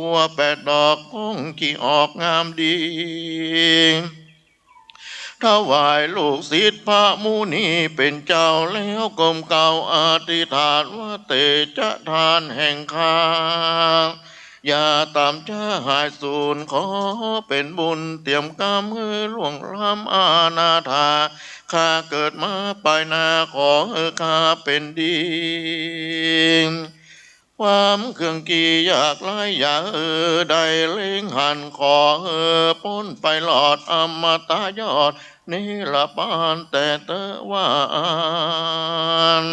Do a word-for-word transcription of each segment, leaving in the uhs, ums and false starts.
บัวแปดดอกพ่งขี้ออกงามดี ถวายลูกศิษย์พระมุนีเป๋นเจ้า แล้วก้มเกล้าอธิษฐานว่า เตจะทานแห่งข้า อย่าต่ำจ๊าหายสูญ ขอเป๋นบุญเตรียมกำหื้อล่วงล้ำอนาถา ข้าเกิดมาปายหน้า ขอหื้อข้าเป๋นดี ความเคืองกี้อยากไร้อย่าหื้อได้เล็งหัน ขอหื้อป๊นไปรอดอมตะยอดนิรพานแต่เต๊อะว่าอั้น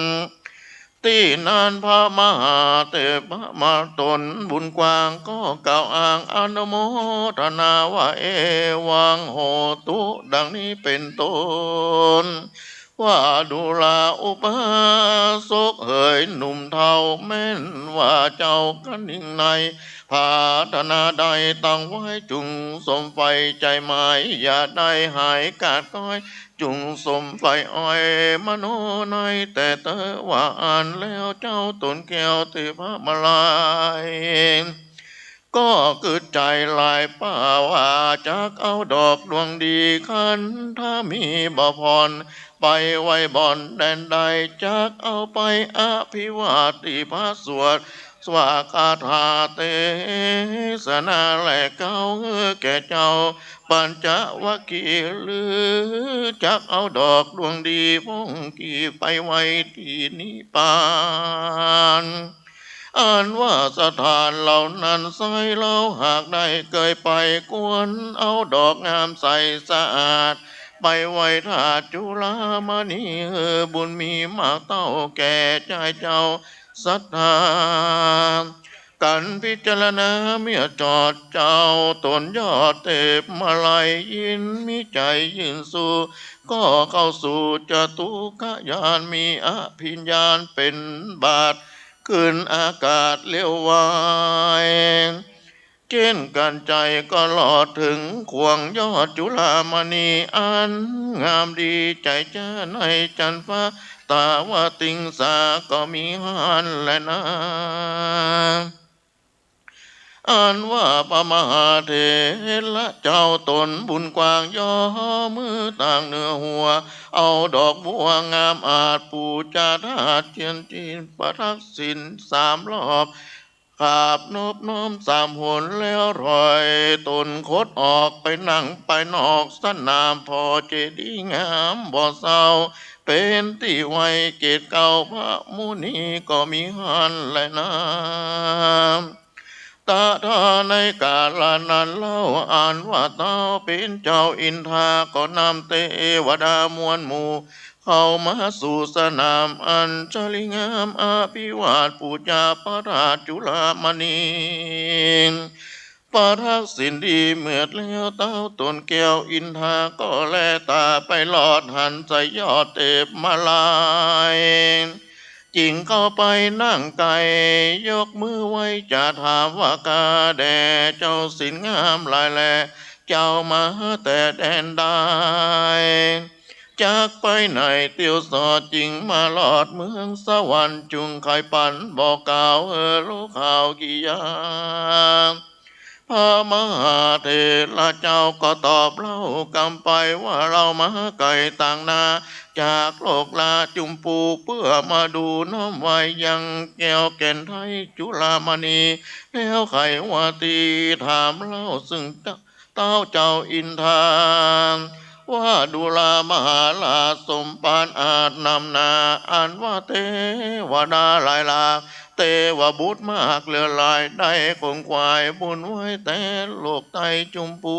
ตี้นั้นพระมหาเถระมาต๋นบุญกว้างก็กล่าวอ้างอนุโมทนาว่า เอวังโหตุ ดังนี้เป๋นต้น ว่าดูราอุบาสกเหยหนุ่มเฒ่า แม่นว่าเจ้ากันยิ่งใน ปรารถนาใดตั้งไว้จุ่งสมใฝ่ใจ๋หมาย อย่าได้หายขาดก้อย จุ่งสมใฝ่อ้อยมโนในแต่เต๊อะว่าอั้น แล้วเจ้าต๋นแก้วเทพมาลัย ก็กึ๊ดใจ๋หลายป่าว่า จักเอาดอกดวงดี คันถ้ามีบ่ผ่อน ไปไว้บ่อนแดนใด จักเอาไปอภิวาทตี้พระสวด สวาคาถาเตสนา และกล่าวหื้อแก่เจ้าปัญจวัคคีย์ หรือจักเอาดอกดวงดีพ่งขี้ไปไว้ตี้นิพพาน อันว่าสถานเหล่านั้นไซร้ เฮาหากได้เกยไป ควรเอาดอกงามใสสะอาด ไปไหว้ถ้าจุฬามณี หื้อบุญมีมากเต้าแก่ใจ๋เจ้าศรัทธา กันพิจารณาเมื่อจอด เจ้าต๋นยอดเทพมาลัย ยินมีใจ๋ยื่นสู้ ก็เข้าสู่จตุคคญาณ มีอภิญญาณเป๋นบาท ขึ้นอากาศเลี้ยวไว เจ้นกั๋นใจ๋ก็ลอดเถิงข่วงยอดจุฬามณี อันงามดีใจ๋แจ้ในจันทร์ฟ้า ตาว่าติงสาก็มีหั้นแลนา อันว่าพระมหาเถระเจ้าต๋นบุญกว้าง ย่อมือตางเหนือหัว เอาดอกบัวงามอาด ปู๋จาธาตุเทียนจีน ประทักษิณสามรอบ กราบนบน้อมสามหน แล้วถอยต๋นคดออกไปนั่งภายนอกสนาม ผ่อเจดีย์งามบ่เศร้า เป๋นตี้ไหว้เกศเก้าพระมุนีก็มีหั้นแลนา ตะถาในกาละนั้นเล่า อันว่าเต้าเป๋นเจ้าอินทา ก็นำเตวดามวลหมู่ เข้ามาสู่สนามอัญชลีงาม อภิวาทปู๋จาพระธาตุจุฬามณี ประทักษิณดีเมือดแล้ว เต้าต๋นแก้วอินทาก็แลต๋าไปลอดหันใส่ยอดเทพมาลัย จึงเข้าไปนั่งใก้ ยกมือไหว้จะถามว่า ข้าแด่เจ้าศีลงามหลายแล เจ้ามาแต่แดนใด จักไปไหนเตียวสอด จึงมาลอดเมืองสวรรค์ จุ่งใค่ปันบอกกล่าวหื้อฮู้ข่าวกี่อย่าง พระมหาเถระเจ้าก็ตอบเล่ากำไปว่า เฮามาไก๋ตางนา จากโลกลาจุมปู เปื้อมาดูน้อมไหว้ยังแก้วแก่นไทยจุฬามณี แล้วใค่ว่าตี้ถามเล่าซึ่งเต้าเจ้าอินทา ว่าดูรามหาราชสมภารอาจนำหน้า อันว่าเทวดาหลายหลาก เทวบุตรมากเหลือหลาย ได้ขนขวายบุญไว้แต่โลกใต้จุมปู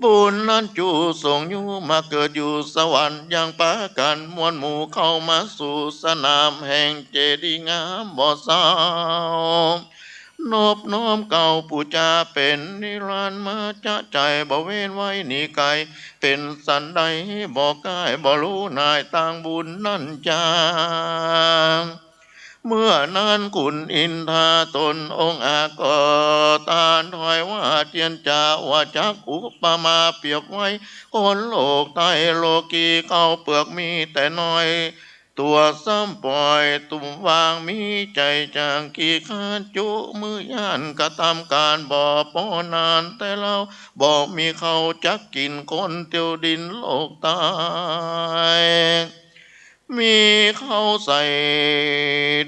บุญนั้นจุส่งอยู่มาเกิดอยู่สวรรค์ ยังปากั๋นมวลหมู่เข้ามาสู่สนามแห่งเจดีย์งามบ่เศร้า นบน้อมเกล้าปู๋จาเป๋นนิรันดร์ มาจะใจ๋บ่เว้นไว้หนีไก๋ เป๋นสันใดบ่ใก้บ่ฮู้หน่ายตางบุญนั้นจา เมื่อนั้นขุนอินทาต๋นองอาจก็ตรัสถอยว่า เจียรจาว่าจักอุปมาเปรียบไว้ คนโลกใต้โลกีข้าวเปลือกมีแต่น้อย ตั๋วซ้ำป่อยตุ้มวาง มีใจ๋จ๋างขี้คร้าน จุมือย้านกระตำก๋าน บ่ปอนานแต่เล่า บ่มีเข่าจักกิ๋น คนเตียวดินโลกต๋าย มีเข่าใส่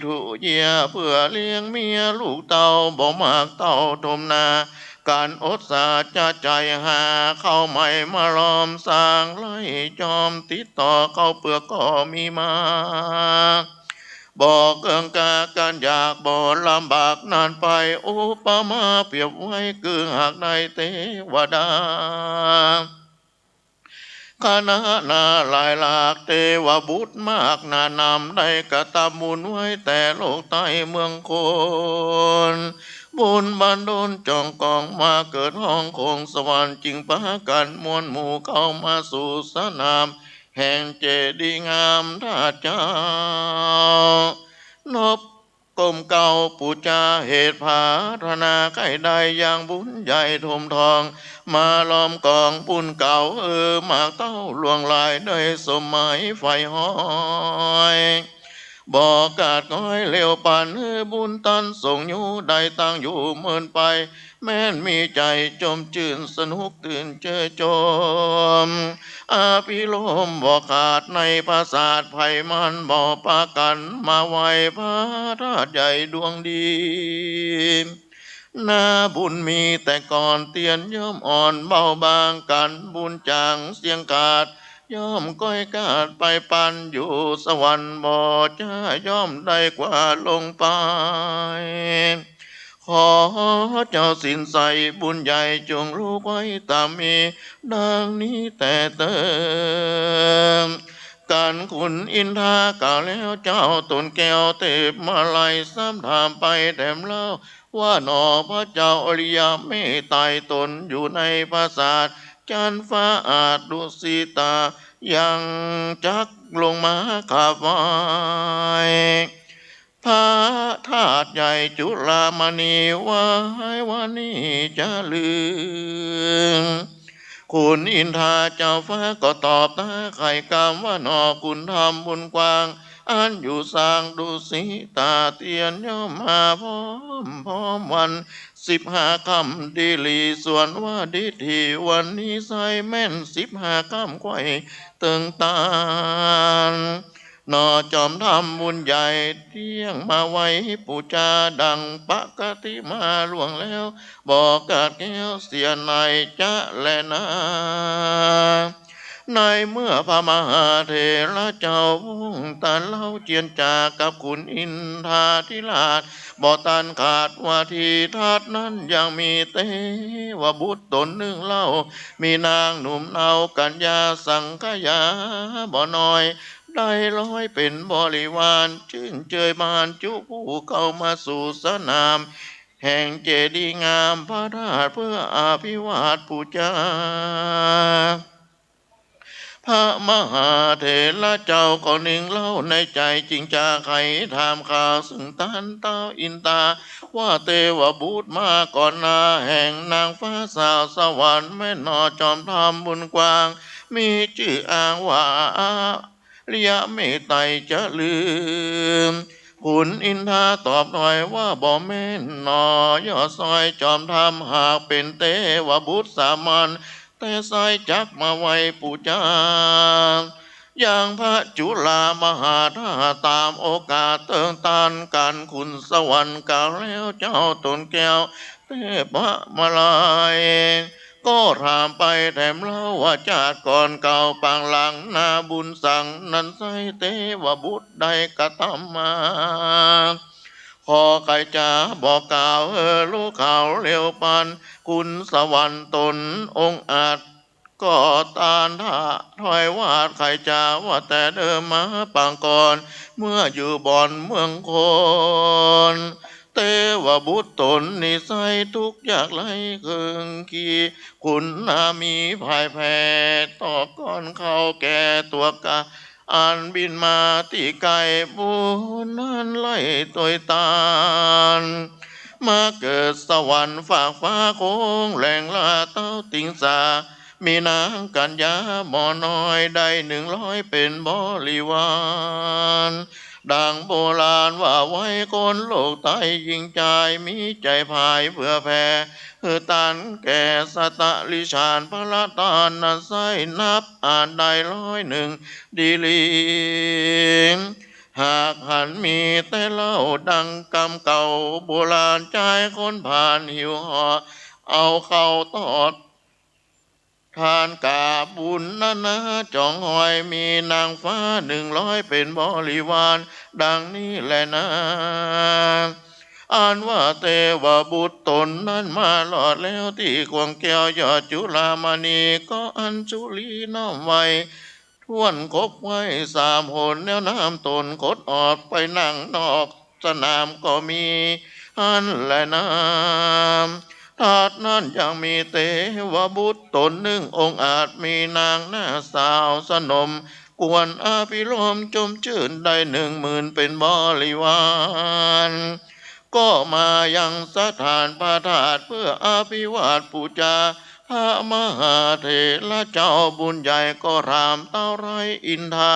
ถุเยียะ เปื้อเลี้ยงเมียลูกเต้า บ่มากเต้าถมนา ก๋านอดสาจะใจ๋ หาเข่าใหม่มาลอม สร้างไฮ่จอม ติดต่อเข้าเปื้อกก็มีมา บ่เกิ่งกล้าก๋านอยาก บ่ลำบากนานไป อุปมาเปรียบไว้ คือหากได้เตวดา คณะนาหลายหลาก เตวบุตรมากหนานำ ได้กระตำบุญไว้แต่โลกใต้เมืองคน บุญบันดลจ่องกอง มาเกิดห้องคงสวรรค์ จึงปากั๋นมวลหมู่ เข้ามาสู่สนาม แห่งเจดีย์งามธาตุเจ้า นบก้มเกล้าปู๋จา เหตุผาถนาใค่ได้ ยังบุญใหญ่ถมทอง มาล้อมกองบุญเก่า เออ มากเต้าหลวงหลาย ได้สมหมายใฝ่ฮ้อย บ่ขาดก้อยเหลียวปัน หื้อบุญตันส่งอยู่ ได้ตั้งอยู่เมินไป แม้นมีใจ๋จมจื้น สนุกตื่นเจิดจม อภิรมย์บ่ขาด ในปราสาทไพมัน บ่ปากั๋นมาไหว้ พระธาตุใหญ่ดวงดี นาบุญมีแต่ก่อน เตียนย่อมอ่อนเบาบาง กั๋นบุญจ๋างเสี้ยงขาด ย่อมก้อยขาดไปปัน อยู่สวรรค์บ่จ้า ย่อมได้กว่าลงไป ขอเจ้าศีลใสบุญใหญ่ จงรู้ไว้ต๋ามมี ดังนี้แต่เติม กั๋นขุนอินทากล่าวแล้ว เจ้าตนแก้วเทพมาลัย ซ้ำถามไปแถมเล่า ว่าหนอพระเจ้าอริยะเมตไตร ตนอยู่ในปราสาทจั๊นฟ้าอาจ ดุสิตายังจักลงมาขับไหว้ พระธาตุใหญ่จุฬามณี ไหว้วันนี้จะลืม ขุนอินทาเจ้าฟ้าก็ตอบตาไขกำว่า หนอขุนธรรมบุญกว้าง อันอยู่สร้างดุสิตา เตียนย่อมมาพร้อมพร้อมวัน สิบห้าค่ำดีหลี ส่วนว่าดิถีวันนี้ไซร้แม่น สิบห้าค่ำไขว่เติงตาน หนอจอมธรรมบุญใหญ่ เตี้ยงมาไหว้ปู๋จา ดังปกติมาล่วงแล้ว บ่ขาดแคล้วเสียไหนจะแลนา ในเมื่อพระมหาเถระเจ้าพระองค์ตันเล่า เจียรจากับขุนอินทาธิราช บ่ตันขาดว่าตี้ธาตุนั้นยังมีเตวบุตรต๋นนึ่งเล่า มีนางหนุ่มเนากัญญาสังขยาบ่น้อย ได้ร้อยเป๋นบริวาร จื้นเจยบานจุผู้เข้ามาสู่สนาม แห่งเจดีย์งามพระธาตุ เพื่ออภิวาทปู๋จา พระมหาเถระเจ้าก็นิ่งเล่าในใจ๋ จึงจาไขถามข่าวซึ่งต้านเต้าอินทา ว่าเตวบุตรมาก่อนหน้า แห่งนางฟ้าสาวสวรรค์ แม่นหนอจอมธรรมบุญกว้าง มีจื้ออ้างว่าอริยะเมตไตรจะลืม ขุนอินทาตอบถอยว่า บ่แม่นหนอ ยอดซอยจอมธรรม หากเป๋นเตวบุตรสามัญ แต่ไซร้จักมาไหว้ปู๋จา ยังพระจุฬามหาธาตุ ต๋ามโอกาสเติงตาน กั๋นขุนสวรรค์กล่าวแล้ว เจ้าตนแก้วเทพมาลัย ก็ถามไปแถมเล่าว่า จาติก่อนเก่าปางหลังนาบุญสังนั้นไซร้ เตวบุตรได้กระตำมา ขอใค่จ๋าบ่กล่าว เออ รู้ข่าวเร็วปัน ขุนสวรรค์ต๋นองอาจ ก็ตานถะถอยวาด ใค่จ๋าว่าแต่เดิมมาปางก่อน เมื่ออยู่บ่อนเมืองคน เตวบุตรต๋นนี้ไซร้ทุกข์ยากไร้เคืองขี้ ขุนนามีพ่ายแพ้ ต่อก่อนเข้าแก่ตั๋วกา อันบินมาตี้ใก้ บุญนั้นไร้ตวยตาน มาเกิดสวรรค์ฟากฟ้าโค้ง แหล่งละเต้าติงสา มีนางกัญญาหม่อมน้อยได้หนึ่งร้อยเป๋นบริวาร ดังโบราณว่าไว้คนโลกใต้หญิงจายมีใจ๋ผายเผื่อแผ่ หื้อตานแก่สัตว์ติรัจฉานพระราชานั้นไส้นับอาจได้ร้อยหนึ่งดีหลี หากหันมีแต่เล่าดังกำเก่า โบราณจายคนผ่านหิวห่อ เอาเข้าตอบทานกาบุญนานาจ๋องหอย มีนางฟ้าหนึ่งร้อยเป๋นบริวาร ดังนี้แลนา อันว่าเตวบุตรต๋นนั้นมารอดแล้วตี้ข่วงแก้วยอดจุฬามณี ก็อัญชุลีน้อมไหว้ ถ้วนครบไหว้สามหน แล้วน้อมต๋นคดออกไปนั่งนอกสนามก็มีหั้นแลนา ถัดนั้นยังมีเตวบุตรต๋นนึ่งองอาจ มีนางหน้าสาวสนม ควรอภิรมย์จมจื้นได้หนึ่งหมื่นเป๋นบริวาร ก็มายังสถานพระธาตุเพื่ออภิวาทปู๋จา พระมหาเถระเจ้าบุญใหญ่ก็ถามเต้าไร้อินทา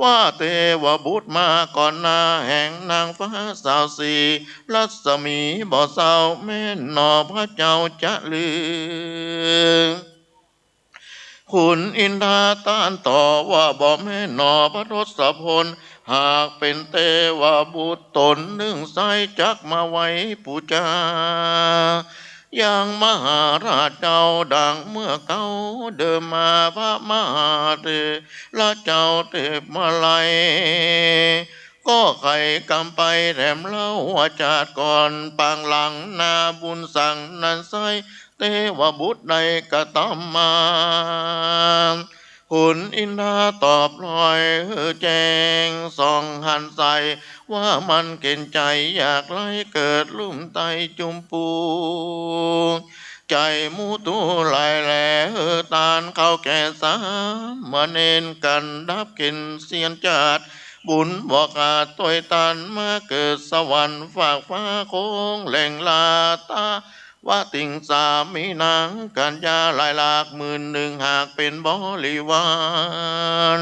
ว่าเตวบุตรมาก่อนหน้าแห่งนางฟ้าสาวสี รัศมีบ่เศร้าแม่นหนอพระเจ้าจะลือ ขุนอินทาต้านตอบว่าบ่แม่นหนอพระทศพล หากเป๋นเตวบุตรต๋นนึ่งไส้จักมาไหว้ปู๋จา ยังมหาราชเจ้าดังเมื่อเก๊าเดิมมา พระมหาเถระเจ้าเตวไลย ก็ไขกำไปแถมเล่าว่าจาติก่อนปางหลังนาบุญสังนั้นไส้ เตวบุตรได้กระตำมา ขุนอินทาตอบลอยหื้อแจ้งส่องหันใส ว่ามันเข็ญใจ๋อยากไร้เกิดลุ่มใต้จุมปู ใจ๋มูทูหลายแลหื้อตานเข้าแก่สามเณรกันดับเข็ญเสี้ยนจาติ บุญบ่ขาดตวยตันมาเกิดสวรรค์ฟากฟ้าโค้งแหล่งลาตะ วติงสา มีนางกัญญาหลายหลากหมื่นหนึ่งหากเป๋นบริวาร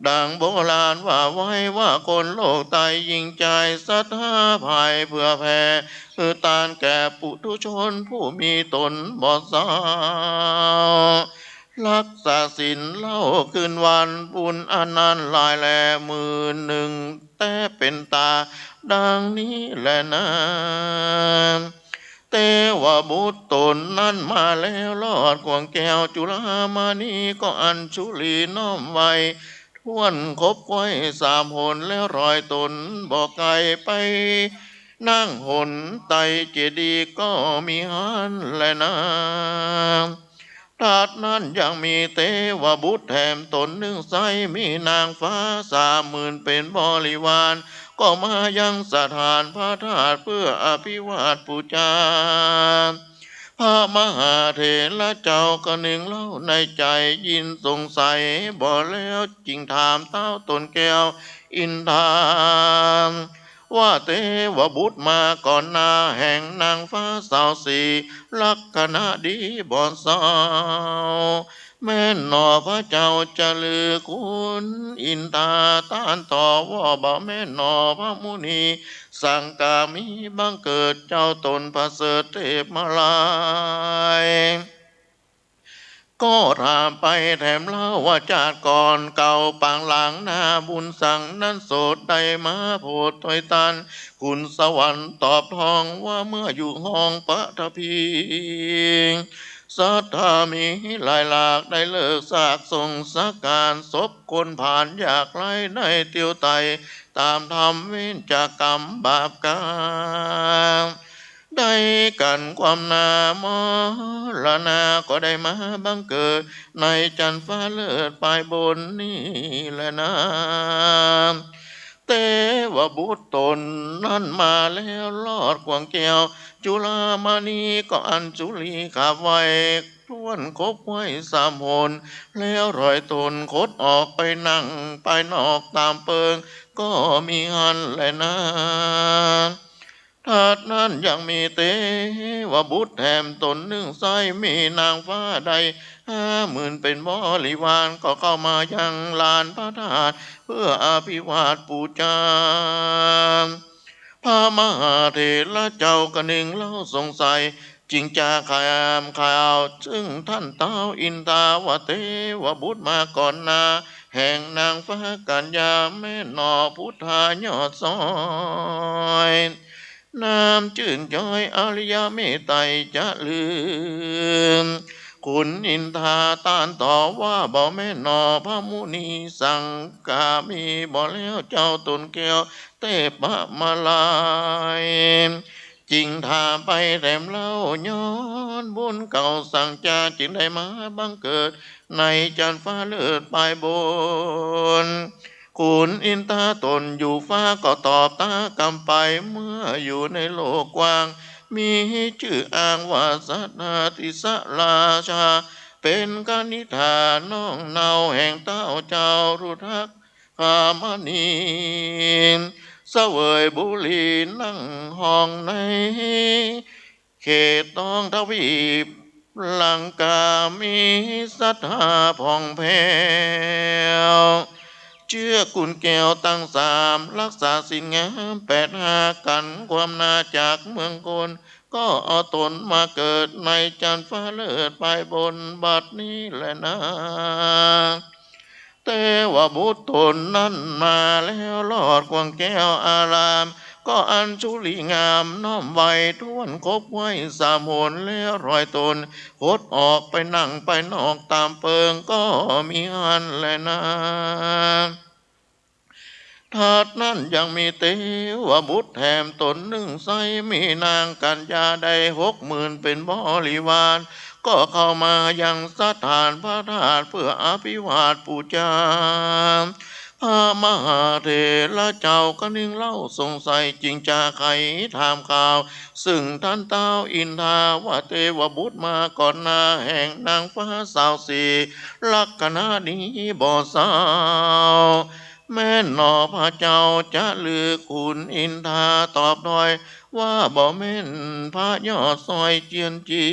ดังโบราณว่าไว้ว่าคนโลกใต้หญิงจายศรัทธาผายเผื่อแผ่ หื้อตานแก่ปุถุชนผู้มีต๋นบ่เศร้า รักษาศีลเล่าคืนวันบุญอันนั้นหลายแลหมื่นหนึ่ง แต่เป๋นต๋าดังนี้แลนา เตวบุตรต๋นนั้นมาแล้วรอดข่วงแก้วจุฬามณี ก็อัญชุลีน้อมไหว้ถ้วนครบไหว้สามหน แล้วรอยต๋นบ่ไก๋ไปนั่งหนใต้เจดีย์ก็มีหั้นแลนา ถัดนั้นยังมีเตวบุตรแถมต๋นนึ่งไส้ มีนางฟ้าสามหมื่นเป๋นบริวาร ก็มายังสถานพระธาตุเพื่ออภิวาทปู๋จา พระมหาเถระเจ้าก็นึ่งเล่าในใจ๋ ยินสงสัยบ่แล้วจึงถามเต้าต๋นแก้วอินทา ว่าเตวบุตรมาก่อนหน้าแห่งนางฟ้าสาวสี ลักขณะดีบ่เศร้า แม่นหนอพระเจ้าจะลือ ขุนอินทาต้านตอบว่าบ่แม่นหนอพระมุนี สังกามีบังเกิดเจ้าต๋นประเสริฐเทพมาลัย ก็ถามไปแถมเล่าว่าจาติก่อนเก่าปางหลังนาบุญสังนั้นโสดได้มาโผดตวยตัน ขุนสวรรค์ตอบทองว่าเมื่ออยู่ห้องปฐพี ศรัทธามีหลายหลากได้เลิกซากส่งสักการศพคนผ่านอยากไร้ได้เตียวไต่ต๋ามธรรมเว้นจากกรรมบาปกรรม ได้กั๋นความนามรณาก็ได้มาบังเกิดในจันทร์ฟ้าเลิศปลายบนนี้แลนา เตวบุตรต๋นนั้นมาแล้วรอดข่วงแก้วจุฬามณี ก็อัญชุลีขาบไหว้ถ้วนครบไหว้สามหน แล้วรอยต๋นคดออกไปนั่งไปนอกต๋ามเปิงก็มีหั้นแลนา ถัดนั้นยังมีเตวบุตรแถมต๋นนึ่งไส้ มีนางฟ้าได้ห้าหมื่นเป๋นบริวาร ก็เข้ามายังลานพระธาตุเปื้ออภิวาทปู๋จา พระมหาเถระเจ้าก็นึ่งเล่าสงสัย จึงจาถามข่าวซึ่งต้านท้าวอินทาว่า เตวบุตรมาก่อนหน้าแห่งนางฟ้ากัญญา แม่นหนอพุทธายอดซ้อย น้ำจื้นจ๊อยอริยเมตไตรจาลือ ขุนอินทาต้านตอบว่า บ่แม่นหนอพระมุนี สังกามีบ่แล้วเจ้าต๋นแก้วเตปมาลัย จึงถามไปแถมเล่า ย้อนบุญเก่าสังจา จึงได้มาบังเกิดในจั๊นฟ้าเลิศปายบน ขุนอินทาต๋นอยู่ฟ้าก็ตอบตากำไป เมื่ออยู่ในโลกกว้าง มีจื้ออ้างว่าสัตถาทิสราชา เป๋นคณิษฐาน้องเน่าแห่งเต้าเจ้ารุทธคามณี เสวยบุรีนั่งห้องใน เขตต้องทวีปลังกา มีศรัทธาผ่องแผ้ว เจื้อกุณแก้วตังสาม รักษาศีลงามแปดห้า กั๋นความนาจากเมืองคน ก็เอาต๋นมาเกิดในจั๊นฟ้าเลิศปายบนบัดนี้แลนา เตวบุตรต๋นนั้นมาแล้วลอดข่วงแก้วอาราม ก็อัญชุลีงามน้อมไหว้ถ้วนครบไหว้สามหน แล้วรอยต๋นคดออกไปนั่งไปนอกต๋ามเปิง ก็มีหั้นแลนา ถัดนั้นยังมีเตวบุตรแถมต๋นนึ่งไส้ มีนางกัญญาได้หกหมื่นเป๋นบริวาร ก็เข้ามายังสถานพระธาตุเปื้ออภิวาทปู๋จา พระมหาเถระเจ้าก็นึ่งเล่าสงสัย จึงจาไขถามข่าวซึ่งต้านท้าวอินทาว่า เตวบุตรมาก่อนหน้าแห่งนางฟ้าสาวสี ลักขณะนี้บ่เศร้า แม่นหนอพระเจ้าจาลือ ขุนอินทาตอบถ้อยว่า บ่แม่นพระยอดซ้อยเจียนจี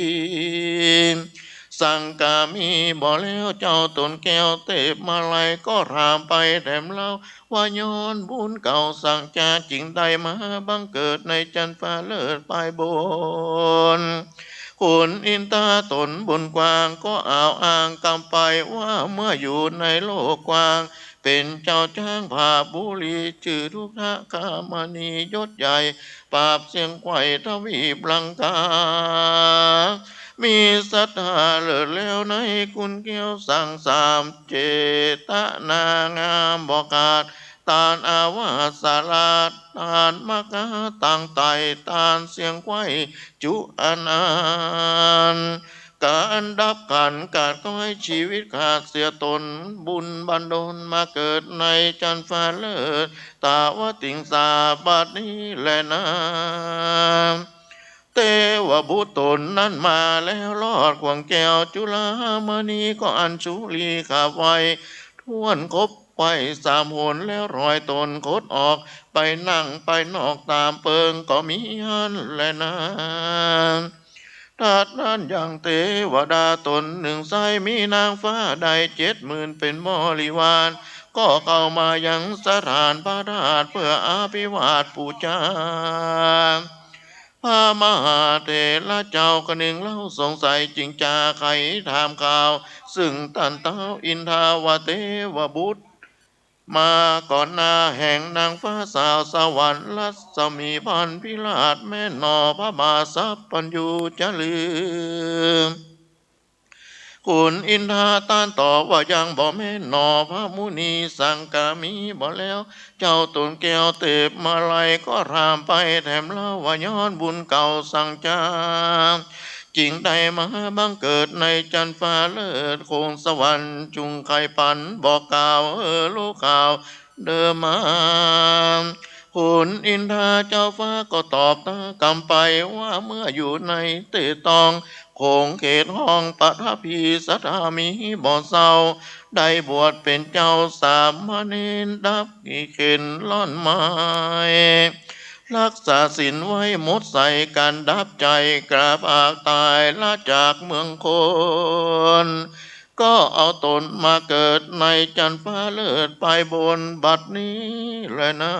สังกามีบ่แล้วเจ้าต๋นแก้วเตปมาลัย ก็ถามไปแถมเล่าว่า ย้อนบุญเก่าสังจา จึงได้มาบังเกิดในจั๊นฟ้าเลิศปายบน ขุนอินทาต๋นบุญกว้าง ก็เอาอ้างกำไปว่า เมื่ออยู่ในโลกกว้าง เป๋นเจ้าจ๊างผาบุรี จื้อทุกขคามณี ยศใหญ่ปราบเสี้ยงไขว่ทวีปลังกา มีศรัทธาเลิศแล้วในกุณแก้วสังสาม เจตนางามบ่ขาด ต้านอาวาสราช ต้านมกาตังไตร่ ต้านเสี้ยงไขว่จุอานันต์ ก๋านดับขันธ์กาดก๊อย ชีวิตขาดเสียต๋น บุญบันดลมาเกิดในจั๊นฟ้าเลิศ ตาวติงสาบัดนี้แลนา เตวบุตรต๋นนั้นมาแล้วลอดข่วงแก้วจุลามณี ก็อัญชุลีกราบไหว้ถ้วนครบไหว้สามหน แล้วรอยต๋นคดออกไปนั่งไปนอกต๋ามเปิง ก็มีหั้นแลนา ถัดนั้นยังเตวดาต๋นนึ่งไส้ มีนางฟ้าได้เจ็ดหมื่นเป๋นบริวาร ก็เข้ามายังสถานพระธาตุเปื้ออภิวาทปู๋จา พระมหาเถระเจ้าก็นึ่งเล่าสงสัย จึงจาไขถามข่าวซึ่งต้านท้าวอินทาว่า เตวบุตร มาก่อนหน้าแห่งนางฟ้าสาวสวรรค์ รัศมีพันพิราช แม่นหนอพระบาทสัพพัญญูจาลือ ขุนอินทาต้านตอบว่า ยังบ่แม่นหนอพระมุนี สังกามีบ่แล้วเจ้าต๋นแก้วเตปมาลัย ก็ถามไปแถมเล่าว่า ย้อนบุญเก่าสังจา จึงได้มาบังเกิดในจั๊นฟ้าเลิศ คงสวรรค์จุ่งใค่ปันบอกกล่าว หื้อฮู้ข่าวเดิมมา ขุนอินทาเจ้าฟ้าก็ตอบตากำไปว่า เมื่ออยู่ในเต๊ต้องโขงเขตห้องปฐพี ศรัทธามีบ่เศร้า ได้บวชเป๋นเจ้าสามเณร ดับกิเลสร่อนไม้ รักษาศีลไว้หมดใส กันดับใจ๋กล้าปากต๋ายละจากเมืองคน ก็เอาต๋นมาเกิดในจั๊นฟ้าเลิศไปบนบัดนี้แลนา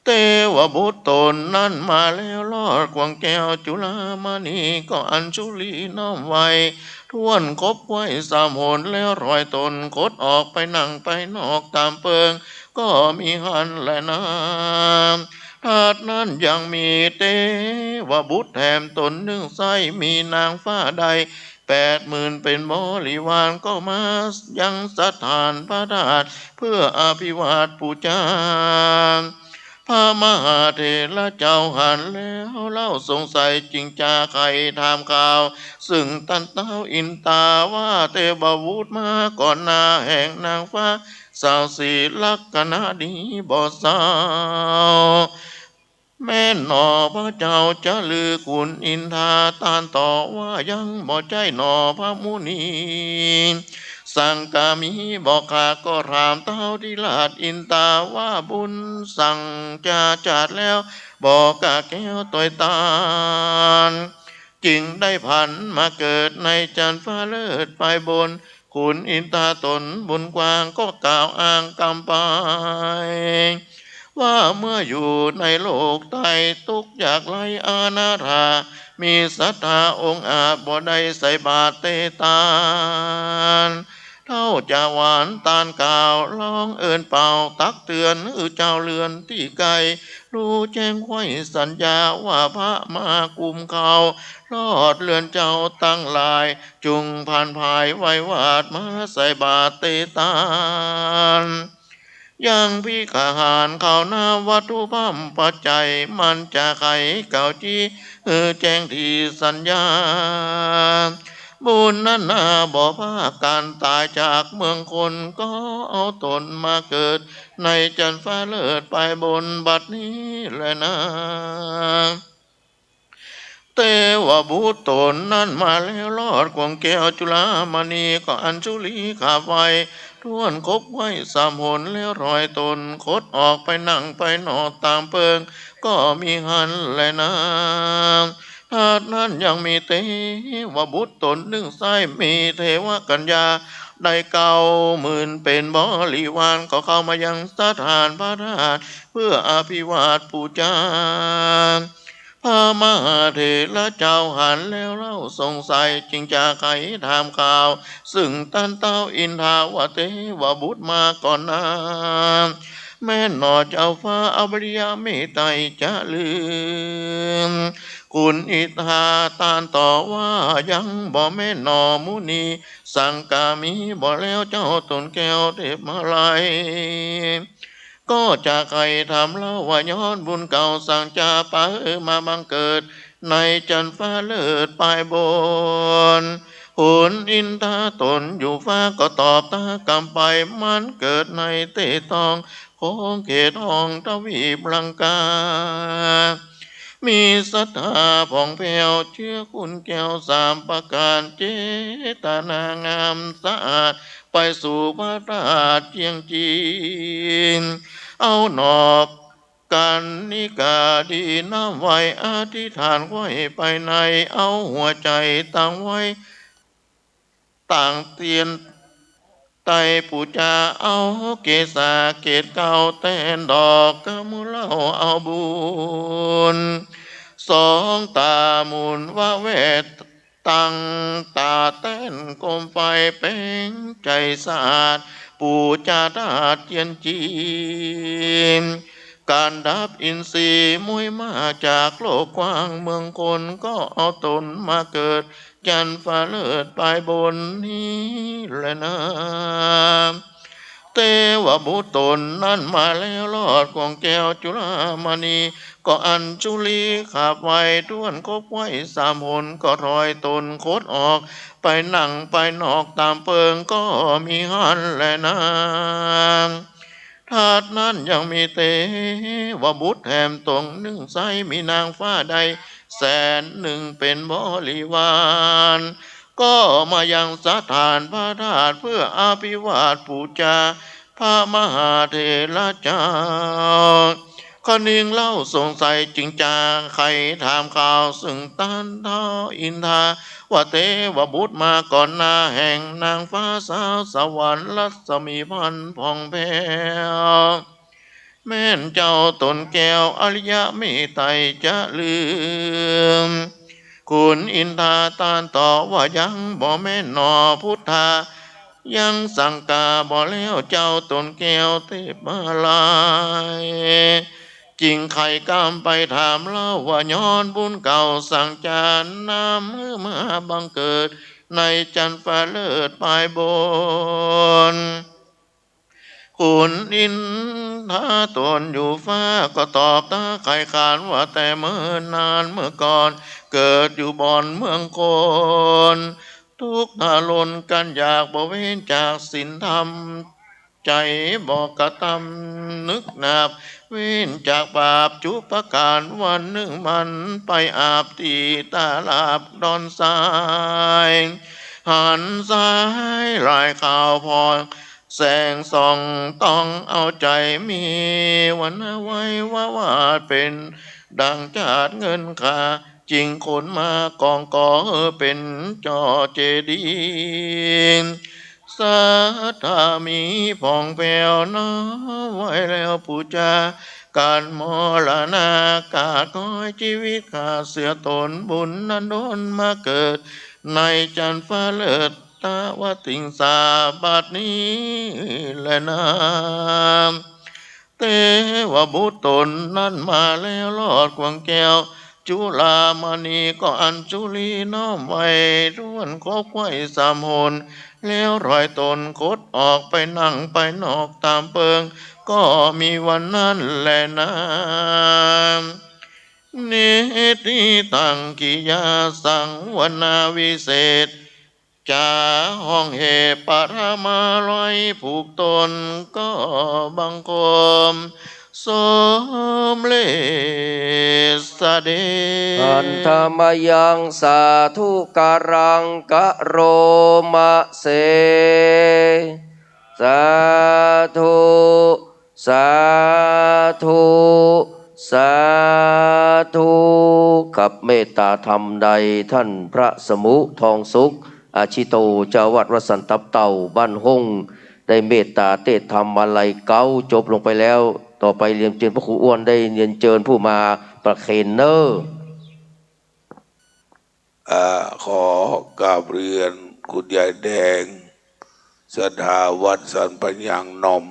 เทวบุตรต๋นนั้นมาแล้วรอดข่วงแก้วจุฬามณี ก็อัญชุลีน้อมไหว้ถ้วนครบไหว้สามหน แล้วถอยต๋นคดออกไปนั่งไปนอกต๋ามเปิง ก็มีหั้นแลนา ถัดนั้นยังมีเทวบุตรแถมต๋นนึ่งไส้ มีนางฟ้าได้แปดหมื่นเป๋นบริวาร ก็มายังสถานพระธาตุเพื่ออภิวาทปู๋จา พระมหาเถระเจ้าหันแล้วเล่าสงสัย จึงจาใค่ถามข่าว ซึ่งต้านเต๊าอินทาว่า เทวบุตรมาก่อนหน้าแห่งนางฟ้า สาวสีลักขณะดีบ่เศร้า แม่นหนอพระเจ้าจะลือ ขุนอินทาต้านตอบว่า ยังบ่ใจ้หนอพระมุนี สังกามีบ่ ข้าก็ถามเต๊าทิราชอินทาว่า บุญสังจะจาดแล้วบ่ กาแก้วตวยต้าน จึงได้ผันมาเกิดในจั๊นฟ้าเลิศไปบน ขุนอินทาต๋นบุญกว้างก็กล่าวอ้างกำไป ว่าเมื่ออยู่ในโลกใต้ ตุ๊กข์ยากไร้อนาถา มีศรัทธาองอาจ บ่ได้ใส่บาตรเตตาน เต้าจาหวานต้านกล่าวร้องเอิ้นเป่า ตักเตือนหื้อเจ้าเรือนตี้ไก๋ ฮู้แจ้งไขว้สัญญา ว่าพระมากุมเขา รอดเรือนเจ้าตังหลาย จุ่งผ่านผายไหว้วาด มาใส่บาตรเตตาน ยังภิกขาหารเขานา วัตถุพร่ำปัจจัย มันจาใค่เก่าจี้ หื้อแจ้งตี้สัญญา บุญนั้นนาบ่พรากกั๋น ต๋ายจากเมืองคน ก็เอาต๋นมาเกิด ในจั๊นฟ้าเลิศไปบนบัดนี้แลนา เทวบุตรต๋นนั้นมาแล้วรอดข่วงแก้วจุฬามณี ก็อัญชุลีกราบไหว้ถ้วนครบไหว้สามหน แล้วถอยต๋นคดออกไปนั่งไปนอกต๋ามเปิง ก็มีหั้นแลนา ถัดนั้นยังมีเทวบุตรต๋นนึ่งไส้ มีเทวกัญญาได้เก้าหมื่นเป๋นบริวาร ก็เข้ามายังสถานพระธาตุ เพื่ออภิวาทปู๋จา พระมหาเถระเจ้าหันแล้วเล่าสงสัย จึงจาใค่ถามข่าว ซึ่งต้านเต๊าอินทาว่า เทวบุตรมาก่อนหน้า แม่นหนอเจ้าฟ้า อภริยเมตไตรจะลือ ขุนอินทาต้านตอบว่า ยังบ่แม่นหนอมุนี สังกามีบ่ แล้วเจ้าต๋นแก้วเทพมาลัย ก็จาใค่ถามเล่าว่า ย้อนบุญเก่าสังจะปาหื้อมาบังเกิด ในจั๊นฟ้าเลิศไปบน ขุนอินทาต๋นอยู่ฟ้า ก็ตอบตากำไป มันเกิดในเต๊ต้อง ของเขตห้องทวีปลังกา มีศรัทธาผ่องแผ้ว เจื้อคุณแก้วสามประก๋าน เจตนางามสะอาด ไปสู่พระธาตุเจียงจีน เอาหนอก กัณฑิกาดีน้อมไหว้อธิษฐานไขว้ไปใน เอาหัวใจ๋ตั้งไว้ ตั้งเตียนไต้ปู๋จา เอาเกศาเกศเก้าแตนดอกกะมุเหล้าเอาบุญ สองต๋าหมุนวาแวด ตั้งต๋าแต้นโกมไฟ เป๋งใจ๋สะอาด ปู๋จาธาตุเจียนจีน ก๋านดับอินทรีย์มุยมาจากโลกกว้างเมืองคน ก็เอาต๋นมาเกิด จั๊นฟ้าเลิศไปบนนี้แลนา เทวบุตรต๋นนั้นมาแล้วรอดข่วงแก้วจุฬามณี ก็อัญชุลีกราบไหว้ถ้วนครบไหว้สามหน ก็ถอยต๋นคดออกไปนั่งไปนอกต๋ามเปิง ก็มีหั้นแลนา ถัดนั้นยังมีเทวบุตรแถมต๋นนึ่งไส้ มีนางฟ้าได้แสนนึ่งเป๋นบริวาร ก็มายังสถานพระธาตุเพื่ออภิวาทปู๋จาพระมหาเถระเจ้า ครั้นเล่าสงสัยจึงจาไขถามข่าวซึ่งต้านท้าวอินทา ว่าเตวบุตรมาก่อนหน้าแห่งนางฟ้าสาวสวรรค์รัศมีพันธุ์ผ่องแผ้ว แม่นเจ้าต๋นแก้วอริยะมิไตจะลืม ขุนอินทาต้านตอบว่ายังบ่แม่นหนอพุทธา ยังสังกาบ่แล้วเจ้าต๋นแก้วเตปาลัย จึงไขกล้ำไปถามเล่าว่าย้อนบุญเก่าสังจารนำหื้อมาบังเกิดในจันทร์ฟ้าเลิศปลายบน ขุนอินทาต๋นอยู่ฟ้าก็ตอบตาไขขานว่าแต่เมินนานเมื่อก่อน เกิดอยู่บ่อนเมืองคน ทุกข์ทรนกันอยากบ่เว้นจากศีลธรรม ใจ๋บ่กระตำนึกหนาบ เว้นจากบาปจุประก๋าน วันนึ่งมันไปอาบตี้ตาลาบดอนทราย หันซ้ายหลายข่าวพอแสงส่องต้องเอาใจ๋ มีวันไว้ว่าวาดเป๋นดังจาดเงินค่า จึงขนมากองก่อเป๋นจ่อเจดีย์ ศรัทธามีผ่องแผ้วน้อมไหว้แล้วปู๋จา ก๋านมรณา ก๋าดก้อยจีวิตข้าเสื้อต๋น บุญนั้นดลมาเกิด ในจันทร์ฟ้าเลิศตะวะติงสา บัดนี้แลนา เตวบุตรต๋นนั้นมาแล้วรอดขวงแก้ว จุฬามณีก็อัญชุลีน้อมไหว้ถ้วนครบไขว้สามหน แล้วถอยต๋นคดออกไปนั่งไปนอกต๋ามเปิง ก็มีวันนั้นแลนา นิทธิตังกิยาสังวนาวิเศษ จ๋าห้องเหตุปฐมาลัยผูกต๋นก็บังคมสมเร็จเสด็จ หันธมยังสาธุการังกะโรมะเส สาธุ สาธุ สาธุ ครับ เมตตาธรรมใดท่านพระสมุทองสุข อาชิโต เจ้าวัดวัดสันตับเต่า บ้านห้ง ได้เมตตาเตศน์ธรรมอาลัยเก๊าจบลงไปแล้ว ต่อไปเรียนเจิญพระครูอ้วนได้เรียนเจิญผู้มาประเคนเน่อ อ่า ขอกราบเรียนคุณยายแดง ศรัทธาวัดสันปะยางหน่อม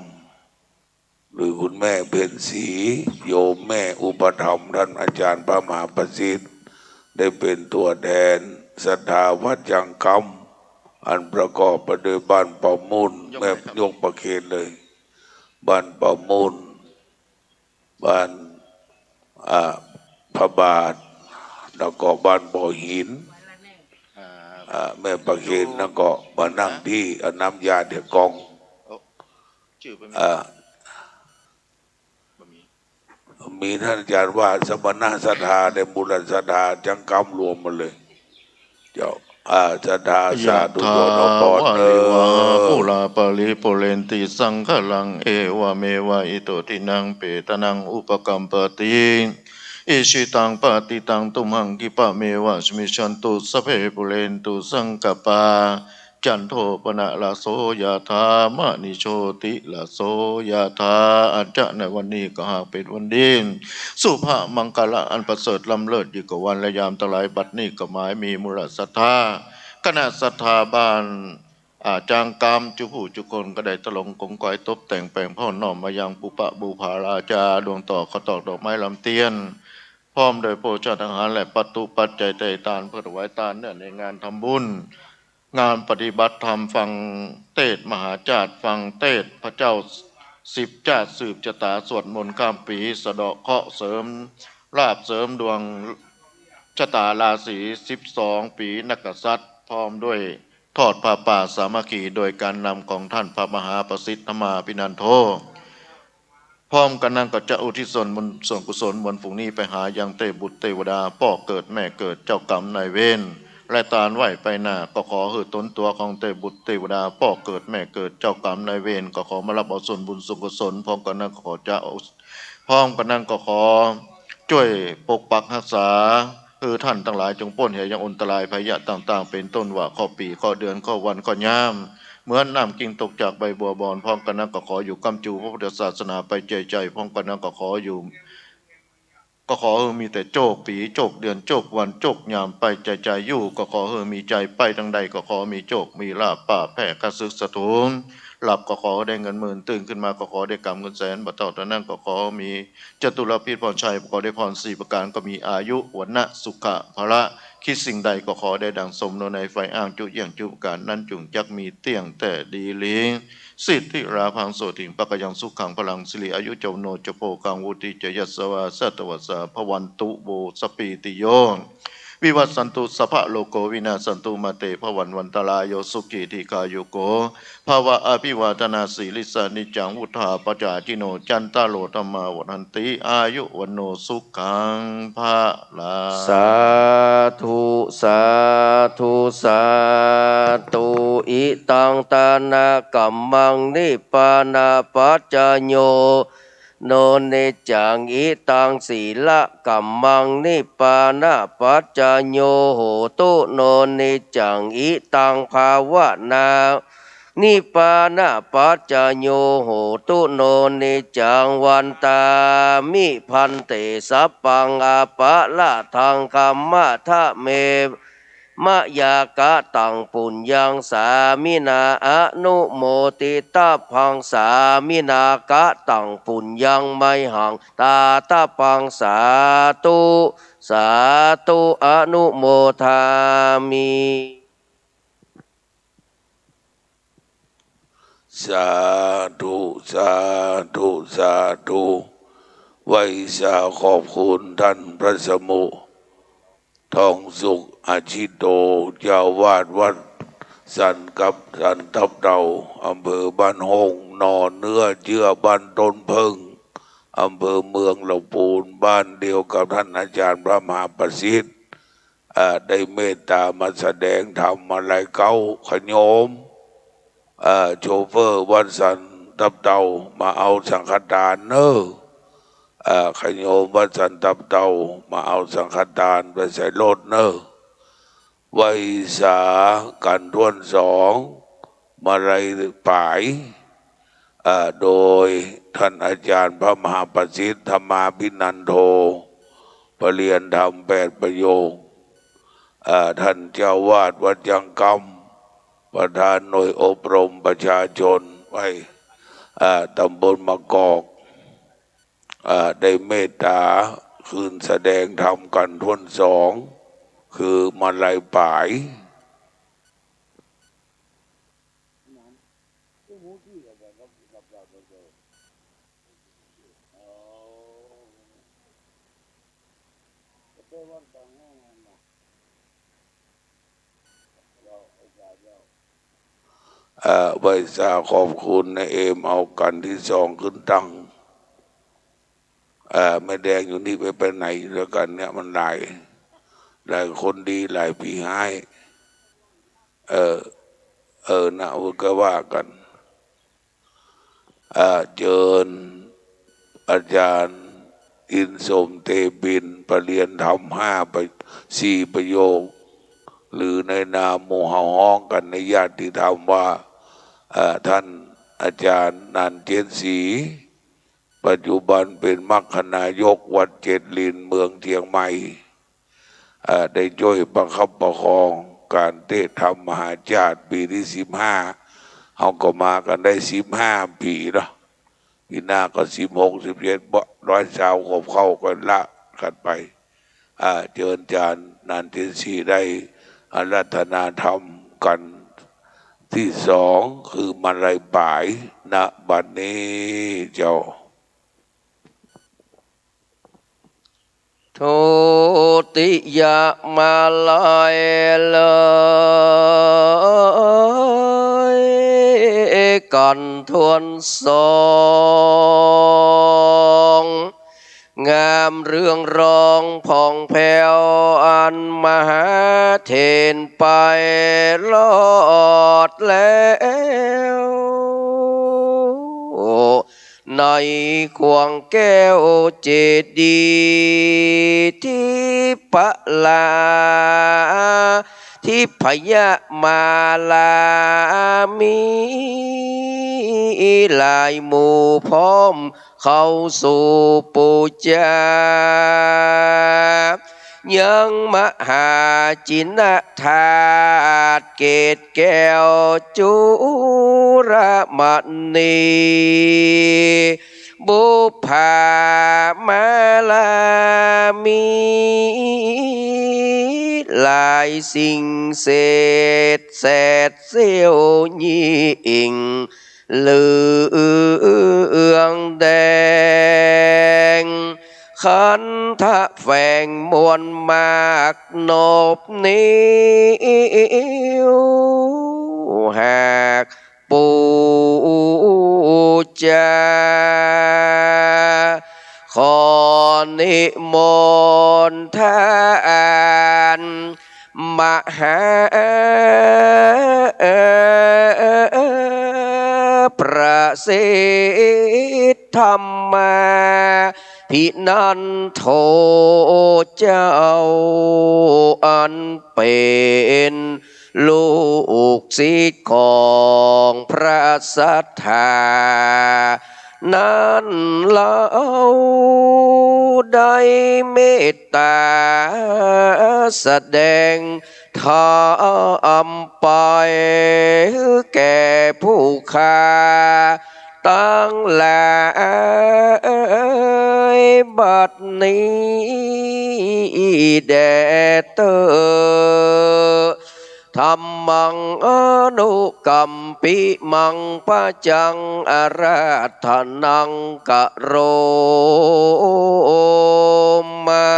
หรือคุณแม่เพ็ญศรี โยมแม่อุปถัมภ์ท่านอาจารย์พระมหาประสิทธิ์ ได้เป็นตัวแทนศรัทธาวัดยางคำ อันประกอบไปด้วยบ้านเป่ามุ่น ยก แม่ ไปครับ ยกประเคนเลย บ้านเป่ามุ่น บ้าน อ่า พระบาท แล้วก็บ้านบ่อหิน อ่า อ่า แม่ประเคน แล้วก็มานั่งตี้ เอาน้ำยาเดี๋ยวกอง โอ้ จื้อไปไหม อ่า บ่มี มีท่านอาจารย์ว่าสมณะศรัทธาในมูลศรัทธาจังกำรวมมาเลย เจ้า อ่า ศรัทธาสาธุ ยะถา โยนพร วาริวา เออ ปูราปริปูเรนติสังขะรัง เอวะเมวะอิโตทินังเปตานังอุปกัมปติ อิชิตังปะติตังตุมหังคิปะเมวะสมะยันตุ สัพเพปูเรนตุสังกะปา จันโทปะนะระโสยะถา มะณิโชติระโสยะถา อาจจะในวันนี้ก็หากเป๋นวันดี สุภมังคละอันประเสริฐล้ำเลิศยิ่งกว่าวันและยามตังหลาย บัดนี้ก็หมายมีมูลศรัทธา คณะศรัทธาบ้าน อ่า จางกำ จุผู้จุคนก็ได้ถลงกงก๋อยตบแต่งแป๋งพ่อน้อมมายังปุปะบูผาราจา ดวงต่อข้าวตอกดอกไม้ลำเตียน พร้อมด้วยโภชนาหารและปัตตุปัจจัยไถ่ตาน เพื่อถวายตานเนื่องในงานทำบุญ งานปฏิบัติธรรมฟังเตสน์มหาชาติ ฟังเตสน์พระเจ้าสิบชาติสืบชะตา สวดมนต์ข้ามปี สะเดาะเคราะห์เสริมลาภเสริมดวงชะตาราศี สิบสองปีนักกษัตริย์ พร้อมด้วยทอดผ้าป่าสามัคคี โดยการนำของท่านพระมหาประสิทธิ์ธรรมาภินันโท พร้อมกันนั้นก็จะอุทิศส่วนบุญส่วนกุศลวันพรุ่งนี้ไปหายังเตพบุตรเตพธิดา ป้อเกิดแม่เกิดเจ้ากรรมนายเวร และตานไหว้ไปหน้า ก็ขอหื้อตนตั๋วของเตพบุตรเตพธิดา ป้อเกิดแม่เกิดเจ้ากรรมนายเวร ก็ขอมาฮับเอาส่วนบุญส่วนกุศล พร้อมกันนั้นก็ขอจะเอา พร้อมกั๋นนั้นก็ขอจ้วยปกปักฮักษา หื้อต้านตังหลายจงป๊นเหตุยังอันตรายภัยยะต่างๆ เป๋นต้นว่าเคราะห์ปี๋ เคราะห์เดือน เคราะห์วัน เคราะห์ยาม เหมือนน้ำกิ่งตกจากใบบัวบาน พร้อมกั๋นนั้นก็ขออยู่ค้ำจูพระพุทธศาสนาไปใจ้ๆ พร้อมกั๋นนั้นก็ขออยู่ ก็ขอหื้อมีแต่โจคปี๋ โจคเดือน โจควัน โจคยามไปใจ้ๆ อยู่ก็ขอหื้อมีใจ้ ไปตางใดก็ขอมีโจคมีลาภ ป้าแพ่ข้าศึกศัตรู หลับก็ขอได้เงินหมื่น ตื่นขึ้นมาก็ขอได้ก๋ำเงินแสน บ่เต้าเต้านั้นก็ขอมีจตุรพิธพรชัย ขอได้พรสี่ประก๋าน ก็มีอายุ วรรณะ สุขะ พละ คิดสิ่งใดก็ขอได้ดังสม นอในใฝ่อ้างจุเยี่ยงจุประก๋าน นั้นจุ่งจักมีเตี้ยงแต่ดีหลี สิทธิราภังโสติง ปะกะยังสุขังพลัง สิริอายุจโนจโภคัง วุฒิจยัสสวา สัตตวัสสา ภวันตุ โว สปปีติโย วิวัสสันตุ สัพพะโลโก วินาสสันตุ มาเต ภวัตวันตรายโย สุขี ทีฆายุโก ภะวะ อภิวาทนาสีลิสสะ นิจจัง วุฑฒาปะจายิโน จัตตาโร ธัมมา วัฑฒันติ อายุ วัณโณ สุขัง พะลัง สาธุ สาธุ สาธุ อิตัง ตะนะกัมมัง นิพพานะปัจจโย โน นิจจัง อิตัง สีละกัมมัง นิพพานะปัจจโย โหตุ โน นิจจัง อิตัง ภาวนา นิพพานะปัจจโย โหตุ โน นิจจัง วันตามิ ภันเต สัพพัง อปะระทัง ขะมะทะเม มะยา กะตัง ปุญญัง สามินา อนุโมทิตัพพัง สามินา กะตัง ปุญญัง มะยหัง ตาตัพพัง สาธุ สาธุ อนุโมทามิ สาธุ สาธุ สาธุ ไหว้สาขอบคุณต้านพระสมุ ทองสุข อาชิโต เจ้าอาวาสวัดสันกับ สันตับเต่า อำเภอบ้านโฮ่ง หน่อเนื้อเจื้อบ้านต้นเผิ้ง อำเภอเมืองลำพูน บ้านเดียวกับต้านอาจ๋ารย์พระมหาประสิทธิ์ เอ่อ ได้เมตต๋ามาแสดงธรรมมาลัยเก๊า ขะโยม เอ่อ โชเฟอร์วัดสันตับเต่า มาเอาสังฆทานเน่อ เอ่อ ขะโยมวัดสันตับเต่า มาเอาสังฆทานไปใส่รถเน่อ ไหว้สากั๋นถ้วนสอง มาลัยป๋าย เอ่อ โดยต้านอาจ๋ารย์พระมหาประสิทธิ์ ธรรมาภินันโท ประเรียนธรรมแปดประโยค เอ่อ ต้านเจ้าอาวาสวัดยังกำ ประธานหน่วยอบรมประชาชน ไหว้ เอ่อ ตำบลมะกอก เอ่อ ได้เมตต๋าคืนแสดงธรรมกั๋นถ้วนสอง คือมาลัยป๋าย เอ่อ ไหว้สาขอบคุณนายเอม เอากั๋นตี้สองขึ้นตั้ง เอ่อ แม่แดงอยู่นี่ไป ไปไหนแล้วกั๋นเนี่ย มันหลาย หลายคนดี หลายผีฮ้าย เออ เออ นะ ก็ว่ากั๋น อ่า เจิญอาจ๋ารย์อินทร์สมเตปิน ประเรียนธรรมห้าประ สี่ประโยค หรือในนามหมู่เฮาฮ้องกั๋นในญาติธรรมว่า อ่า ต้านอาจ๋ารย์นันท์ เจ็ดศรี ปัจจุบันเป๋นมรรคนายกวัดเจ็ดหลิน เมืองเจียงใหม่ เอ่อ ได้จ้วยประคับประคองก๋านเตะธรรมมหาชาติปี๋ตี้สิบห้า เฮาก็มากั๋นได้สิบห้าปี๋เนาะ ปี๋หน้าก็สิบหก สิบเจ็ด บ่ ร้อยซาวขวบเข้าก็ละกั๋นไป อ่า เจิญอาจ๋ารย์นันท์ เจ็ดศรี ได้อาราธนาธรรมกั๋นตี้สอง คือมาลัยป๋าย ณ บัดนี้เจ้า ทุติยมาลัยเลยกั๋นถ้วนสอง งามเรืองรองผ่องแผ้วอันมหาเถรไปรอดแล้ว ในขวงแก้วเจดีย์ ทิพลา ทิพยมาราม มีหลายหมู่พร้อมเข้าสู่ปู๋จา ยังมหาจินธาตุเกศแก้วจุลมณี บุพพามารมี หลายสิ่งเศษแสดเสี้ยวยิ่ง เหลืองแดง ขันธะแฝงมวลมากนอบนิ้ว หากปู๋จา ขอนิมนต์ท่าน มหาประสิทธิ์ธรรมาภินันโทเจ้า อันเป๋นลูกศิษย์ของพระสัตถา นั้นเฮาได้เมตต๋าแสดงธรรมไป แก่ผู้ข้าตังหลาย บัดนี้แด่เต๊อะ ธัมมังอนุกัมปิมัง ปัจจังอาราธนังกะโรมะ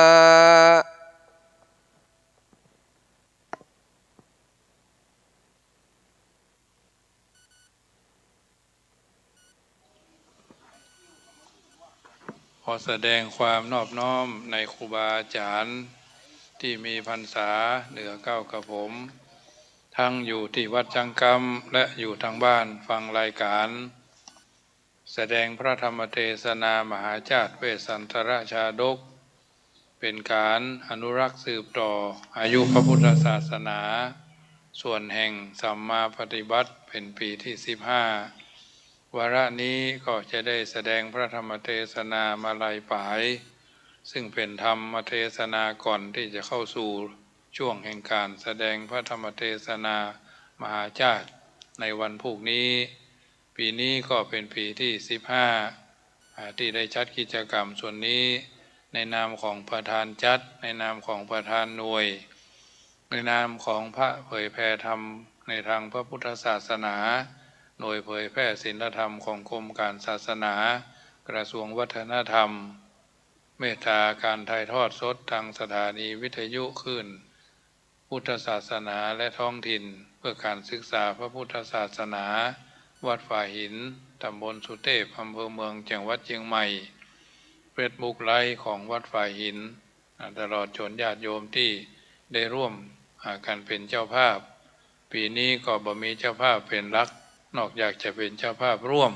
ขอแสดงความนอบน้อมในครูบาอาจารย์ตี้มีพรรษาเหนือเกล้ากระผม ทั้งอยู่ตี้วัดจังกำ และอยู่ตางบ้านฟังรายก๋าน แสดงพระธรรมเทศนามหาจาตุเวสสันตรชาดก เป๋นก๋านอนุรักษ์สืบต่ออายุพระพุทธศาสนา ส่วนแห่งสัมมาปฏิบัติเป๋นปี๋ตี้สิบห้า วาระนี้ก็จะได้แสดงพระธรรมเทศนามาลัยป๋าย ซึ่งเป๋นธรรมเทศนาก่อนตี้จะเข้าสู่ช่วงแห่งก๋านแสดงพระธรรมเทศนามหาจาตุในวันพูกนี้ ปี๋นี้ก็เป๋นปี๋ตี้สิบห้า อ่า ตี้ได้จัดกิจกรรมส่วนนี้ ในนามของประธานจัด ในนามของประธานหน่วย ในนามของพระเผยแผ่ธรรมในตางพระพุทธศาสนา หน่วยเผยแผ่ศีลธรรมของกรมก๋านศาสนา กระทรวงวัฒนธรรม เมตตาก๋านถ่ายทอดสดตางสถานีวิทยุคลื่นพุทธศาสนาและท้องถิ่นเพื่อก๋านศึกษาพระพุทธศาสนา วัดฝายหิน ตำบลสุเตพ อำเภอเมือง จังหวัดเจียงใหม่ เฟซบุ๊กไลฟ์ของวัดฝายหิน อ่า ตลอดจ๋นญาติโยมตี้ได้ร่วม อ่า กั๋นเป๋นเจ้าภาพ ปี๋นี้ก็บ่มีเจ้าภาพเป๋นหลัก นอกจากจะเป๋นเจ้าภาพร่วม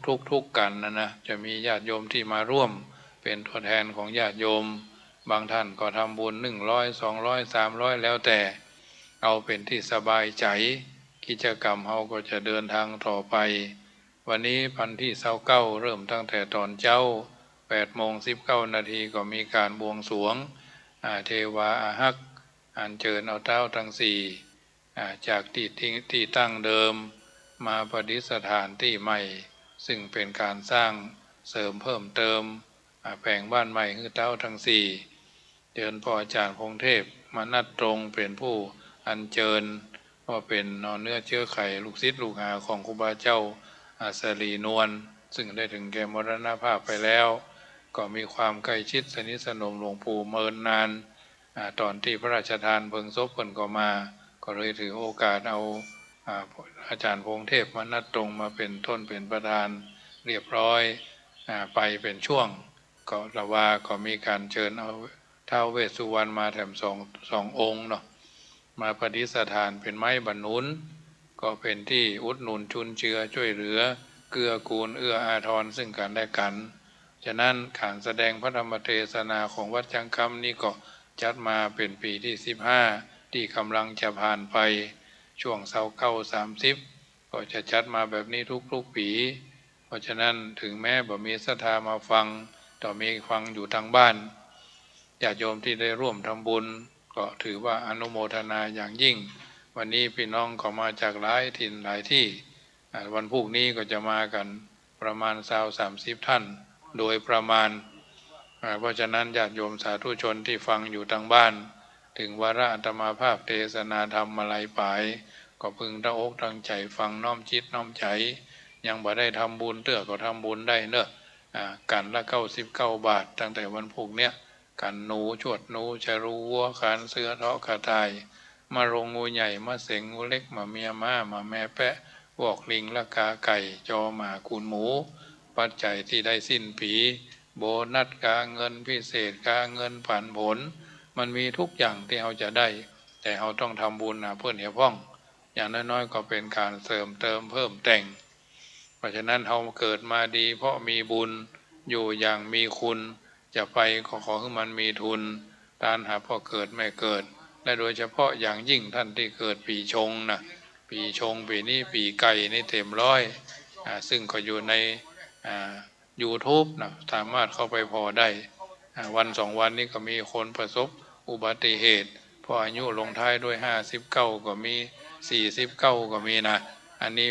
ทุกๆ ทุกกั๋นนะนะ จะมีญาติโยมตี้มาร่วมเป๋นตั๋วแทนของญาติโยม บางท่านก็ทำบุญหนึ่งร้อย สองร้อย สามร้อย แล้วแต่ เอาเป๋นตี้สบายใจ๋ กิจกรรมเฮาก็จะเดินทางต่อไป วันนี้วันตี้ซาวเก้า เริ่มตั้งแต่ต๋อนเจ๊า แปดโมงสิบเก้านาที ก็มีก๋านบวงสรวง อ่า เทวาอาฮัก อัญเจิญเอาต๊าวตังสี่ อ่า จากตี้ ตี้ ตี้ตั้งเดิม มาประดิษฐานตี้ใหม่ ซึ่งเป๋นก๋านสร้างเสริมเพิ่มเติม อ่า แป๋งบ้านใหม่หื้อต๊าวตังสี่ เจิญป้ออาจ๋ารย์พงษ์เทพ มนัสตรง เป๋นผู้อัญเจิญ ว่าเป๋นหน่อเนื้อเจื๊อไขลูกศิษย์ลูกหาของครูบาเจ้า อ่า สะหลีนวล ซึ่งได้เถิงแก่มรณภาพไปแล้ว ก็มีความใกล้ชิดสนิทสนมหลวงปู่เมินนาน อ่า ต๋อนตี้พระราชทานเพลิงศพเปิ้นก็มา ก็เลยถือโอกาสเอา อ่า อาจ๋ารย์พงษ์เทพ มนัสตรง มาเป๋นต้นเป๋นประธานเรียบร้อย อ่า ไปเป๋นช่วง ก็ละว่าก็มีก๋านเจิญเอาท้าวเวสสุวรรณมาแถมสอง สององค์เนาะ มาประดิษฐานเป๋นไม้บรรนุน ก็เป๋นตี้อุดหนุนจุนเจือจ้วยเหลือ เกื้อกูลเอื้ออาทรซึ่งกันและกัน ฉะนั้นก๋านแสดงพระธรรมเทศนาของวัดจั๊งกำนี้ก็จัดมาเป๋นปี๋ตี้สิบห้า ตี้ก่ำลังจะผ่านไป ช่วงซาวเก้า สามสิบ ก็จะจัดมาแบบนี้ทุกๆ ปี๋ เพราะฉะนั้นเถิงแม้บ่มีศรัทธามาฟัง แต่มีฟังอยู่ตางบ้าน ญาติโยมตี้ได้ร่วมทำบุญ ก็ถือว่าอนุโมทนาอย่างยิ่ง วันนี้ปี้น้องก็มาจากหลายถิ่นหลายตี้ อ่า วันพูกนี้ก็จะมากั๋นประมาณซาว สามสิบ ต้าน โดยประมาณ อ่า เพราะฉะนั้นญาติโยมสาธุชนตี้ฟังอยู่ตางบ้าน เถิงวาระอาตมาภาพเทศนาธรรมมาลัยป๋าย ก็พึงตั้งอกตั้งใจ๋ฟัง น้อมจิตน้อมใจ๋ ยังบ่ได้ทำบุญเตื้อก็ทำบุญได้เนาะ อ่า ก๋านละ เก้าสิบเก้า บาท ตั้งแต่วันพูกเนี้ย ก๋านหนู จวดหนู ฉลู วัว ขานเสือ เทาะกระต่าย มะโรง งูใหญ่ มะเสง งูเล็ก หมาเมีย ม้า หมาแม แปะ วอก ลิง ละกา ไก่ จอ หมา กูนหมู ปัจจัยตี้ได้สิ้นปี๋ โบนัสก๋าเงิน พิเศษก๋าเงิน ปันผล มันมีทุกอย่างตี้เฮาจะได้ แต่เฮาต้องทำบุญหาเปิ้นเหียพ่อง อย่างน้อยๆ ก็เป๋นก๋านเสริมเติมเพิ่มแต่ง เพราะฉะนั้นเฮาเกิดมาดีเพราะมีบุญ อยู่อย่างมีคุณ จะไปก็ขอหื้อมันมีทุน ต้านหาพ่อเกิดแม่เกิด และโดยเฉพาะอย่างยิ่งต้านตี้เกิดปี๋ชงนะ ปี๋ชง ปี๋นี้ปี๋ไก่นี่เต็มร้อย อ่า ซึ่งก็อยู่ใน อ่า ยูทูบนะ สามารถเข้าไปผ่อได้ อ่า วันสองวันนี้ก็มีคนประสบอุบัติเหตุ เพราะอายุลงท้ายด้วย ห้าสิบเก้า ก็มี สี่สิบเก้า ก็มีนะ อันนี้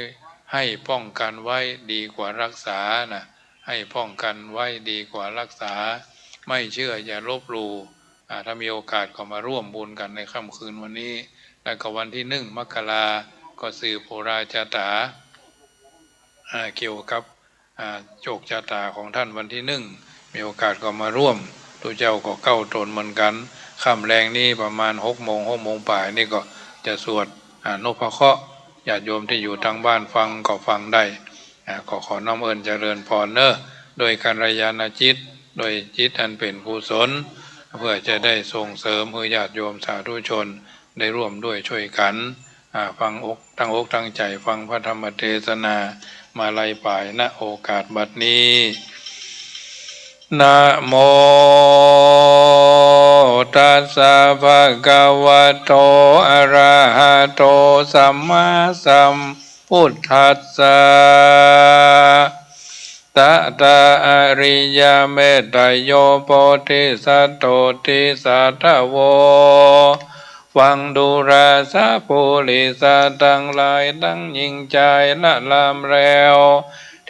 ให้ป้องกันไว้ดีกว่ารักษานะ ให้ป้องกันไว้ดีกว่ารักษา ไม่เชื่ออย่าลบหลู่ อ่า ถ้ามีโอกาสก็มาร่วมบุญกั๋นในค่ำคืนวันนี้ แล้วก็วันตี้หนึ่งมกราก็สืบโหราจาต๋า อ่า เกี่ยวกับ อ่า โจคจาต๋าของต้านวันตี้หนึ่ง มีโอกาสก็มาร่วม ตุ๊เจ้าก็เก๊าต๋นเหมือนกั๋น ค่ำแลงนี้ประมาณหกโมง หกโมงป๋ายนี่ก็จะสวด อ่า นพเคราะห์ ญาติโยมตี้อยู่ตางบ้านฟังก็ฟังได้ อ่า ก็ขอน้อมเอิ้นเจริญพรเนาะ ด้วยกัลยาณจิต ด้วยจิตอันเป๋นกุศล เพื่อจะได้ส่งเสริมหื้อญาติโยมสาธุชนได้ร่วมด้วยช่วยกั๋น อ่า ฟังอก ตั้งอกตั้งใจ๋ฟังพระธรรมเทศนามาลัยป๋าย ณ โอกาสบัดนี้ นะโมตัสสะ ภะคะวะโต อะระหะโต สัมมาสัมพุทธัสสะ ตะถา อริยเมตไตรโย โพธิสัตโต ติสสะทะโว ฟังดูราสะปุริสะตังหลาย ตังญิงจายละลามแล้ว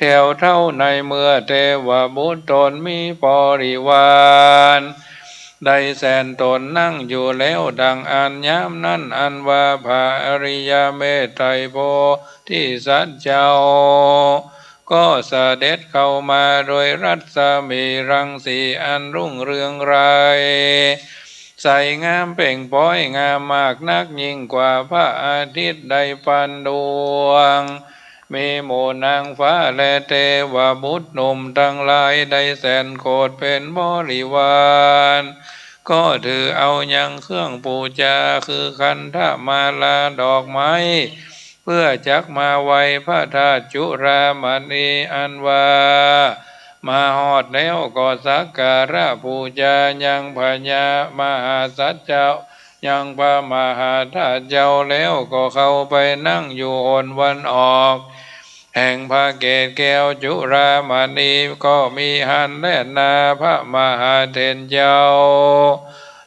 แถวเต้าในเมื่อเตวบุตรต๋นมีบริวาร ได้แสนต๋นนั่งอยู่แล้ว ดังอั้นยามนั้นอันว่า พระอริยเมตไตรโพธิสัตว์เจ้า ก็เสด็จเข้ามาโดยรัศมีรังสีอันรุ่งเรืองไร้ ใสงามเปล่งป๊อยงามมากนัก ยิ่งกว่าพระอาทิตย์ได้ปันดวง มีหมู่นางฟ้าและเตวบุตรหนุ่มตังหลายได้แสนโกฏเป็นบริวาร ก็ถือเอายังเครื่องปู๋จาคือขันธมาลาดอกไม้ เพื่อจักมาไหว้พระธาตุจุฬามณีอันว่า มาฮอดแล้วก็สักการะปู๋จายังพญามหาสัตว์เจ้า ยังพระมหาธาตุเจ้าแล้วก็เข้าไปนั่งอยู่หนวันออก แห่งพระเกศแก้วจุฬามณี ก็มีหั้นแลนา พระมหาเถรเจ้า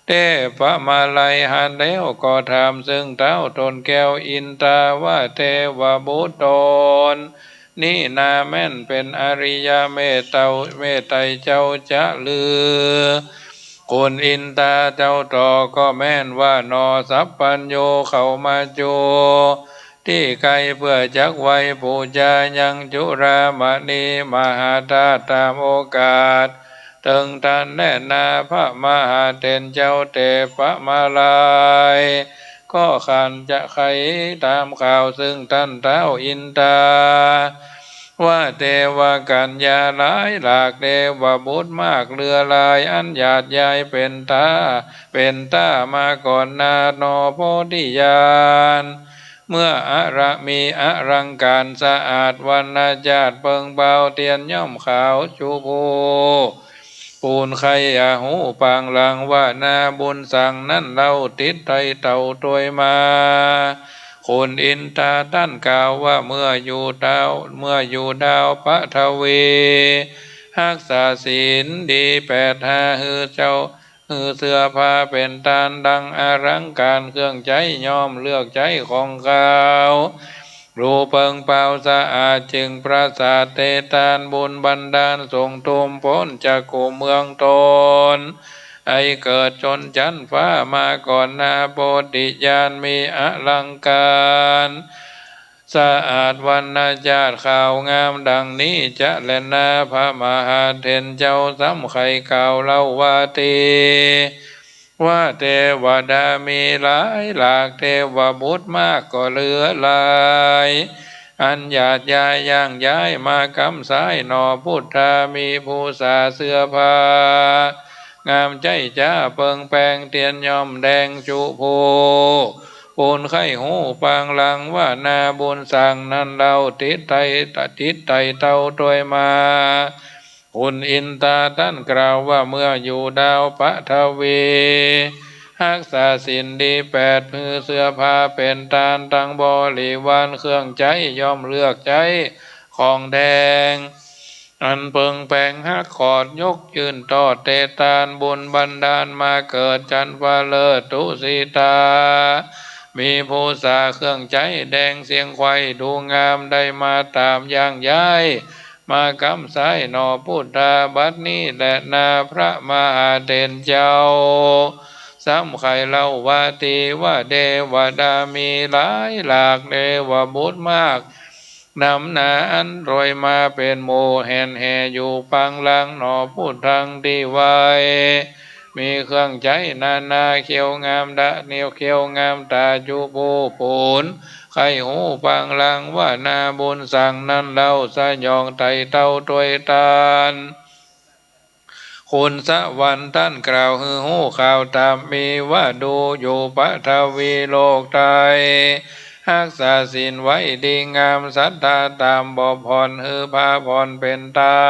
เตพระมาลัยหั้นแล้วก็ถามซึ่งเต๊าต๋นแก้วอินตาว่า เตวบุตรต๋น นี้นาแม่นเป๋นอริยเมตเตา เมตไตรเจ้าจะลือ คุณอินตาเจ้าต๋อบก็แม่นว่าหนอ สัพพัญญูเข้ามาจู ตี้ใก้เปื้อจักไหว้ปู๋จายังจุฬามณีมหาธาตุต๋ามโอกาส เถิงตันแลนา พระมหาเถรเจ้า เตพระมาลัย ก็ขันจะไขต๋ามข่าวซึ่งต้านเต๊าอินตา ว่าเตวกัญญาหลายหลาก เตวบุตรมากเหลือหลาย อันหยาดยายเป๋นต๋า เป๋นต๋ามาก่อนนาหนอ โพธิญาณ เมื่ออละ มีอลังก๋านสะอาดวรรณจาติ เปิงเปาเตียนย่อมขาวจุพู ปูนใค่อยากฮู้ปางหลังว่านาบุญสังนั้นเล่า ติดไต่เต้าตวยมา ขุนอินทาต้านกล่าวว่า เมื่ออยู่ดาว เมื่ออยู่ดาวปฐวี ฮักษาศีลดีแปดห้า หื้อเจ้า หื้อเสื้อผ้าเป๋นตานดังอลังก๋าน เครื่องใจ๊ย่อมเลือกใจ๊ของขาว ดูเปิงเปาสะอาด จึงประสาทเตตาน บุญบันดาลส่งทุ่มป๊นจากกุมเมืองตน ไอเกิดจนจั๊นฟ้ามาก่อน นาโพธิญาณมีอลังก๋าน สะอาดวรรณจาติขาวงามดังนี้ จะแลนา พระมหาเถรเจ้าซ้ำใค่กล่าวเล่าว่า เตวะ เตวดามีหลายหลาก เตวบุตรมากก็เหลือหลาย อันหยาดยายย่างย้ายมาก้ำซ้ายหนอ พุทธามีภูษาเสื้อผ้า งามใจ๊จ้า เปิงแป๋งเตียนย่อมแดงจุพู ปูนใค่ฮู้ปางหลังว่า นาบุญสังนั้นเล่า ติดไต่ ติดไต่เต้าตวยมา ขุนอินทาต้านกล่าวว่า เมื่ออยู่ดาวปฐวี ฮักษาศีลดีแปด หื้อเสื้อผ้าเป๋นตาน ตังบริวารเครื่องใจ๊ย่อมเลือกใจ๊ของแดง อันเปิงแป๋งฮักขอด ยกยื่นตอบเตตาน บุญบันดาลมาเกิดจั๊นฟ้าเลิศ ตุสิตา มีภูษาเครื่องใจ๊แดงเสียงไขว่ดูงาม ได้มาต๋ามย่างย้าย มาก้ำซ้ายหนอ พุทธา บัดนี้แลนา พระมหาเถรเจ้า ซ้ำใค่เล่าว่า เตวะ เตวดามีหลายหลาก เตวบุตรมาก นำหน้าอันตวยมาเป๋นหมู่ แห่นแห่อยู่ปางหลังหนอ พุทธังตี้ไว้ มีเครื่องใจ๊นานา เขียวงามดะ เนียวเขียวงามต๋าจุพู ปูนใค่ฮู้ปางหลังว่า นาบุญสังนั้นเล่า สยองไต่เต้าตวยตาน ขุนสวรรค์ต้านกล่าวหื้อฮู้ข่าวต๋ามมีว่า ดูอยู่ปฐวีโลกไต ฮักษาศีลไว้ดีงาม ศรัทธาต๋ามบ่ผ่อน หื้อผ้าผ่อนเป๋นตา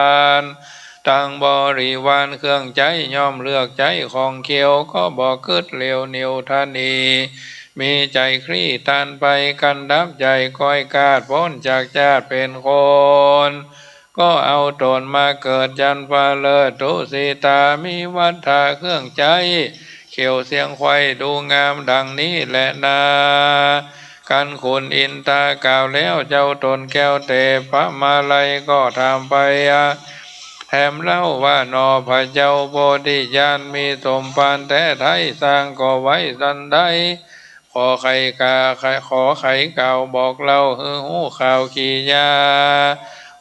น ตังบริวารเครื่องใจ๊ย่อมเลือกใจ๊ของเขียว ก็บ่กึ๊ดเหลวเหนียวทะนี มีใจ๋คลี่ตานไป กันดับใจ๋ก้อยกาดป๊นจากจาติเป๋นคน ก็เอาต๋นมาเกิดจั๊นฟ้าเลิศ ตุสิตา มีวัฏฐะเครื่องใจ๊ เขียวเสียงไขว่ดูงามดังนี้แลนา กันขุนอินทากล่าวแล้ว เจ้าต๋นแก้วเตปะมาลัยก็ถามไป แถมเล่าว่า หนอพระเจ้าโพธิญาณ มีสมภารแต๊ไท้ สร้างก่อไว้สันใด ขอใค่กล่าว ขอใค่กล่าวบอกเล่า หื้อฮู้ข่าวกิริยา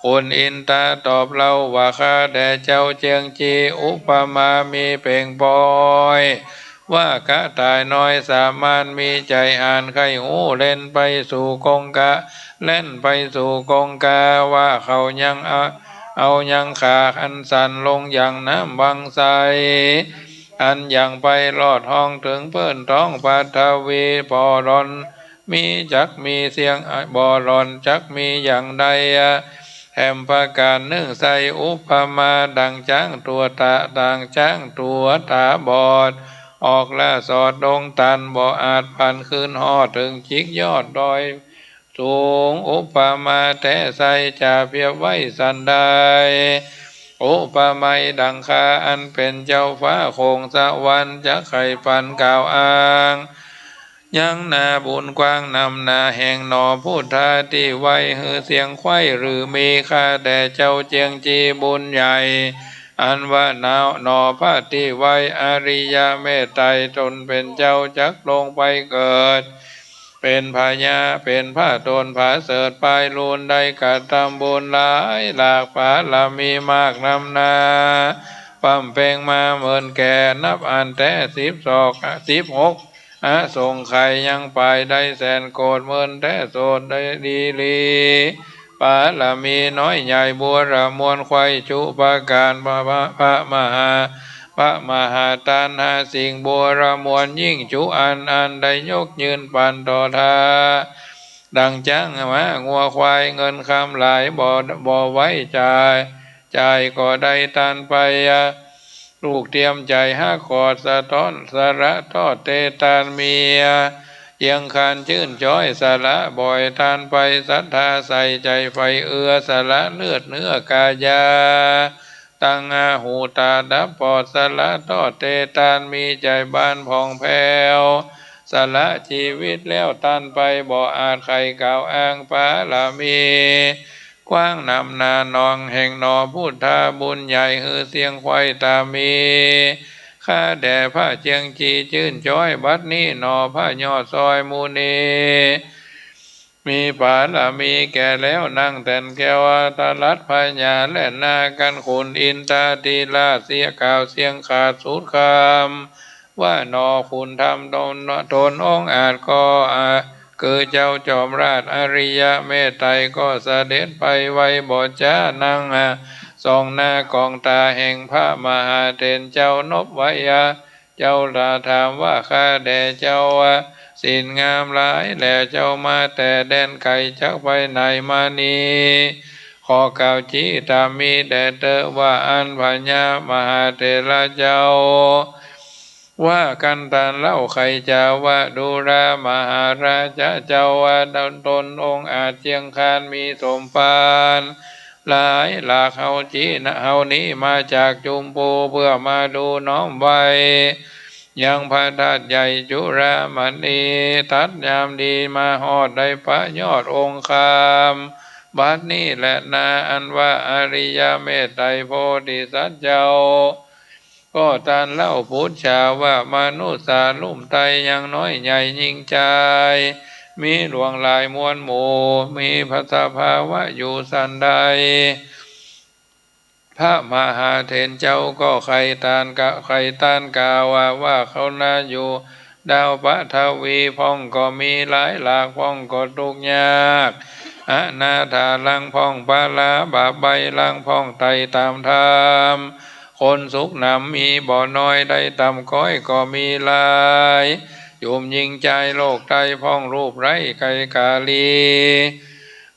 ขุนอินทาตอบเล่าว่า ข้าแต่เจ้าเจียงจี อุปมามีเป่งปอย ว่ากระต่ายน้อยสามารถ มีใจ๋อ่านใค่ฮู้ เล่นไปสู่กงกา เล่นไปสู่กงกา ว่าเขายังเอา เอายังขาอันสั้นลงยังน้ำวังใส อันยังไปลอดห้องเถิงปื้นท้องปฐวี บ่หล่อนมีจักมีเสี้ยง บ่หล่อนจักมีอย่างใด แถมประก๋านนึ่งใส่อุปมา ดังจ๊างตั๋วต๋า ดังจ๊างตั๋วต๋าบอด ออกล่าสอดดงตัน บ่อาจปั่นคืนฮอดเถิงจิ๊กยอดดอย สูง อุปมาแต๊ไส้จะเปรียบไว้สันใด อุปไมยดังข้าอันเป๋นเจ้าฟ้าโขงสวรรค์ จักใค่ปันกล่าวอ้าง ยังนาบุญกว้างนำหน้าแห่งหนอ พุทธาตี้ไว้ หื้อเสียงไขว่หรือมี ข้าแต่เจ้าเจียงจีบุญใหญ่ อันว่าหนอ หนอพระตี้ไว้ อริยะเมตไตรต๋นเป๋นเจ้าจักลงไปเกิด เป๋นพญา เป๋นพระต๋นผาเสริฐปายลูน ได้กระทำบุญหลายหลาก ปารมีมากนำหน้า ปำเพ็งมาเมินแก่ นับอันแต๊สิบสอง สิบหก อสงไขยยังปายได้แสนโกฏ เมินแต๊โสดได้ดีหลี ปารมีน้อยใหญ่บัวระมวลไขว่จุประก๋าน พระ พระ พระมหา พระมหาทานห้าสิ่งบัวระมวลยิ่งจุอัน อันได้ยกยื่นปันต่อทา ดังจ๊างม้างัวควาย เงินคำหลายบ่ บ่ไว้จ่าย จ่ายก็ได้ตานไป ลูกเตียมใจ๋ฮักกอด สะต๊อนสละตอดเตตานมี เจียงคานจื้นจ๊อยสละบ่อยตานไป ศรัทธาใส่ใจ๋ใฝ่เอือ สละเลือดเนื้อกายา ตังอาหูต๋าดับปอด สละตอดเตตานมี ใจ๋บานผ่องแผ้ว สละจีวิตแล้วตานไป บ่อาจใค่กล่าวอ้างปารมี กว้างหนำหนาหนองแห่งหนอ พุทธาบุญใหญ่หื้อเสี้ยงไขว่ต๋ามี ข้าแด่พระเจียงจีจื้นจ๊อย บัดนี้หนอพระยอดซอยมุนี มีปารมีแก่แล้วนั่งแต้นแก้ว ตรัสพญาแล่นนา กันขุนอินทาธิราชเสี้ย กล่าวเสียงขาดสุดคำ ว่าหนอขุนธรรมตน ตนองค์อาจก็อา คือเจ้าจอมราชอริยเมตไตรก็เสด็จไปไวบ่จ๊า นั่งส่องหน้ากองต๋าแห่งพระมหาเถรเจ้านบไว้ เจ้าตรัสถามว่า ข้าแด่เจ้า ศีลงามหลายแล เจ้ามาแต่แดนไก๋ จักไปไหนมานี้ ขอกล่าวจีต๋ามีแด่เต๊อะ ว่าอั้น พญามหาเถระเจ้า ว่ากันตานเล่า ใค่จะว่า ดูรามาหาราชะเจ้า ว่าตนองค์อาจเจียงคาน มีสมภารหลายหลาก เฮาจีนะ เฮานี้มาจากจุมพู เพื่อมาดูน้อมไหว้ ยังพระธาตุใหญ่จุฬามณี ตรัสยามดีมาฮอด ได้ประยอดองค์คำ บัดนี้แลนา อันว่าอริยเมตไตรโพธิสัตว์เจ้า ก็ตรัสเล่าปุจฉาว่า มนุษย์สาลุ่มไตยังน้อยใหญ่ยิ่งใจ๋ มีหลวงหลายมวลหมู่ มีพระสภาวะอยู่สันใด พระมหาเถรเจ้าก็ใค่ตรัสกะ ใค่ตรัสกล่าวว่า ว่าเขานาอยู่ดาวปฐวี พ่องก็มีหลายหลาก พ่องก็ตุ๊กข์ยาก อนาถา ลางพ่องปราบาปใบ้ ลางพ่องไต่ต๋ามธรรม คนสุขหนำมีบ่น้อย ได้ต่ำก๊อยก็มีหลาย จุ่มหญิงจายโลกไตพ่องรูปไร้ไกลกาลี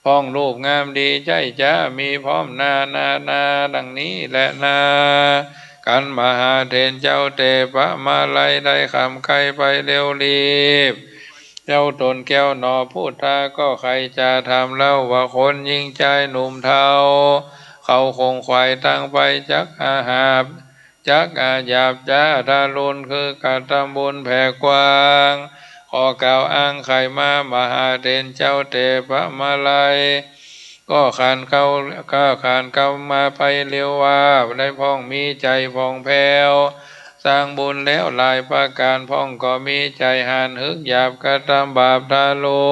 พ่องรูปงามดีใจ้จ๊า มีพร้อมนานานา ดังนี้แลนา กันมหาเถรเจ้าเตปะมาลัย ได้ขำใค่ไปเร็วรีบ เจ้าตนแก้วหนอพุทธา ก็ใค่จะถามเล่าว่า คนหญิงจายหนุ่มเฒ่า เขาขงขวายตั้งไป จักอาหาบ จักอาหยาบจ๊าทารุณ คือกระตำบุญแผ่กว้าง ขอกล่าวอ้างใค่มา มหาเถรเจ้าเตปะมาลัย ก็ขานเข้า ก็ขานเข้ามาไปเร็ววาบ ได้พ่องมีใจ๋ผ่องแผ้ว สร้างบุญแล้วหลายประก๋าน พ่องก็มีใจ๋หาญหึกหยาบ กระตำบาปทารุ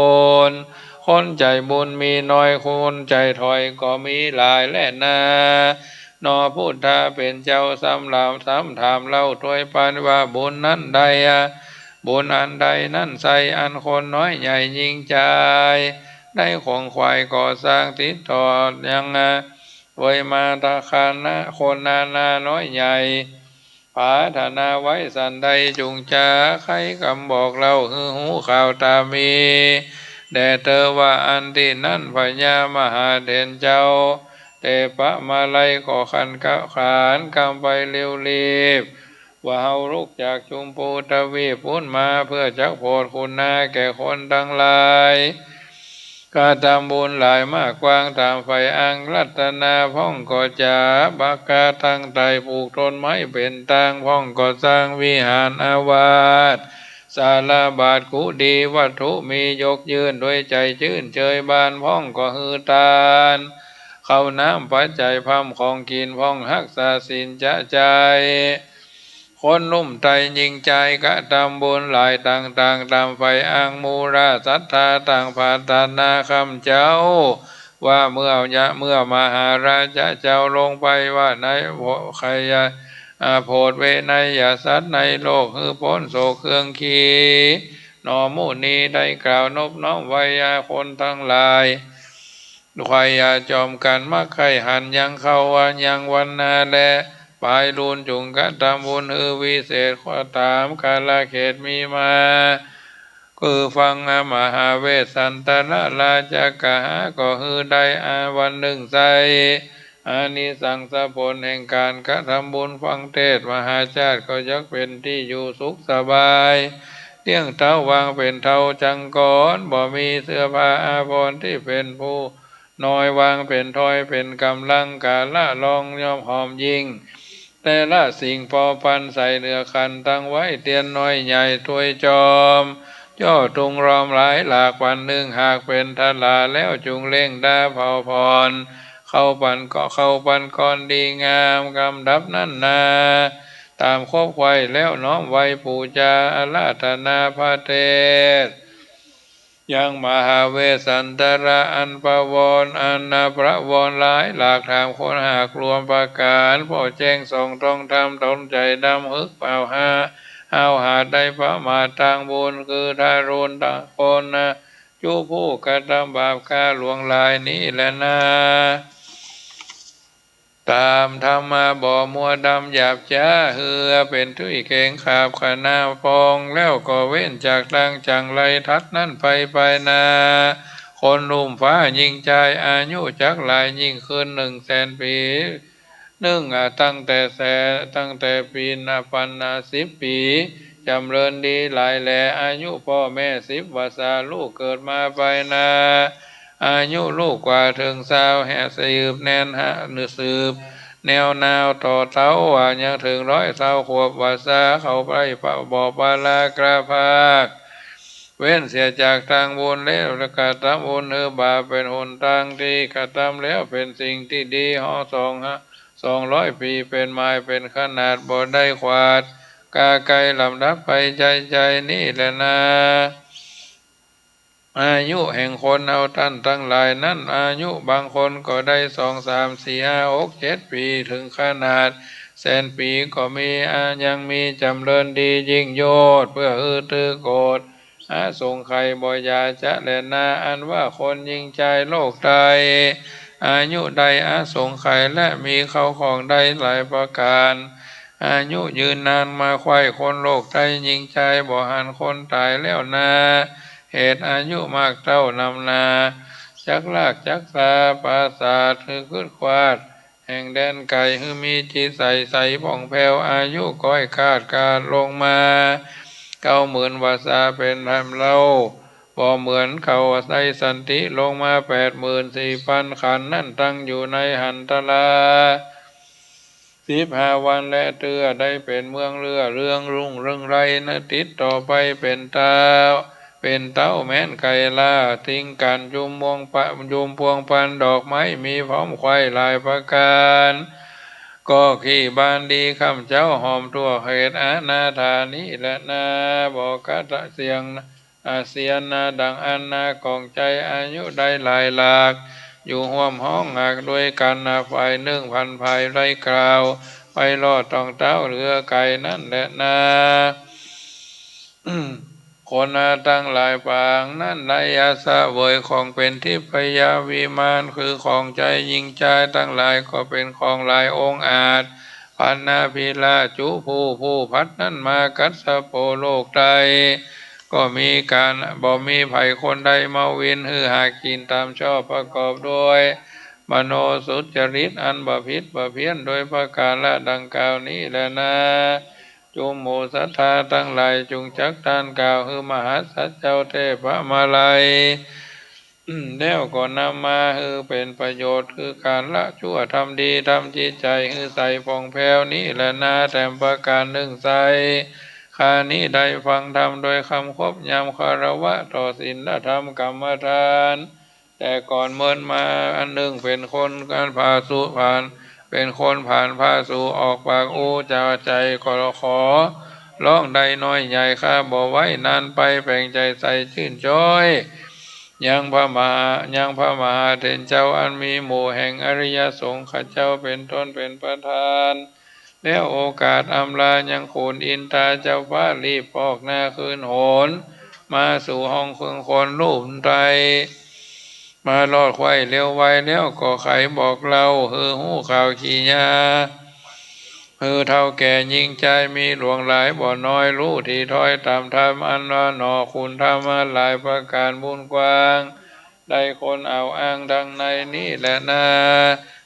ณ คนใจ๋บุญมีน้อย คนใจ๋ถอยก็มีหลายแลนา หนอพุทธาเป๋นเจ้า สำหรับสำถามเล่าถ้วยปันว่า บุญนั้นใด บุญอันใดนั้นไส้ อันคนน้อยใหญ่ยิ่งจาย ได้ขงขวายก่อสร้างติดต่อยัง โดยมาตะคานะ คนนานาน้อยใหญ่ ผาถนาไว้สันใด จุ่งจาใค่กำบอกเล่า หื้อฮู้ข่าวต๋ามี แด่เตอว่า อันตี้นั้นพญามหาเถรเจ้า เตปะมาลัย ก็ขานกะ ขานกำไปเร็วรีบ ว่าเฮาลุกจากจุมพูทวีปปุ้นมา เพื่อจักโผดคุณนาแก่คนตังหลาย กระตำบุญหลายมากกว้างต๋ามใฝ่อัง รัตนาพ่องก็จ๋าปะกาตั้งไต่ ปลูกต้นไม้เป๋นตาง พ่องก็สร้างวิหารอาวาส ศาลาบาทกุฏิ วัตถุมียกยื่น โดยใจ๋จื้นเจยบาน พ่องก็หื้อตาน ข้าวน้ำปัจจัยพร่ำของกิ๋น พ่องฮักษาศีลจะใจ๋ คนลุ่มไตยิ่งจาย กระตำบุญหลายต่างๆ ต๋ามใฝ่อัง มูราศรัทธาต่างผาถนาคำเจ้า ว่าเมื่อ เมื่อมหาราชะเจ้าลงไปว่าใน ใค่ อ่า โผดเวไนยสัตว์ในโลก หื้อป๊นโศกเครื่องขี หนอมุนีได้กล่าวนบน้อมไหว้ อ่า คนตังหลาย ใค่ อ่า จอมกั๋นมักใค่หันยังเข้าวันยังวันนาแล ปายลูนจุ่งกระตำบุญหื้อวิเศษ ก็ต๋ามกาลเขตมีมา ปือฟังอมหาเวสสันตรราชกหา ก็หื้อได้อาวันนึ่งไส้ อานิสังสผลแห่งก๋านกระทำบุญฟังเตสน์มหาชาติ ก็จักเป๋นตี้อยู่สุขสบาย เตี้ยงเต๊า วางเป๋นเทาจังกร บ่มีเสื้อผ้าอาภรณ์ตี้เป๋นผู้ น้อย วางเป๋นถ้อยเป๋นก๋ำลัง ก๋าละลองย่อมหอมยิ่ง แต่ละสิ่งผ่อปันใส่เหนือขันตั้งไว้ เตียนน้อยใหญ่ถ้วยจอม จ้อตุงรอมหลายหลาก วันนึ่งหากเป๋นทราแล้ว จุ่งเร่งดาเผาผ่อน เข้าปันก็เข้าปันก่อนดีงาม กำดับนั้นนา ต๋ามคบใค่แล้วน้อมไหว้ปู๋จา อาราธนาพระเตสน์ ยังมหาเวสสันตรราชอันประวร อันประวรหลายหลาก ถามค้นหากรวมประก๋าน ผ่อแจ้งส่องต้องธรรม ตนใจ๋ดำหึกเป่าหา ห้าวหาดได้ประมาทตางบุญ คือทารุณตะคนนะ จุผู้กระทำบาปฆ่าหลวงหลายนี้แลนา ต๋ามธรรมาบ่มัวดำหยาบจ๊า หื้อเป๋นตุ้ยเก๋งขาบขนาปอง แล้วก็เว้นจากตางจั่งไร ถัดนั้นไปไปนา คนหนุ่มฟ้าญิงจาย อายุจักหลายยิ่งขึ้นนึ่งแสนปี๋ นึ่ง อ่ะ ตั้งแต่แสน ตั้งแต่ปี๋นะปันนะสิบปี๋ จ๋ำเริญดีหลายแล อายุป้อแม่สิบวรรษา ลูกเกิดมาไปนา อายุลูกกว่าเถิงซาว แห่สืบแนนหะ สืบแนวนาวต่อเต๊า ว่ายังเถิงร้อยซาวขวบวรรษา เขาไปบ่ปรากระภาค เว้นเสียจากตางบุญ แล้วกระทำบุญหื้อบาป เป๋นหนตางตี้กระทำแล้วเป๋นสิ่งตี้ดี ฮอดสองห้า สองร้อยปี๋ เป๋นหมายเป๋นขนาด บ่ได้ขวาด กาไกลลำดับไป ใจ๋ใจ๋นี้แลนา อายุแห่งคนเฮาต้านตังหลายนั้น อายุบางคนก็ได้สอง สาม สี่ ห้า หก เจ็ดปี๋ เถิงขนาดแสนปี๋ก็มี อา ยังมีจ๋ำเริญดียิ่งยวด เปื้อหื้อตื้อโกรธ อสงไขยบ่อย่าจะแลนา อันว่าคนญิงจายโลกไต อายุได้อสงไขยและมีเข้าของได้หลายประก๋าน อายุยืนนานมาใคว่คนโลกไต ญิงจายบ่หันคนต๋ายแล้วนา เหตุอายุมากเต้านำนา จักลากจักซาปราสาทหื้อคึดควาด แห่งแดนไก๋ หื้อมีจิตใสใสผ่องแผ้ว อายุก้อยคาดคาดลงมา เก้าหมื่นวรรษาเป๋นธรรมเล่า บ่เหมือนเขาได้สันติลงมา แปดหมื่นสี่พันขันธ์นั้น ตั้งอยู่ในหันตรา สิบห้าวัน และเตื้อได้เป๋นเมืองเลื่อเรืองรุ่งเรืองไร นะ ติดต่อไปเป๋นเต๊า เป๋นเต๊าแม้นไก๋ลา ติงกั๋นจุมพวงปะ จุมพวงปันดอกไม้ มีพร้อมใคว่หลายประก๋าน ก็ขี้บานดี ข้าพเจ้าหอมทั่วเขตอาณาถานี้แลนา บ่กระเสียง อาเซียนนา ดังอั้นนา ของใจ๋ อายุได้หลายหลาก อยู่ฮ่วมฮ้องหากด้วยกั๋นนา ฝ่ายนึ่งพันฝ่ายได้กล่าว ไปรอดต้องเต๊าเรือไก๋นั้นแลนา คนนาตังหลายปางนั้น ได้อาเสวยของเป๋นทิพยวิมาน คือของใจ๋ญิงจายตังหลาย ก็เป๋นของหลายองอาจ พันนาภิราชจุผู้ผู้พัดนั้นมา กัสสโป โลกไต ก็มีก๋าน บ่มีใผคนใดมาวิน หื้อหากิ๋นต๋ามชอบ ประกอบด้วย มโนสุจริตอันบ่ผิดบ่เพี้ยน โดยประก๋าระดังกล่าวนี้แลนา จุมหมู่ศรัทธาตังหลาย จุ่งจักต้านกล่าว หื้อมหัสสัจเจ้าเทพมาลัย แล้วก็นำมาหื้อเป๋นประโยชน์ คือก๋านละชั่วทำดี ทำจิตใจ๋หื้อใสผ่องแผ้วนี้แลนา แถมประก๋านนึ่งไส้ ข้านี้ได้ฟังธรรมโดยคำคบยำ คารวะต่อศีลธรรมกรรมฐาน แต่ก่อนเมินมา อันนึ่งเป๋นคน อันผาสุผ่าน เป๋นคนผ่านผาสุออกปากอู้จ๋าใจ๋ ก็ขอร้องได้น้อยใหญ่ ข้าบ่ไหวนานไป แป๋งใจ๋ใสจื้นจ๊อย ยังพระมหา ยังพระมหาเถรเจ้า อันมีหมู่แห่งอริยสงฆ์ข้าเจ้าเป๋นต้นเป๋นประธาน แล้วโอกาสอำลายังขุนอินทราเจ้าฟ้า รีบพอกหน้าคืนหน มาสู่ห้องเครื่องคนรูปไตร มารอดใคว่เร็วไว แล้วก็ไขบอกเล่า หื้อฮู้ข่าวกิริยา หื้อเฒ่าแก่ญิงจายมีหลวงหลายบ่น้อย ฮู้ตี้ถ้อยต๋ามธรรมอันว่าหน่อคุณธรรมหลายประก๋านบุญกว้าง ได้คนเอาอ้างดังในนี้แลนา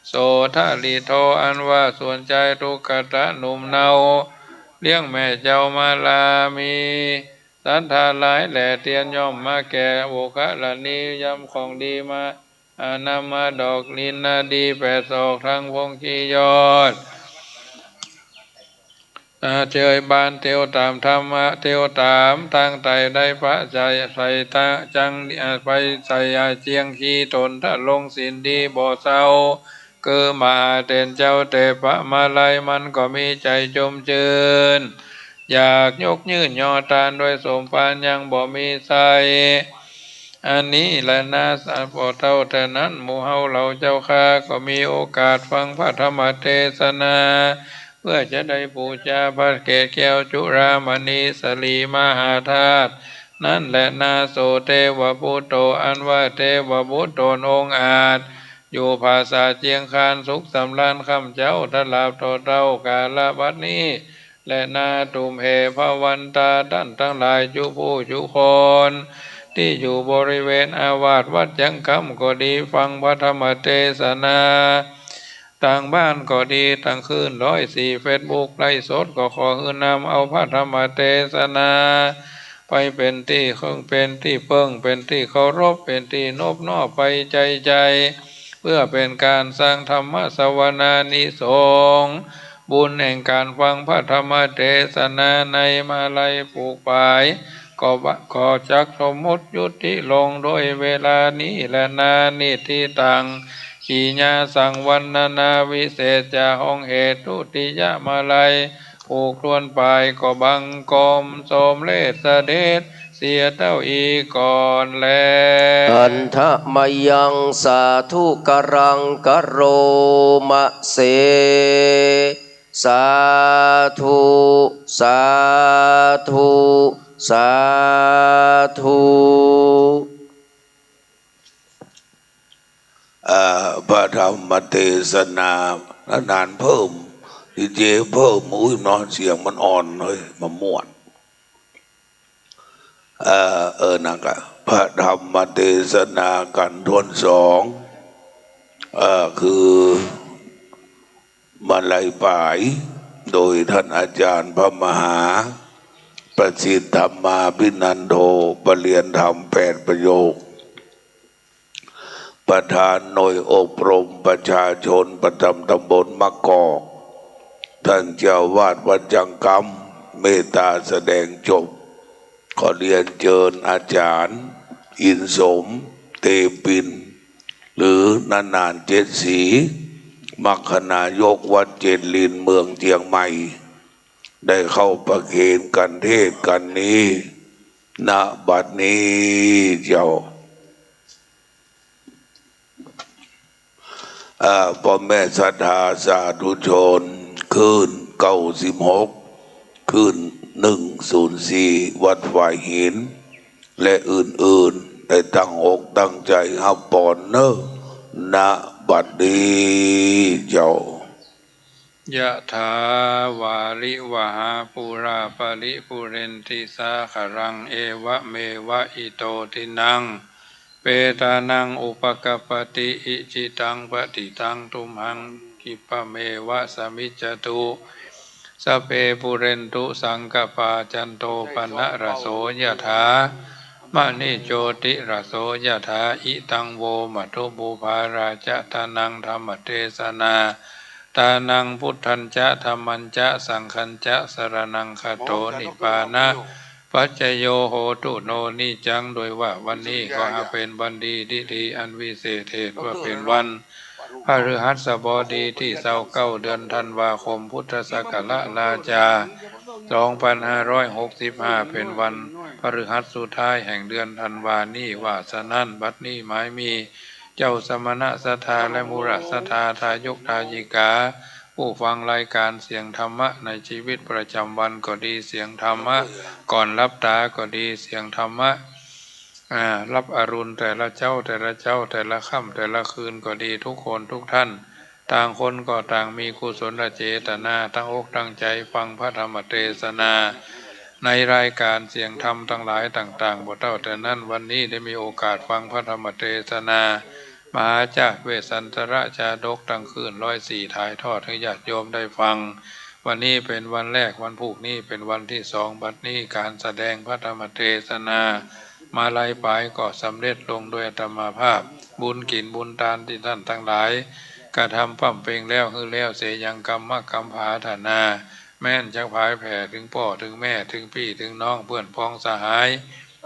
โสทะริโท อันว่าสุนใจ๋ ทุกขะตะหนุ่มเนา เลี้ยงแม่เจ้ามาลา มีศรัทธาหลายแลเตียน ย่อมมาแก่โมคคัลลานี ยำของดีมา อา นำมาดอกลินนาดีแปดศอก ทั้งพงขี้ยอด อา เจยบานเตียวต๋ามธรรมะ เตียวต๋ามตางไต่ ได้ปะใส่ ใส่ตะจัง อา ไปใส่อาเจียงขี้ต๋น ทะลงศีลดีบ่เศร้า คือมหาเถรเจ้า แต่ปะมาลัยมันก็มีใจ๋จมจื้น อยากยกยื่นยอตาน ด้วยสมภารยังบ่มีใส่ อันนี้แลนา สา พ่อเฒ่า แต่นั้นหมู่เฮาเหล่าเจ้าข้า ก็มีโอกาสฟังพระธรรมเตสนา เพื่อจะได้ปู๋จาพระเกศแก้วจุฬามณีสรีมหาธาตุ นั้นแลนา โส เทวปุตโต อันว่าเทวบุตรต๋นองอาจ อยู่ผาสาเจียงคาน สุขสำราญค่ำเจ๊า ตราบเต๊าเต้ากาละบัดนี้แลนา ตุมเห ภะวันตา ต้านตังหลายจุผู้จุคน ตี้อยู่บริเวณอาวาสวัดจังกำก็ดี ฟังพระธรรมเตสนา ตางบ้านก็ดี ตางคลื่นร้อยสี่เฟซบุ๊กไลฟ์สด ก็ขอหื้อนำเอาพระธรรมเตสนา ไปเป๋นตี้เคิ่ง เป๋นตี้เปิ้ง เป๋นตี้เคารพ เป๋นตี้นบนอบไปใจ๋ใจ๋ เพื่อเป๋นก๋านสร้างธรรมสวนานิสงส์ บุญแห่งก๋านฟังพระธรรมเตสนาในมาลัยผูกป๋าย ก็บะ ก็จักสมมุติยุติลงโดยเวลานี้แลนา นิฏฐิตัง กิริยาสังวรรณนาวิเศษจา ห้องเหตุทุติยมาลัย ผูกถ้วนป๋าย ก็บังคมสมเร็จเสด็จเสียเต้าอี้ก่อนแล หันทะมะยัง สาธุกะรัง กะโรมะเส สาธุ สาธุ สาธุ เอ่อ พระธรรมเตสนา นานๆเพิ่ม ดีเจเพิ่ม อุ้ย นอนเสียงมันอ่อนเลย มาม่วน เอ่อ เออ นั่นก็ พระธรรมเตสนากัณฑ์ถ้วนสอง เอ่อ คือ มาลัยป๋าย โดยท่านอาจารย์พระมหา ประสิทธิ์ธรรมาภินันโท ประเรียนธรรมแปดประโยค ประธานหน่วยอบรมประชาชนประจำตำบลมะกอก ท่านเจ้าอาวาสวัดจังกำ เมตตาแสดงจบ ขอเรียนเจิญอาจารย์ อินสม เตปิน หรือนานๆเจ็ดศรี มัคคณายกวัดเจ็ดลิน เมืองเจียงใหม่ ได้เข้าประเคนกัณฑ์เทศน์กัณฑ์นี้ ณ บัดนี้เจ้า เอ่อ ป้อแม่ศรัทธาสาธุชน คลื่นเก้าสิบหก คลื่นหนึ่งศูนย์สี่ วัดฝายหิน และอื่นๆ ได้ตั้งอกตั้งใจ๋ฮับปอนเน่อ ณ บัดนี้เจ้า ยะถา วาริวหา ปูรา ปะริปูเรนติ สาคะรัง เอวะเมวะ อิโต ทินนัง เปตานัง อุปะกัปปะติ อิจิตัง ปะฏิตัง ตุมหัง คิปปะเมวะ สะมิจจตุ สัพเพ ปูเรนตุ สังกปปา จันโท ปะนะระโส ยะถา มะณิ โจติระโส ยะถา อิตัง โว มะตุ ปูปา ราจะ ทานัง ธรรมเตสนา ทานัง พุทธัญจะ ธัมมัญจะ สังฆัญจะ สะระณัง คัจโฉ นิพพานะ ปัจจโย โหตุ โน นิจจัง โดยว่าวันนี้ขอหากเป๋นวันดี ดี ดี อันวิเศษ เหตุว่าเป๋นวันพฤหัสบดีตี้ซาวเก้า เดือนธันวาคม พุทธศักราชจา สองพันห้าร้อยหกสิบห้า เป๋นวันพฤหัสสุดท้ายแห่งเดือนธันวานี้ ว่าสะนั้น บัดนี้หมายมี เจ้าสมณะศรัทธาและมุระศรัทธา ทายกทายิกา ผู้ฟังรายการเสียงธรรมะในชีวิตประจำวันก็ดี เสียงธรรมะก่อนหลับตาก็ดี เสียงธรรมะ อ่า รับอรุณแต่ละเจ๊า แต่ละเจ๊า แต่ละค่ำ แต่ละคืนก็ดี ทุกคนทุกท่าน ต่างคนก็ต่างมีกุศลเจตนา ตั้งอกตั้งใจ๋ฟังพระธรรมเตสนา ในรายก๋านเสียงธรรมตังหลายต่างๆ บ่เต้าเต้านั้น วันนี้ได้มีโอกาสฟังพระธรรมเตสนา มหาจาติเวสสันตรจาดก ตังคืนร้อยสี่ ถ่ายทอดหื้อญาติโยมได้ฟัง วันนี้เป๋นวันแรก วันพูกนี้เป๋นวันตี้สอง บัดนี้ก๋านแสดงพระธรรมเตสนา มาลัยป๋ายก็สำเร็จลงโดยอาตมาภาพ บุญกิ๋นบุญตานตี้ต้านตังหลาย กระทำปำเป็งแล้ว หื้อแล้วเสียยังกำมะกำผาถนา แม้นจักผายแผ่เถิงป้อเถิงแม่ เถิงปี้เถิงน้อง เปื้อนพ้องสหาย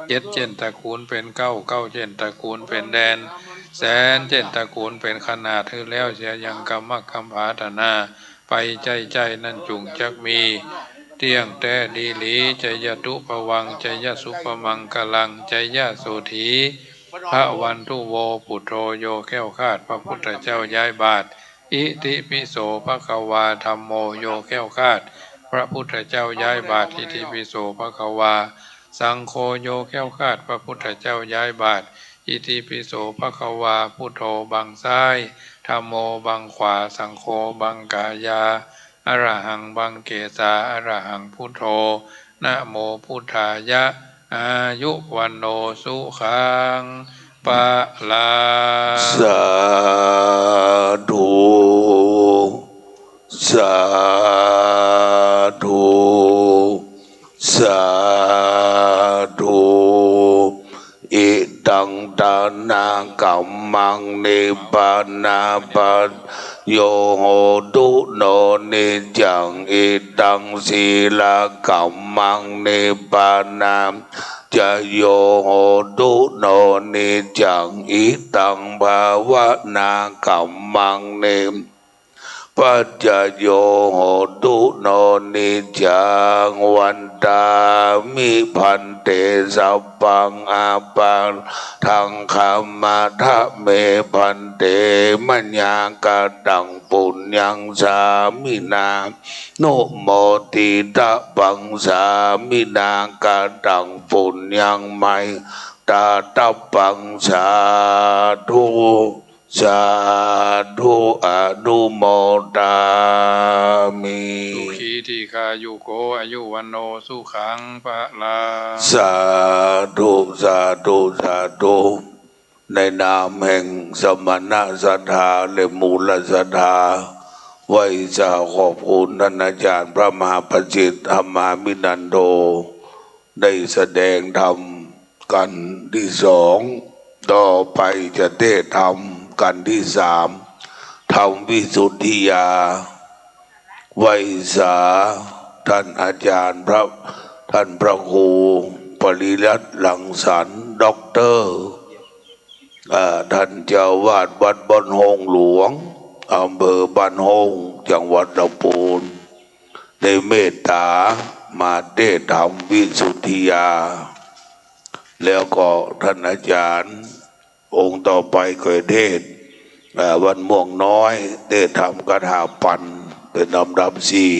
เจ็ดเจ้นตระกูลเป๋นเก๊า เก๊าเจ้นตระกูลเป๋นแดน แสนเจ้นตระกูลเป๋นขนาด หื้อแล้วเสียยังกำมะกำผาถนา ไปใจ้ๆ นั้นจุ่งจักมี เตี้ยงแต๊ดีหลี จยะตุพะวัง จยะสุปะมังกะลัง จยะโสฏฐี พะวันตุโว ปุตโธ โยแคล้วคลาด พระพุทธเจ้าย้ายบาท อิติปิโสภะคะวา ธัมโม โยแคล้วคลาด พระพุทธเจ้าย้ายบาท อิติปิโสภะคะวา สังโฆ โยแคล้วคลาด พระพุทธเจ้าย้ายบาท อิติปิโสภะคะวา พุทโธ บังซ้าย ธัมโม บังขวา สังโฆ บังกายา อะระหัง บังเกสา อะระหัง พุทโธ นะโมพุทธายะ อายุ วัณโณ สุขัง พะลัง สาธุ สาธุ สาธุ อิตังทานะกัมมัง นิพพานะปัจจโย โหตุ โน นิจจัง อิตัง ศีลกัมมัง นิพพานะปัจจโย โหตุ โน นิจจัง อิตัง ภาวนากัมมัง นิพ ปัจจโย โหตุ โน นิจจัง วันตามิ ภันเต สัพพัง อาปาทัง ขะมะทะเม ภันเต มะยากะตัง ปุญญัง สามินา นุโมทิตะปัง สามินากะตัง ปุญญัง มะยากะตะปัง สาธุ สาธุ อนุโมทามิ สุขี ทีฆายุโก อายุ วัณโณ สุขัง พะลัง สาธุ สาธุ สาธุ ในนามแห่งสมณศรัทธาและมูลศรัทธา ไหว้สาขอบคุณต้านอาจ๋ารย์พระมหาประสิทธิ์ ธรรมาภินันโท ได้แสดงธรรม กัณฑ์ตี้สอง ต่อไปจะเตศน์ธรรมกัณฑ์ตี้สาม ธรรมวิสุทธิยา ไหว้สาต้านอาจ๋ารย์พระ ต้านพระครูปริยัติรังสรรค์ ด็อกเตอร์ เอ่อ ต้านเจ้าอาวาสวัดบ้านโฮ่งหลวง อำเภอบ้านโฮ่ง จังหวัดลำพูน ได้เมตต๋ามาเตศน์ธรรมวิสุทธิยา แล้วก็ต้านอาจ๋ารย์องค์ต่อไปก็เตศน์ เอ่อ วัดม่วงน้อย เตศน์ธรรมคาถาปัณฑ์เป๋นลำดับสี่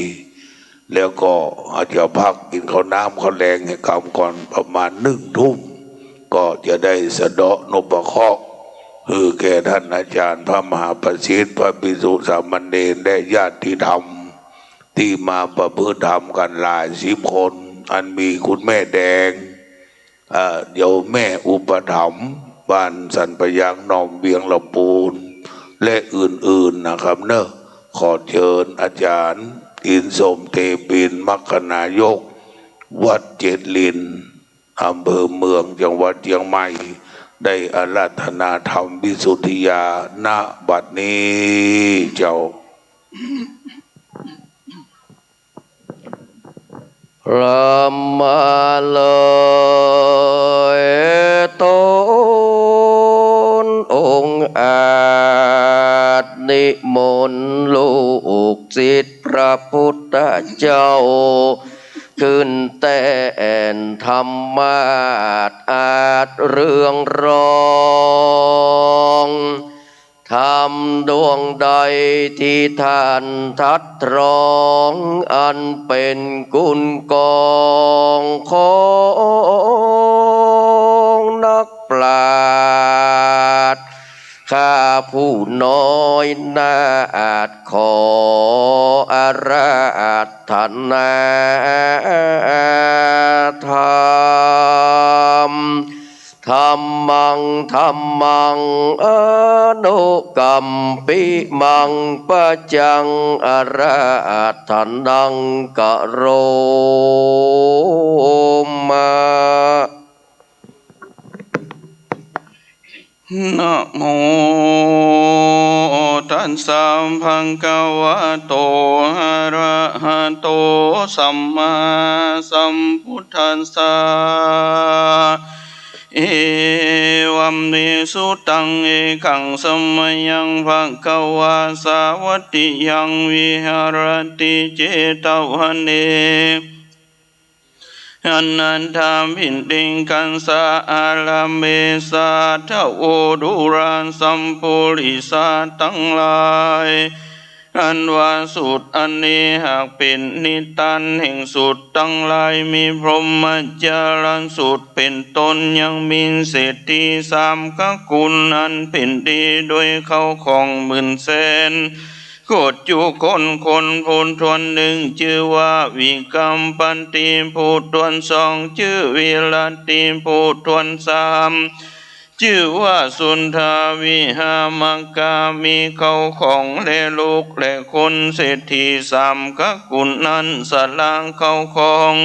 แล้วก็อาจจะพักกิ๋นข้าวน้ำข้าวแลงหื้อก่ำก่อน ประมาณหนึ่งทุ่ม ก็จะได้สะเดาะนพเคราะห์ หื้อแก่ต้านอาจ๋ารย์พระมหาประสิทธิ์ พระภิกษุสามเณร และญาติธรรม ตี้มาประพฤติธรรมกั๋นหลายสิบคน อันมีคุณแม่แดง เอ่อ โยมแม่อุปถัมภ์ บ้านสันปะยาง หนองเวียง ลำพูน และอื่นๆ นะครับเนาะ ขอเจิญอาจ๋ารย์ อินทร์สม เตปิน มรรคนายก วัดเจ็ดลิน อำเภอเมือง จังหวัดเจียงใหม่ ได้อาราธนาธรรมวิสุทธิยา ณ บัดนี้เจ้า พระมาเลยตนองค์อาจนิมนต์ลูกศิษย์พระพุทธเจ้า ขึ้นแต้นธรรมาสน์อาจเรืองรอง ธรรมดวงใดที่ท่านตรัสตรอง อันเป๋นคุณกองของนักปราชญ์ ข้า ผู้น้อยนาถขออาราธนาธรรม ธัมมัง ธัมมัง อนุกัมปิมัง ปัจจัง อาราธนัง กะโรมะ นะโมตัสสะ ภะคะวะโต อะระหะโต สัมมาสัมพุทธัสสะ เอวัมเม สุตัง เอกัง สะมะยัง ภะคะวา สาวัตถิยัง วิหะระติ เจตะวะเน อะนะถา ปิณฑิกัสสะ อารามเม สาทะโว ดูราสัมปุริสาตังหลาย อันว่าสูตรอันนี้หากเป๋นนิทานแห่งสูตรตังหลาย มีพรหมจารรย์สูตรเป๋นต้น ยังมีเศรษฐีสามกะกุล อันเป๋นดีโดยเข้าของหมื่นแสน โกฏจุคน คนผู้ถ้วนหนึ่งจื้อว่าวิกัมปติ ผู้ถ้วนสองจื้อวิรัตติ ผู้ถ้วนสามจื้อว่าสุนทาวิหามกา มีเข้าของและลูกและคน เศรษฐีสามกะกุลนั้นสละเข้าของ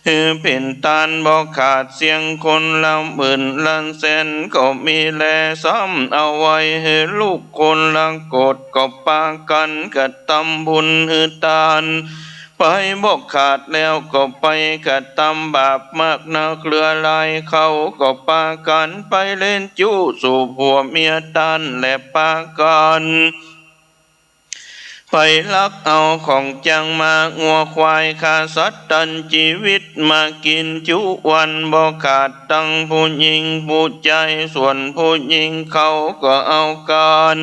หื้อเป๋นตานบ่ขาดเสี้ยง คนละหมื่นละแสนก็มีแล ซ้ำเอาไว้หื้อลูกคนละโกฏ ก็ปากั๋นกระตำบุญหื้อตาน ไปบ่ขาด แล้วก็ไปกระตำบาปมากนักเหลือหลาย เขาก็ปากั๋นไปเล่นจู้สู่ผัวเมียตาน และปากั๋นไปลักเอาของจ้างม้างัวควาย ฆ่าสัตว์ตัดจีวิตมากิ๋นจุวันบ่ขาด ตังผู้หญิงผู้จาย ส่วนผู้หญิงเขาก็เอากั๋น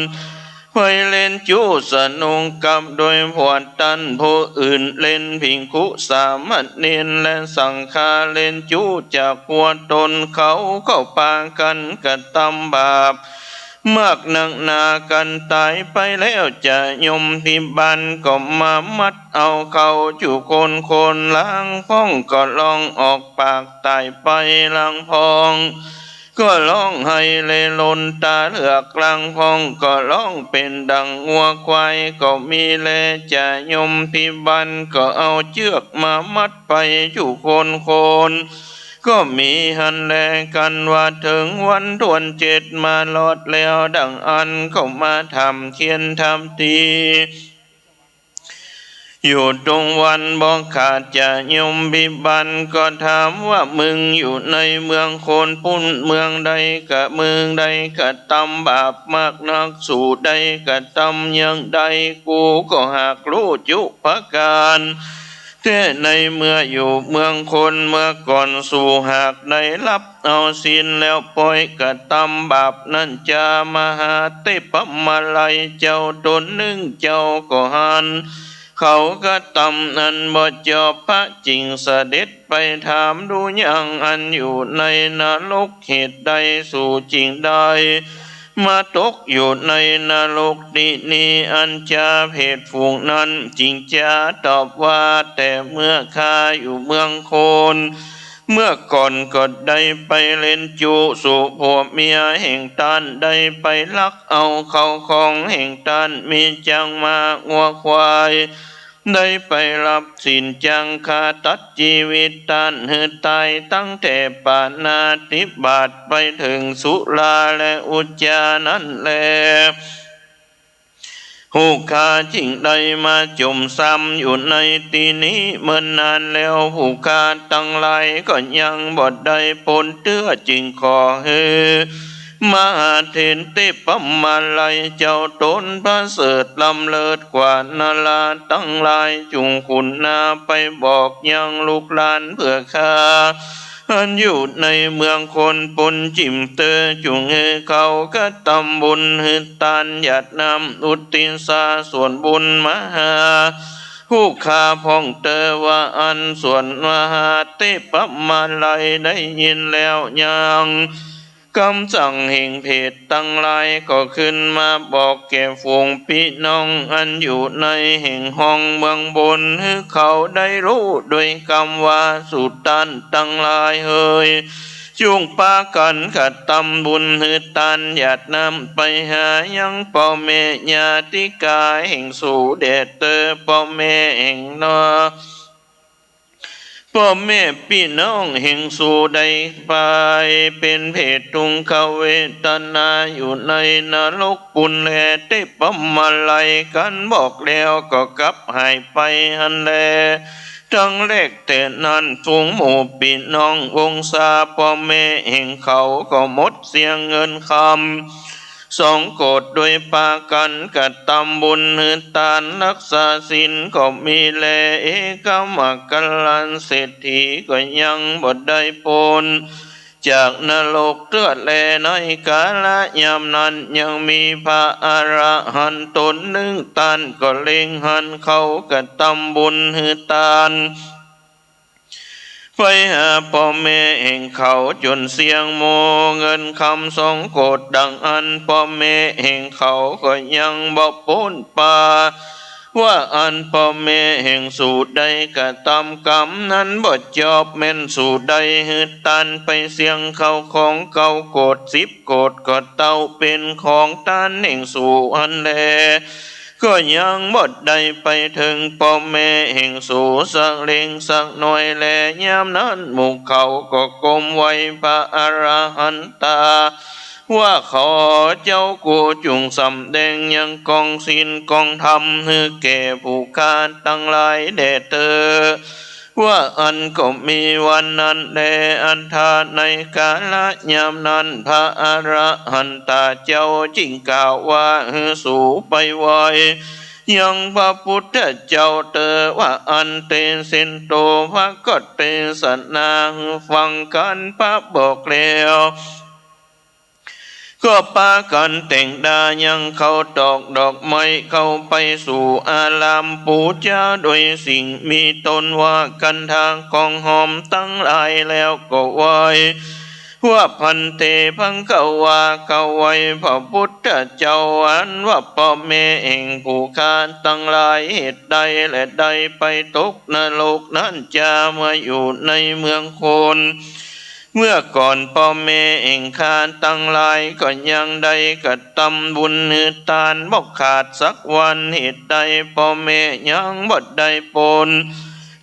ไปเล่นจู้สนุกกับโดยผัวตานผู้อื่น เล่นภิกขุสามเณรและสังฆา เล่นจู้จากผัวต๋น เขาก็ปากั๋นกระตำบาปมากนักหนา กั๋นต๋ายไปแล้วจะยมพิบาลก็มามัดเอาเขาจุคนคน ลางพ่องก็ฮ้องออกปากต๋ายไป ลางพ่อง ก็ฮ้องไห้และหล่นต๋าเหลือก ลางพ่องก็ฮ้องเป๋นดังงัวควายก็มีแล จะยมพิบาลก็เอาเจื้อกมามัดไปจุคนคน ก็มีหั้นแล กั๋นว่าเถิงวันถ้วนเจ็ดมารอดแล้ว ดังอั้นก็มาถามเฆียนถามตี๋ อยู่ตรงวันบ่ขาด จะยมพิบาลก็ถามว่า มึงอยู่ในเมืองคนปุ้นเมืองใด กะเมืองใด กระตำบาปมากนัก สูได้กระตำอย่างใด กูก็หากฮู้จุประก๋านแต๊ ในเมื่ออยู่เมืองคน เมื่อก่อนสูหากได้ฮับเอาศีลแล้ว ป้อยกระตำบาปนั้นจา มหาเตปะมาลัยเจ้าต๋นนึ่ง เจ้าก็หันเขากระตำอันบ่จอบ พระจิ่งเสด็จไปถามดูยังอันอยู่ในนรก เหตุใดสูจิ่งได้มาตกอยู่ในนรกตี้นี้ อันจาเปรตฝูงนั้นจิ่งจาตอบว่า แต่เมื่อข้าอยู่เมืองคน เมื่อก่อนก็ได้ไปเล่นจู้สู่ผัวเมียแห่งต้าน ได้ไปลักเอาเข้าของแห่งต้าน มีจ้างม้างัวควาย ได้ไปฮับศีลจ้างฆ่าตัดจีวิตต้านหื้อต๋าย ตั้งแต่ปาณาติบาตไปเถิงสุราและอุจจานั้นแล ผู้ข้าจิ่งได้มาจมซ้ำอยู่ในตี้นี้เมินนานแล้ว ผู้ข้าตังหลายก็ยังบ่ได้ป๊นเตื้อ จิ่งขอหื้อมหาเถรเตปะมาลัยเจ้าต๋นประเสริฐล้ำเลิศกว่านราตังหลาย จุ่งขุนนาไปบอกยังลูกหลานเปื้อข้า อันอยู่ในเมืองคนปุ้นจิ่มเต๊อ จุ่งหื้อเขากระตำบุญหื้อตาน หยาดน้ำอุทิศส่วนบุญมาหาผู้ข้าพ่องเต๊อ ว่าอั้น ส่วนมหาเตปะมาลัยได้ยินแล้วยัง กำสั่งแห่งเปรตตังหลายก็ขึ้นมาบอกแก่ฝูงปี้น้องอันอยู่ในแห่งห้องเมืองบน หื้อเขาได้ฮู้โดยกำว่า สูต้านตังหลายเหย จุ่งปากั๋นกระตำบุญหื้อตานหยาดน้ำไปหายังป้อแม่ญาติกาแห่งสูแด่เต๊อะ ป้อแม่แห่งนอ ป้อแม่ปี้น้องแห่งสูได้ไปเป๋นเปรตทุกขเวทนาอยู่ในนรกปู้นแล เต๊ปำมาลัยกั๋นบอกแล้วก็กลับหายไปหั้นแล ตังแรกแต่นั้นฝูงหมู่ปี้น้องวงศาป้อแม่แห่งเขาก็หมดเสี้ยงเงินคำ สองโกฏโดยปากั๋นกระตำบุญหื้อตานฮักษาศีลก็มีแล เอกมัคคลาเศรษฐีก็ยังบ่ได้ป๊นจากนรกเตื้อแล ในกาละยามนั้นยังมีพระอรหันต์ต๋นนึ่ง ต้านก็เล็งหันเขากระตำบุญหื้อตาน ไปหาป้อแม่แห่งเขาจ๋นเสี้ยงหมดเงินคำสองโกฏดังอั้น ป้อแม่แห่งเขาก็ยังบ่ป๊นปา ว่าอั้นป้อแม่แห่งสูได้กระตำกรรมนั้นบ่จอบ แม่นสูได้หื้อตานไปเสี้ยงเข้าของเก้าโกฏสิบโกฏก็เต้าเป๋นของตานแห่งสูหั้นแล ก็ยังบ่ได้ไปเถิงป้อแม่แห่งสูสักเล็งสักหน่อยแล ยามนั้นหมู่เขาก็ก้มไหว้พระอรหันตา ว่าขอเจ้ากู๋จุ่งสำแดงยังกองศีลกองธรรมหื้อแก่ผู้ข้าตังหลายแด่เต๊อะ ว่าอั้นก็มีวันนั้นแล อันถ้าในกาละยามนั้นพระอรหันตาเจ้าจึงกล่าวว่า หื้อสูไปไหว้ยังพระพุทธเจ้าเต๊อะ ว่าอั้น เตเสโต พระก็เตสนาหื้อฟังคานพระบอกแล้ว ก็ปากั๋นแต่งดายังเข้าตอกดอกไม้เข้าไปสู่อาราม ปู๋จาโดยสิ่งมีต้นว่าคันธาของหอมตังหลายแล้วก็ไหว้ ว่าภันเต ภังกวา ข้าไหว้พระพุทธเจ้า อันว่าป้อแม่แห่งผู้ข้าตังหลาย เหตุใดและได้ไปตกนรกนั้นจา เมื่ออยู่ในเมืองคน เมื่อก่อนป้อแม่แห่งข้าตังหลายก็ยังได้กระตำบุญหื้อตานบ่ขาดสักวัน เหตุใดป้อแม่ยังบ่ได้ป๊น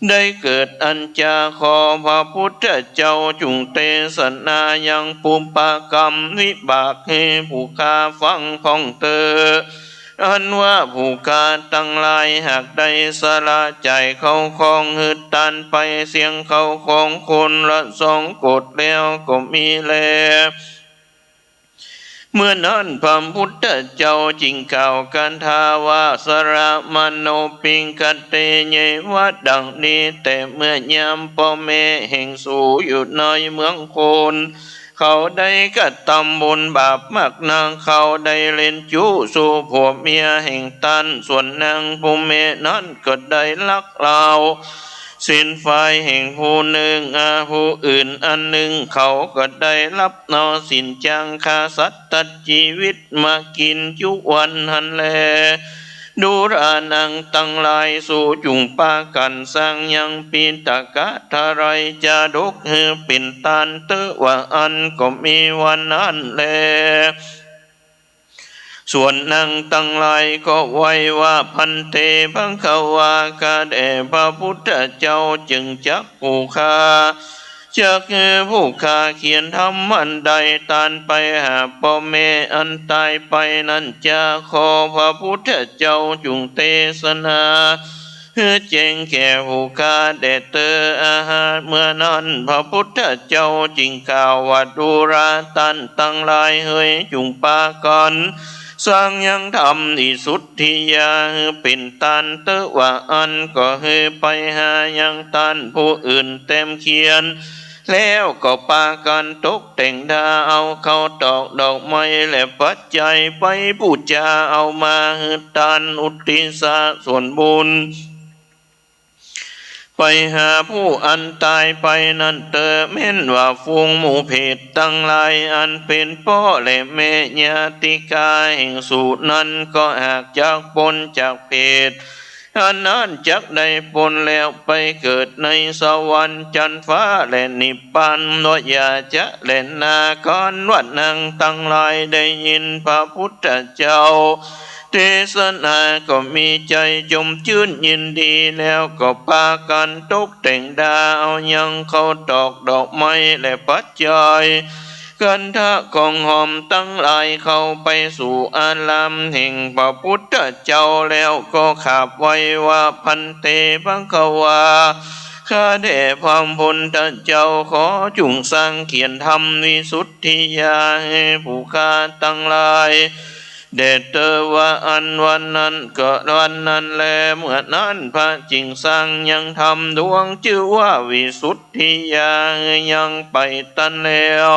ได้เกิดอันจา ขอพระพุทธเจ้าจุ่งเตสนายังปุพพกรรมวิบากหื้อผู้ข้าฟังพ่องเต๊อะ อันว่าผู้ข้าตังหลายหากได้สละจ่ายเข้าของหื้อตานไปเสี้ยงเข้าของคนละสองโกฏแล้วก็มีแล เมื่อนั้นพระพุทธเจ้าจึงกล่าวคาถาว่า สระมโนปิงคเต เยวะ ดังนี้ แต่เมื่อยามป้อแม่แห่งสูอยู่ในเมืองคน เขาได้กระตำบุญบาปมากนัก เขาได้เล่นจู๊สู่ผัวเมียแห่งต้าน ส่วนนางผู้แม่นั้นก็ได้ลักลาว สินฝ่ายแห่งผู้นึ่ง อา ผู้อื่นอันนึ่ง เขาก็ได้ฮับเอาสินจ้างฆ่าสัตว์ตัดจีวิตมากิ๋นจุวันหั้นแล ดูรานังตังหลาย สูจุ่งปากั๋นสร้างยังปิฎกะไตรยจาดกหื้อเป๋นตานเต๊อะ ว่าอั้นก็มีวันนั้นแล ส่วนนางตังหลายก็ไหว้ว่า ภันเต ภังกวา ข้าแต่พระพุทธเจ้า จึงจักผู้ข้า จักหื้อผู้ข้าเขียนธรรมอันใดตานไปหาป้อแม่อันต๋ายไปนั้นจา ขอพระพุทธเจ้าจุ่งเตสนา หื้อแจ้งแก่ผู้ข้าแด่เต๊อะ อาหา เมื่อนั้นพระพุทธเจ้าจึงกล่าวว่า ดูราต้านตังหลายเหย จุ่งปากั๋นสร้างยังธรรมวิสุทธิญาณหื้อเป๋นตานเต๊อะ ว่าอั้นก็หื้อไปหายังต้านผู้อื่นแต้มเคียน แล้วก็ปากั๋นตกแต่งดา เอาเข้าตอกดอกไม้และปัจจัยไปปู๋จา เอามาหื้อตานอุทิศส่วนบุญ ไปหาผู้อันต๋ายไปนั้นเต๊อะ แม้นว่าฝูงหมู่เปรตตังหลาย อันเป๋นป้อและแม่ญาติกาแห่งสูนั้น ก็หากจักป๊นจากเปรตอันนั้น จักได้ป๊นแล้วไปเกิดในสวรรค์จันทร์ฟ้าและนิพพาน บ่อย่าจะแลนา ครั้นว่านางตังหลายได้ยินพระพุทธเจ้า เตสนาก็มีใจ๋จมจื้นยินดี แล้วก็ปากั๋นตกแต่งดา เอายังข้าวตอกดอกไม้และปัจจัย คันธะของหอมตังหลาย เข้าไปสู่อารามแห่งพระพุทธเจ้า แล้วก็กราบไหว้ว่า ภันเต ภควา ข้าแต่พระพุทธเจ้า ขอจุ่งสร้างเขียนธรรมวิสุทธิญาณ หื้อผู้ข้าตังหลาย แด่เต๊อะ ว่าอั้น วันนั้นก็วันนั้นแล เมื่อนั้นพระจึงสร้างยังธรรมดวงจื้อว่าวิสุทธิญาณ ยังไปตันแล้ว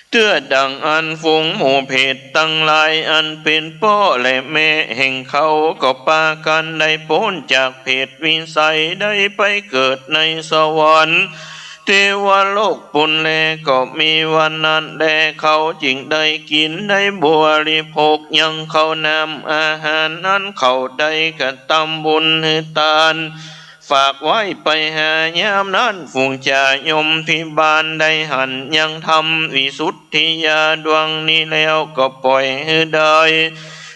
เตื้อดังอั้น ฝูงหมู่เปรตตังหลาย อันเป๋นป้อและแม่แห่งเขา ก็ปากั๋นได้ป๊นจากเปรตวิสัย ได้ไปเกิดในสวรรค์ เตวโลกปู้นแล ก็มีวันนั้นแล เขาจึงได้กิ๋นได้บริโภคยังข้าวน้ำอาหารนั้น เขาได้กระตำบุญหื้อตาน ฝากไว้ไปหา ยามนั้นฝูงจาโยมพิบาลได้หันยังธรรมวิสุทธิญาณดวงนี้แล้ว ก็ป่อยหื้อได้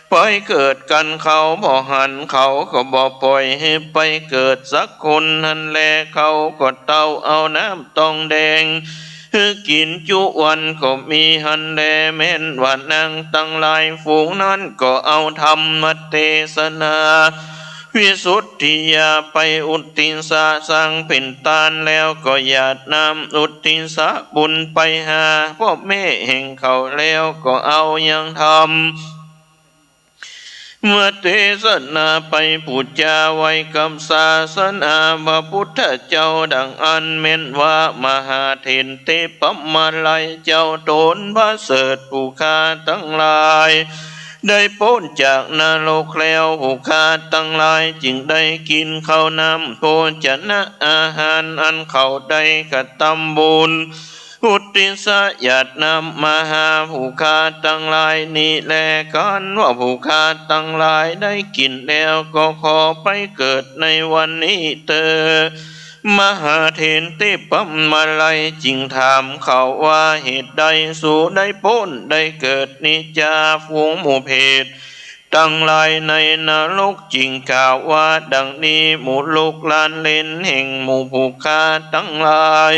ไปเกิดกั๋น เขาบ่หัน เขาก็บ่ป่อยหื้อไปเกิดสักคน หั้นแล เขาก็เต้าเอาน้ำตองแดงหื้อกิ๋นจุวันก็มี หั้นแล แม้นว่านางตังหลายฝูงนั้น ก็เอาธรรมเตสนา วิสุทธิญาณไปอุตติสสร้างเป๋นตาน แล้วก็หยาดน้ำอุตติสบุญไปหาป้อแม่แห่งเขา แล้วก็เอายังธรรมเตสนาไปปู๋จาไว้กับศาสนาพระพุทธเจ้าดังอั้น แม้นว่ามหาเถรเตปมาลัยเจ้าต๋นประเสริฐผู้ข้าตังหลาย ได้ป๊นจากนรกแล้ว ผู้ข้าตังหลายจึงได้กิ๋นข้าวน้ำโภชนะอาหาร อันเขาได้กระตำบุญอุตติสหยาดน้ำมาหาผู้ข้าตังหลายนี้แล ครั้นว่าผู้ข้าตังหลายได้กิ๋นแล้ว ก็ขอไปเกิดในวันนี้เตอ มหาเถรเตปมาลัยจึงถามเขาว่า เหตุใดสูได้ป๊นได้เกิดนี้จา ฝูงหมู่เปรตตังหลายในนรกจึงกล่าวว่าดังนี้ หมู่ลูกหลานเหลนแห่งหมู่ผู้ข้าตังหลาย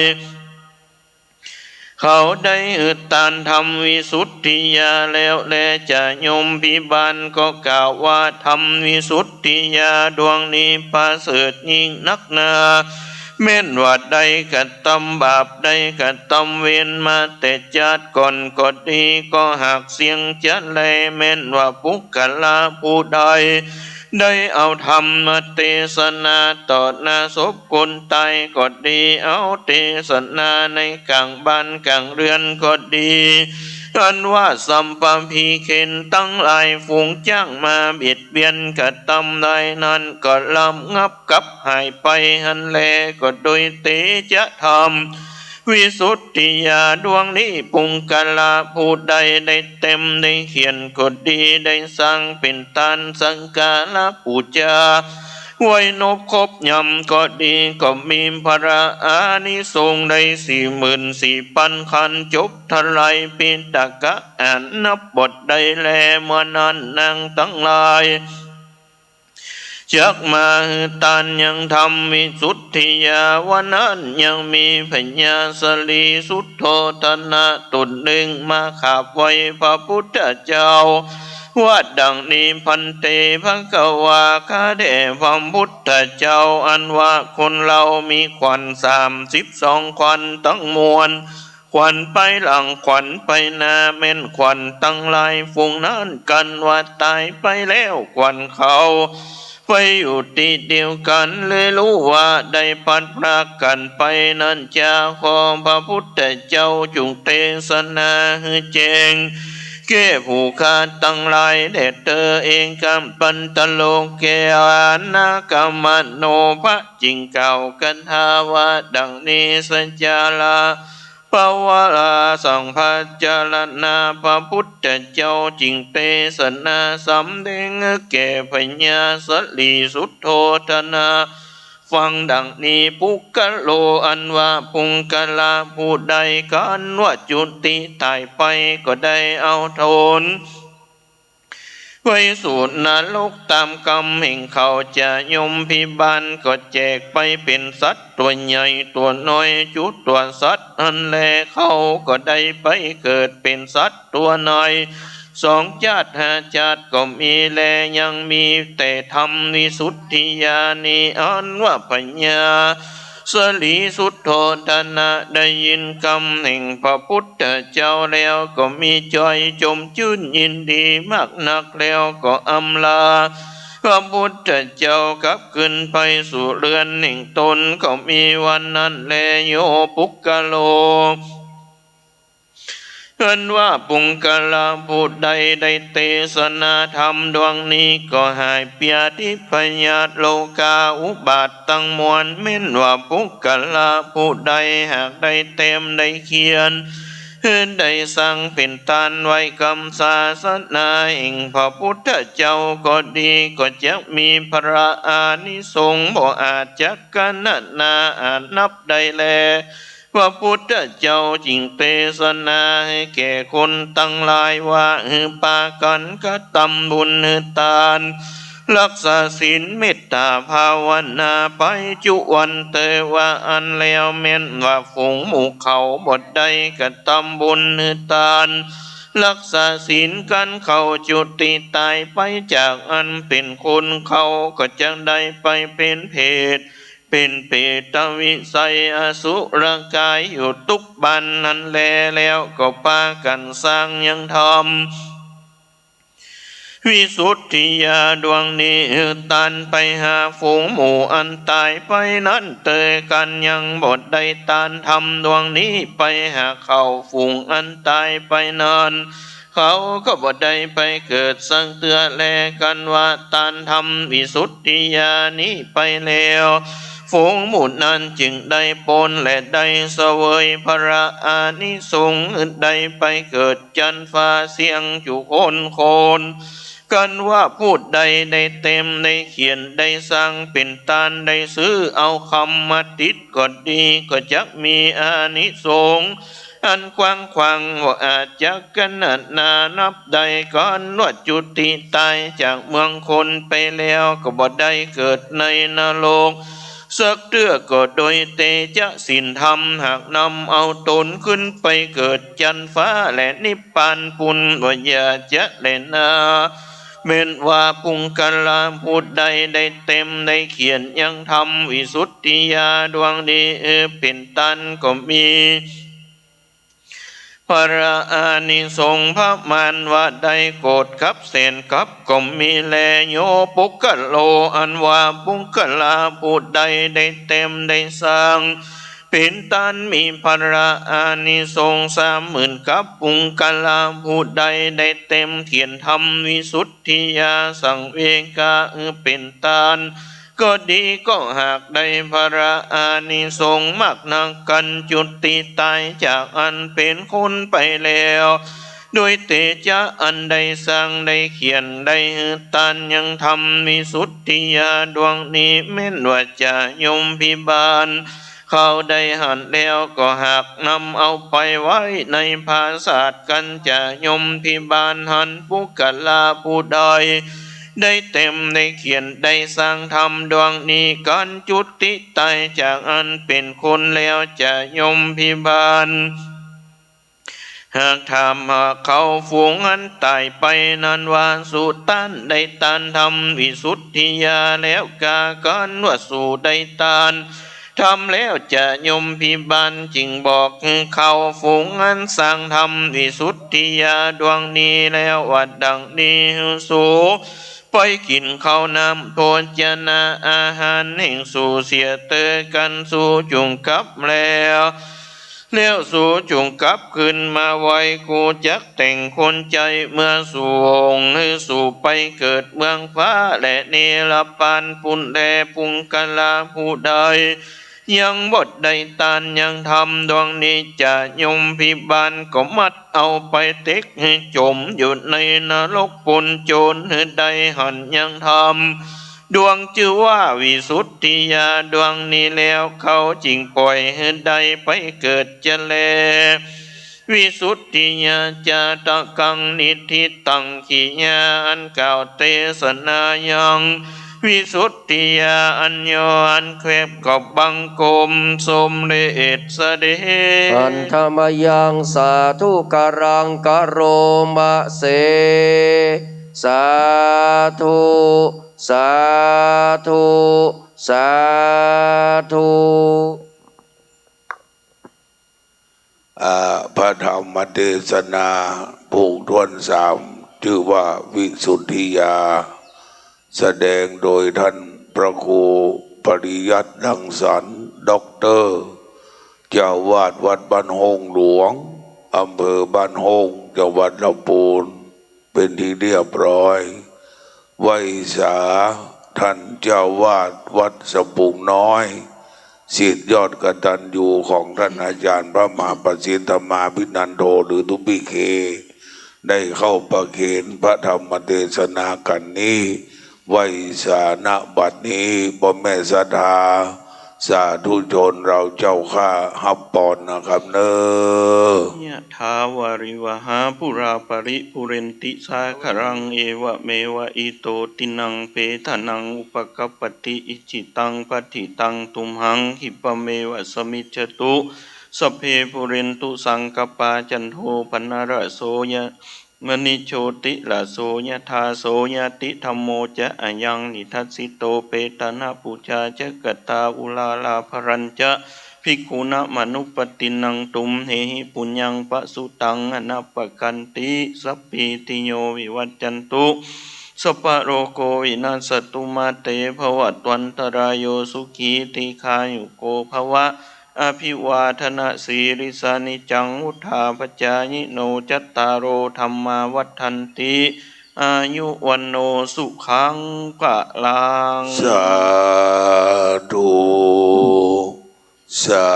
เขาได้หื้อตานธรรมวิสุทธิญาณแล้วแล จาโยมพิบาลก็กล่าวว่า ธรรมวิสุทธิญาณดวงนี้ประเสริฐยิ่งนักหนา แม้นว่าได้กระตำบาป ได้กระตำเวรมาแต่จาติก่อนก็ดี ก็หากเสี้ยงจะแล แม้นว่าปุคคละผู้ใดได้เอาธรรมเตสนาต่อหน้าศพคนต๋ายก็ดี เอาเตสนาในก๋างบ้านก๋างเฮือนก็ดี อันว่าสัพพีเขนตังหลายฝูงจ้างมาเบียดเบียนกระตำได้นั้น ก็ระงับกับหายไปหั้นแล ก็โดยเตชะธรรมวิสุทธิญาณดวงนี้ ปุคคละผู้ใดได้เต็มได้เขียนก็ดี ได้สร้างเป๋นตานสักการะปู๋จาไว้นบครบยามก็ดี ก็มีพละอานิสงส์ได้สี่หมื่นสี่ปันขันธ์ จบทลายปิฎกะอันนับบ่ได้แล เมื่อนั้นนางตังหลายจักมาหื้อตานยังธรรมวิสุทธิญาณ วันนั้นยังมีพญาสรีสุทโธทนะต๋นนึ่งมากราบไหว้พระพุทธเจ้า ว่าดังนี้ ภันเต ภควา ข้าแต่พระพุทธเจ้า อันว่าคนเฮามีขวัญสามสิบสองขวัญตังมวล ขวัญไปหลังขวัญไปหน้า แม้นขวัญตังหลายฝูงนั้นกั๋นว่าต๋ายไปแล้ว ขวัญเขาไปอยู่ตี้เดียวกั๋น เลยฮู้ว่าได้พลัดพรากกั๋นไปนั้นจา ขอพระพุทธเจ้าจุ่งเตสนาหื้อแจ้ง แก่ผู้ข้าตังหลายแด่เธอ เอกัมปันตโล แก่อานากามโน พระจึงกล่าวคาถาว่าดังนี้ สัจจารา ปวาราสัง พระจารณา พระพุทธเจ้าจึงเตสนาสำแดงแก่พญาสรีสุทโธทนะ ฟังดังนี้ ปุคคโล อันว่าปุคคละผู้ใด ครั้นว่าจุติตายไป ก็ได้เอาตนไปสู่นรกต๋ามกรรมแห่งเขา จะยมพิบาลก็แจกไปเป๋นสัตว์ตั๋วใหญ่ตั๋วน้อย จุตั๋วสัตว์หั้นแล เขาก็ได้ไปเกิดเป๋นสัตว์ตั๋วน้อย สองจาติห้าจาติก็มีแล ยังมีแต่ธรรมวิสุทธิญาณนี้ อันว่าพญาสรีสุทโธทนะ ได้ยินกำแห่งพระพุทธเจ้าแล้ว ก็มีใจ๋จมจื้นยินดีมากนัก แล้วก็อำลาพระพุทธเจ้ากลับคืนไปสู่เรือนแห่งตน ก็มีวันนั้นแล โย ปุคคโล อันว่าปุคคละผู้ใดได้เตสนาธรรมดวงนี้ ก็หายพยาธิพยาธิโรคาอุบาทตังมวล แม่นว่าปุคคละผู้ใดหากได้แต้มได้เขียน ได้สร้างเป๋นตานไว้กำศาสนาแห่งพระพุทธเจ้าก็ดี ก็จะมีพระอานิสงส์บ่อาจจะกณนาอาจนับได้แล พระพุทธเจ้าจึงเตสนาให้แก่คนตังหลายว่า หื้อปากั๋นกระตำบุญ หื้อตาน รักษาศีล เมตตาภาวนาไปจุวันเตอ ว่าอั้นแล้ว แม่นว่าฝูงหมู่เขาบ่ได้กระตำบุญ หื้อตาน รักษาศีล ครั้นเขาจุติตายไปจากอั้นเป๋นคน เขาก็จะได้ไปเป๋นเปรต เป๋นเปรตวิสัย อสุรกายอยู่ตุ๊กบ้านนั้นแล แล้วก็ปากั๋นสร้างยังธรรมวิสุทธิญาณดวงนี้ หื้อตานไปหาฝูงหมู่อันต๋ายไปนั้นเตอ ครั้นยังบ่ได้ตานธรรมดวงนี้ไปหาเขา ฝูงอันต๋ายไปนั้น เขาก็บ่ได้ไปเกิดสักเตื้อแล ครั้นว่าตานธรรมวิสุทธิญาณนี้ไปแล้ว ฝูงหมู่นั้นจึงได้ป๊นและได้เสวยพระอานิสงส์ ได้ไปเกิดจั๊นฟ้าเสี้ยงจุคนคน ครั้นว่าผู้ใดได้แต้มได้เขียน ได้สร้างเป๋นตาน ได้ซื้อเอาคำมาติดก็ดี ก็จะมีอานิสงส์ อันกว้างขวางบ่อาจจะกณนานับได้ ครั้นว่าจุติต๋ายจากเมืองคนไปแล้ว ก็บ่ได้เกิดในนรกสักเตื้อ ก็โดยเตจะศีลธรรมหากนำเอาตนขึ้นไปเกิดจั๊นฟ้าและนิพพานปูน บ่อย่าจะแลนา แม่นว่าปุคคละผู้ใดได้แต้มได้เขียนยังธรรมวิสุทธิญาณดวงนี้เป๋นตาน ก็มี พระอานิสงส์ประมาณว่าได้โกฏกับแสนกับก็มีแล โย ปุคคโล อันว่าปุคคละผู้ใดได้แต้มได้สร้างเป๋นตาน มีพระอานิสงส์สามหมื่นกับ ปุคคละผู้ใดได้แต้มเขียนธรรมวิสุทธิญาณสังเวคาเป๋นตาน ก็ดี ก็หากได้พระอานิสงส์มากนัก ครั้นจุติต๋ายจากอั้นเป๋นคนไปแล้ว โดยเตจะอันได้สร้างได้เขียนได้หื้อตานยังธรรมวิสุทธิญาณดวงนี้ แม่นว่าจะยมพิบาลเขาได้หันแล้ว ก็หากนำเอาไปไว้ในปราสาท ครั้นจะยมพิบาลหันปุคคละผู้ใด ได้แต้มได้เขียนได้สร้างธรรมดวงนี้ ครั้นจุติต๋ายจากอั้นเป๋นคนแล้ว จะยมพิบาลหากถามหาเขา ฝูงอันต๋ายไปนั้นว่า สูต้านได้ตานธรรมวิสุทธิญาณแล้วกา ครั้นว่าสูได้ตานธรรมแล้ว จะยมพิบาลจึงบอกหื้อเขา ฝูงอันสร้างธรรมวิสุทธิญาณดวงนี้แล้วว่าดังนี้ หื้อสู ไปกิ๋นข้าวน้ำโภชนาอาหารแห่งสูเสียเตอ ครั้นสูจุ่งกลับแล้ว แล้วสูจุ่งกลับคืนมาไหว กูจักแต่งคนใจ๋เมือสู ส่งหื้อสูไปเกิดเมืองฟ้า และนิรพานปุ้นแล ปุงกะลาผู้ใด ยังบ่ได้ตานยังธรรมดวงนี้จะ ยมพิบาลก็มัดเอาไปเต็กหื้อจ๋มอยู่ในนรกปุ้น จนหื้อได้หันยังธรรมดวงจื้อว่าวิสุทธิญาณดวงนี้แล้ว เขาจึงป่อยหื้อได้ไปเกิดจะแล วิสุทธิญาณจาตกัง นิทธิตัง กิริยาอันกล่าวเตสนายัง วิสุทธิญาณอันย่ออันแคบ ก็บังคมสมเร็จเสด็จ หันธมยังสาธุการัง กะโรมะเส สาธุ สาธุ สาธุ อ่า พระธรรมเตสนาผูกถ้วนสาม จื้อว่าวิสุทธิญาณ แสดงโดยต้านพระครูปริยัติรังสรรค์ ด็อกเตอร์ เจ้าอาวาสวัดบ้านโฮ่งหลวง อำเภอบ้านโฮ่ง จังหวัดลำพูน เป๋นตี้เรียบร้อย ไหว้สาต้านเจ้าอาวาสวัดสะพุงน้อย ศิษย์ยอดกตัญญูของต้านอาจ๋ารย์พระมหาประสิทธิ์ธรรมาภินันโท หรือตุ๊ปี้เค ได้เข้าประเคนพระธรรมเตสนากั๋นนี้ ไหว้สา ณ บัดนี้ ป้อแม่ศรัทธา สาธุชนเฮาเจ้าข้า ฮับปอนนะครับเนาะ ยะถาวาริวหาปูราปะริปูเรนติสาคะรัง เอวะเมวะอิโตตินังเปตานังอุปะกัปปะติ อิจฉิตังปัตถิตังตุมหัง ขิปปะเมวะสะมิชฌะตุ สัพเพปูเรนตุสังกัปปา จันโทปะนะระโสยะ มะณิ โชติระโสยะถา โสยะติธัมโมจะอะยัง นิทัสสิโต เปตานะปูชาจะกะตา อุราราภะรัญจะ ภิกขุนะมานุปปะตินนัง ตุมเหหิปุญญังปะสุตัง อะนะปะคันติ สัพพีติโย วิวัจจันตุ สัพพะโรโค วินัสสะตุ มาเต ภะวัตวันตะราโย สุขี ทีฆายุโก ภะวะ อะภิวาทะนะสีลิสสะ นิจจัง วุฑฒาปะจายิโน จัตตาโร ธัมมา วัฑฒันติ อายุ วัณโณ สุขัง พะลัง สาธุ สา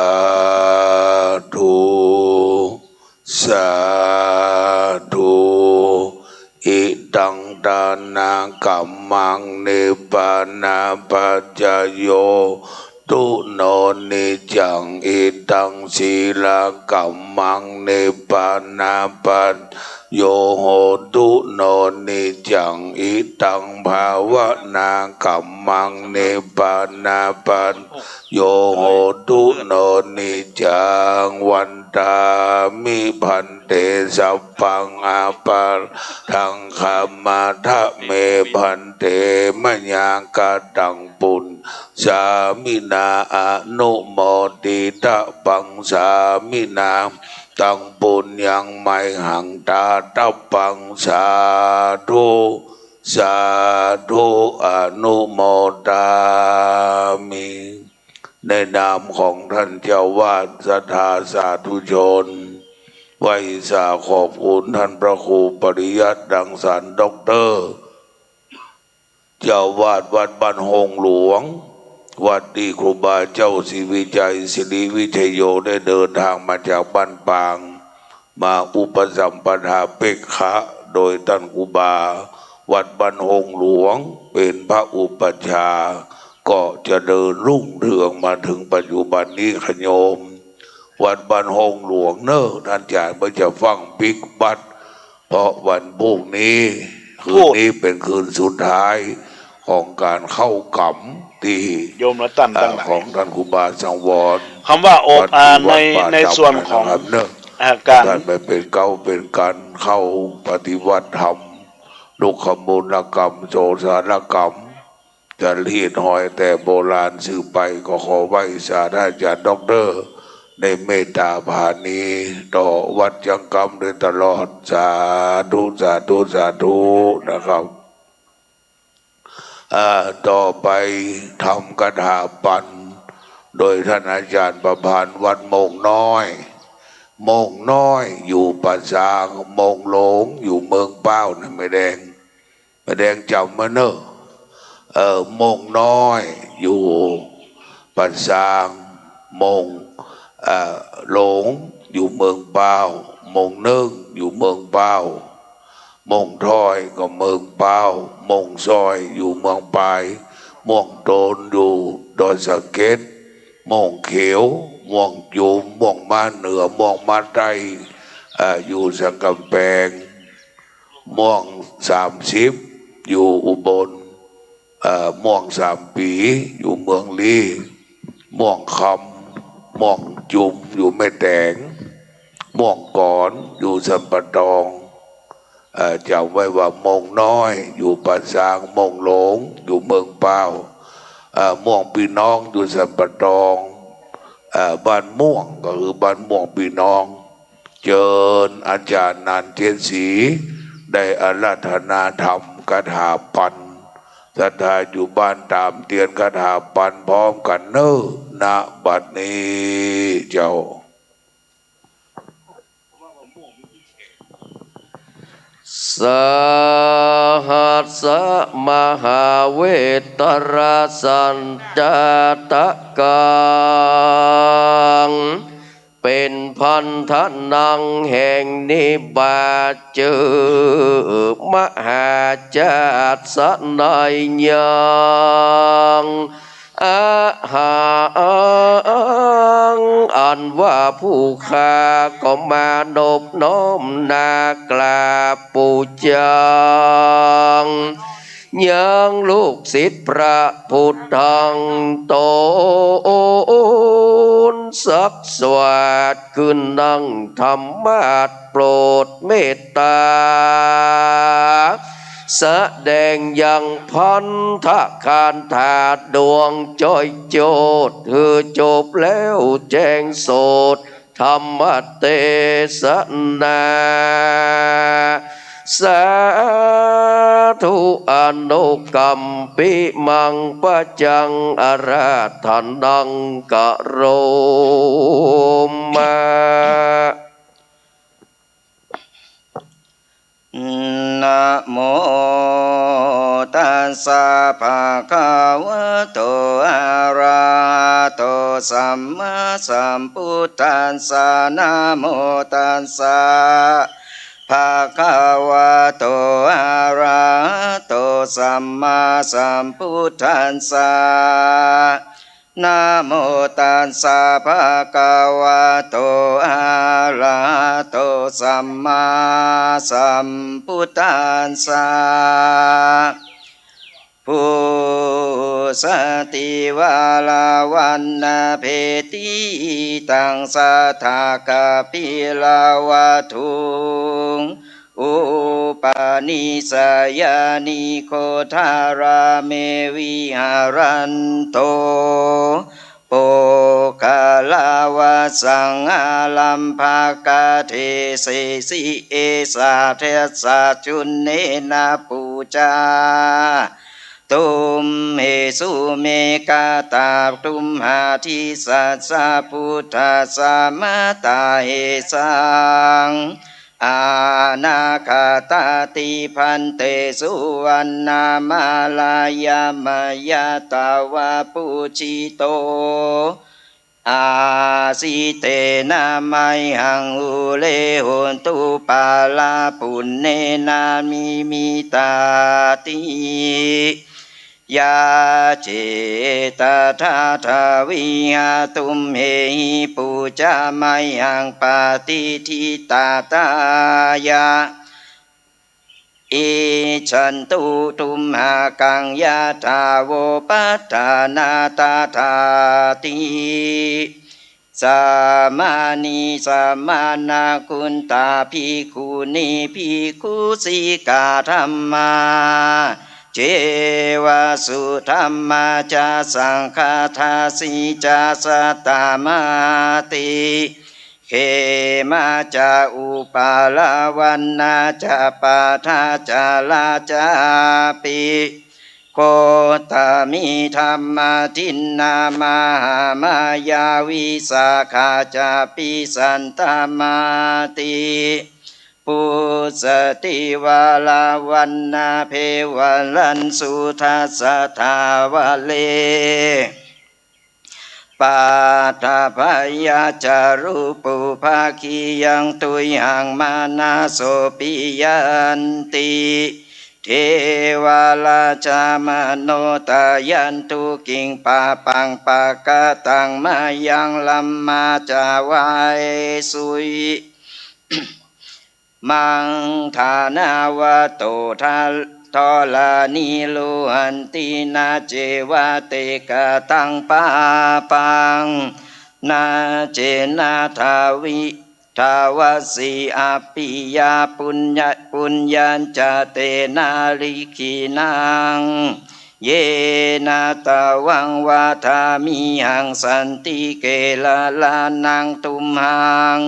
ธุ สาธุ อิตังตานะกัมมัง นิพพานะปัจจโย ตุโน นิจจัง อิตังสีลากัมมัง นิพพานะปัจจโย โหตุโน นิจจัง อิตังภาวนากัมมัง นิพพานะปัจจโย โหตุโน นิจจัง วันทามิ ภันเต สัพพังอะปะทัง ขะมะทะเม ภันเต มะยาคะตัง ปุญญาสามินา อะนุโมทิตะปัง สามินา ตัง ปุญญัง มะหัง ทาตะปัง สาธุ สาธุ อะนุโมทามิ ในนามของต้านเจ้าอาวาส ศรัทธาสาธุชน ไหว้สาขอบคุณต้านพระครูปริยัติรังสรรค์ ด็อกเตอร์ เจ้าอาวาสวัดบ้านโฮ่งหลวง วัดตี้ครูบาเจ้าศรีวิชัย ศิริวิชโย ได้เดินทางมาจากบ้านปาง มาอุปสัมปทาเป๊กขะ โดยต้านครูบาวัดบ้านโฮ่งหลวง เป๋นพระอุปัชฌาย์ ก็เจริญรุ่งเรืองมาเถิงปัจจุบันนี้ คะโยม วัดบ้านโฮ่งหลวงเนาะ ต้านจ๋ารย์ก็จะฟั่งปิ๊กบัตร เพราะวันพรุ่งนี้ คืนนี้เป๋นคืนสุดท้ายของก๋านเข้าก๋ำตี้ โยมและต้านตังหลาย อ่า ของต้านครูบาสังวร กำว่าโอ วัด อ่า วัด ใน วัดป่า ในส่วนของ นะครับเนาะ อ่า ก๋าน ต้านไปเป๋นเก๊าเป๋นกั๋นเข้าปฏิบัติธรรม ลุกขมูลกรรม โสณกรรม จะเฮียดหอยแต่โบราณสืบไป ก็ขอไหว้สาท่านอาจ๋ารย์ด็อกเตอร์ ได้เมตตาผาณีต่อวัดจังกำโดยตลอด สาธุ สาธุ สาธุ นะครับ อ่า ต่อไปทำคาถาปัณฑ์ โดยท่านอาจ๋ารย์ประภาญวัฒน์โมกน้อย โมงน้อยอยู่ป่าซาง โมงหลวงอยู่เมืองเป้านะแม่แดง แม่แดงจ๋ำไว้เน่อ เออ โมงน้อยอยู่ป่าซาง โมง เอ่อ หลวงอยู่เมืองเป้า โมงนึ่งอยู่เมืองเป้า โมงถ้อยก็เมืองเป้า โมงซอยอยู่เมืองปาย โมงโตนอยู่ดอยสะเก็ด โมงเขียว โมงจุม โมงมาเหนือ โมงมาใต้ เอ่อ อยู่สันกำแปง โมงสามสิบอยู่อุบล เอ่อ โมงสามปี๋อยู่เมืองลี้ โมงคำ โมงจุมอยู่แม่แตง โมงก่อนอยู่สันป่าตอง เอ่อ จ๋ำไว้ว่าโมงน้อยอยู่ป่าซาง โมงหลวงอยู่เมืองเป้า เอ่อ โมงปี้น้องอยู่สันป่าตอง เอ่อ บ้านม่วงก็คือบ้านม่วงปี้น้อง เจิญอาจ๋ารย์นันเทียนศรี ได้อาราธนาธรรมคาถาปัณฑ์ ศรัทธาอยู่บ้านต๋ามเตียนคาถาปัณฑ์พร้อมกั๋นเน่อ ณ บัดนี้เจ้า สหัสสะมหาเวทตระสัญจาตะกัง เป๋นพันธะนังแห่งนิบาตจื้อมหาชาติสะนัยยัง อะหัง อันว่าผู้ข้าก็มานบน้อมหน้ากราบปู๋จัง ยังลูกศิษย์พระพุทธังต๋น สักสวาทขึ้นนั่งธรรมาสน์โปรดเมตต๋า สะแดงยังพันธะคาถาดวงจ้อยโจทย์ หื้อจบแล้วแจ้งโสตธรรมเตสนา สาธุ อนุกัมปิมัง ปัจจังอาราธนัง กะโรมะ นะโมตัสสะ ภะคะวะโต อะระหะโต สัมมาสัมพุทธัสสะ นะโมตัสสะ ภะคะวะโต อะระหะโต สัมมาสัมพุทธัสสะ นะโมตัสสะ ภะคะวะโต อะระหะโต สัมมาสัมพุทธัสสะ ปูชาติวาลาวัณณะเพติตัง สะทะกะปิลวัตถุง อุปาณิสะยานิโค ทาราเม วิหารันโต ปุคคะลาวัสสัง อารัมภะกะเทเสสิ เอสาเทสสะจุนเนนะ ปูจา ตุมเหสุ เมกะตะ ตุมหาทิสัสสะ พุทธัสสะ มะตะเหสัง อะนาคาตาติ ภันเต สุวัณณะมาลายะ มะยะตะวะ ปูจิโต อาสิเตนะ มะหัง อุเร โหนตุ ปะละปุณเณนะ มิมมิตาติ ยาเจตะทะทะวิหะตุมเหหิ ปูจา มะหัง ปะติฏฐิตาตายะ อิจฉันตุ ตุมหากัง ยะถา โวพัฏฐานา ตะถาติ สะมานี สะมะนะ กุณฑา ภิกขุนี ภิกขุสิกา ธัมมา เจวะ สุธัมมา จะ สังฆา ทาสี จะ สะตามาติ เขมา จะ อุปาลาวัณณะ จะ ปาทา จะ ลา จะปิ โคตมี ธัมมาทินนา มหามายา วิสาขาจาปิ สันตมติ ปุสสติวาลาวันนา เภวะรัญญู ทัสสะทาวัลเล ปัทถะพะยะจารุ ปุพพะขียัง ตุยหัง มานะโส ปิยันติ เทวะราชามโน ทายันตุ กิงปะปัง ปะกะตัง มะยัง ธัมมาจา วาเอสุ มัง ฐานะวะโต ทะ ทรณี รุหันติ นะ เจวะ เต กะตัง ปาปัง นะ เจนะ ทาวิ ทาวะสี อัปปิยะ ปุญญะ ปุญญัญจะ เตนะ ลิขินัง เยนะ ตะวัง วะทามิหัง สันติ เกละละนัง ตุมหัง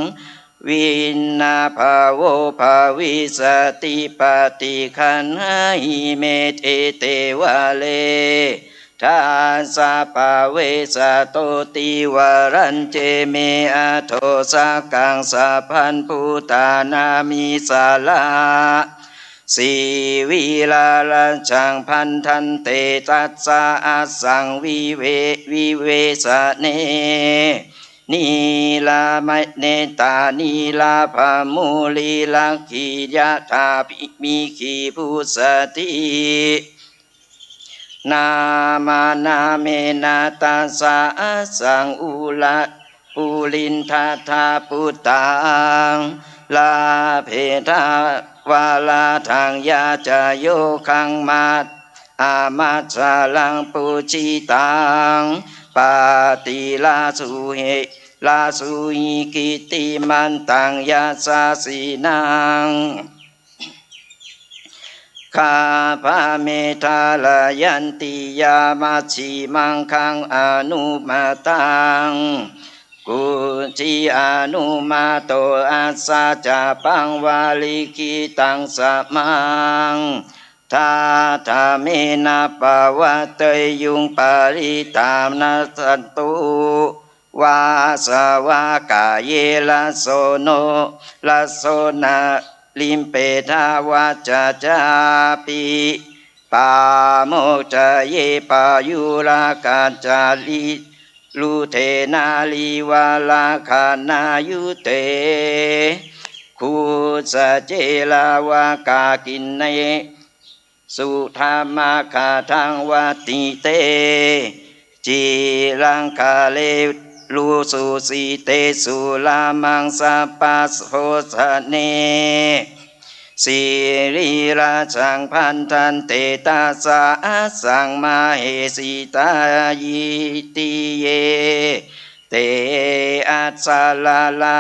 วินนา ภะโว ภะวิสสติ ปะฏิฆันหาหิ เม เอ เต วะเล ทัสสะ ปะเวสะโต ติวะรัญเจ เม อะโถสะกัง สะพพันธุตานามิ สาระ สีวิรารัจฉัง ภันธันเต ทัสสะ อัสสัง วิเว วิเวสะเน นีลา เม เนตา นีลาภะ มูลีรักขี ยะถา พิ มิขี ปุสสติ นามานาเมนะ ทัสสะ อัสสัง อุระ ปุรินทะทะ ปุตตัง ลาเภทะ วาลาธัง ยาจะโยคัง มา อามัจฉรัง ปูจิตัง ปาติลาสุเห ลาสุหิ กิตติมันตัง ยัสสะสีนัง ขะ พะ เม ทะ ระ ยันติยา มัชฌิมังคัง อนุมะตัง กุจจิ อนุมะโต อัสสะ จะปัง วะ ลิขิตัง สะ มัง ทัฏฐะ เม นะ ปะวัตเตยุง ปะริตตานะ สันตุ วาสะวะ กะ เย ระโสโน ระโสนะ ลิมเป ทะ วัจจะ จาปิ ปาโมจจะ เย ปะยุรากาจาริ รุเทนะ ริวะระคะนายุเต คุสสะ เจ ระวะกากิณเณ สุธรรมะคะทัง วัตถิเต จิรังคะเร รุสุสิเต สุรามัง สะปะโภชะเน สีวิราชัง ภันธันเต ทัสสะ อัสสัง มะเหสิตา ยิตติเย เต อัสสะ ระระ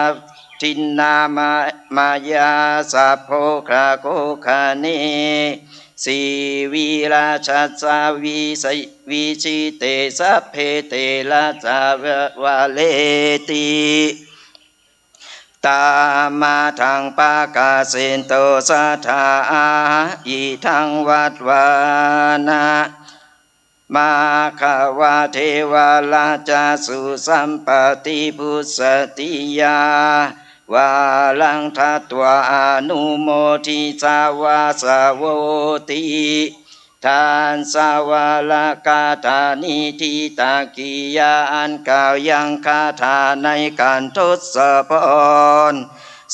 ทินนา มะ มายา สะโภคะโขคะเน สีวิราชัสสะ วิสิ วิชิเต สัพเพ เตระ สะ วะ วะเลติ ตามาธัง ปะกะเสนโต สัทธา อาหะ อิทัง วัตวานะ มะคะวา เทวะราชา สุสัมปะติ ปุสสติยา วารัง ทัตวา อนุโมทิตวา สะโวติ ทัสสะ วะระกาถา นิธิตากิยา อันกล่าวยังคาถาในการทศพร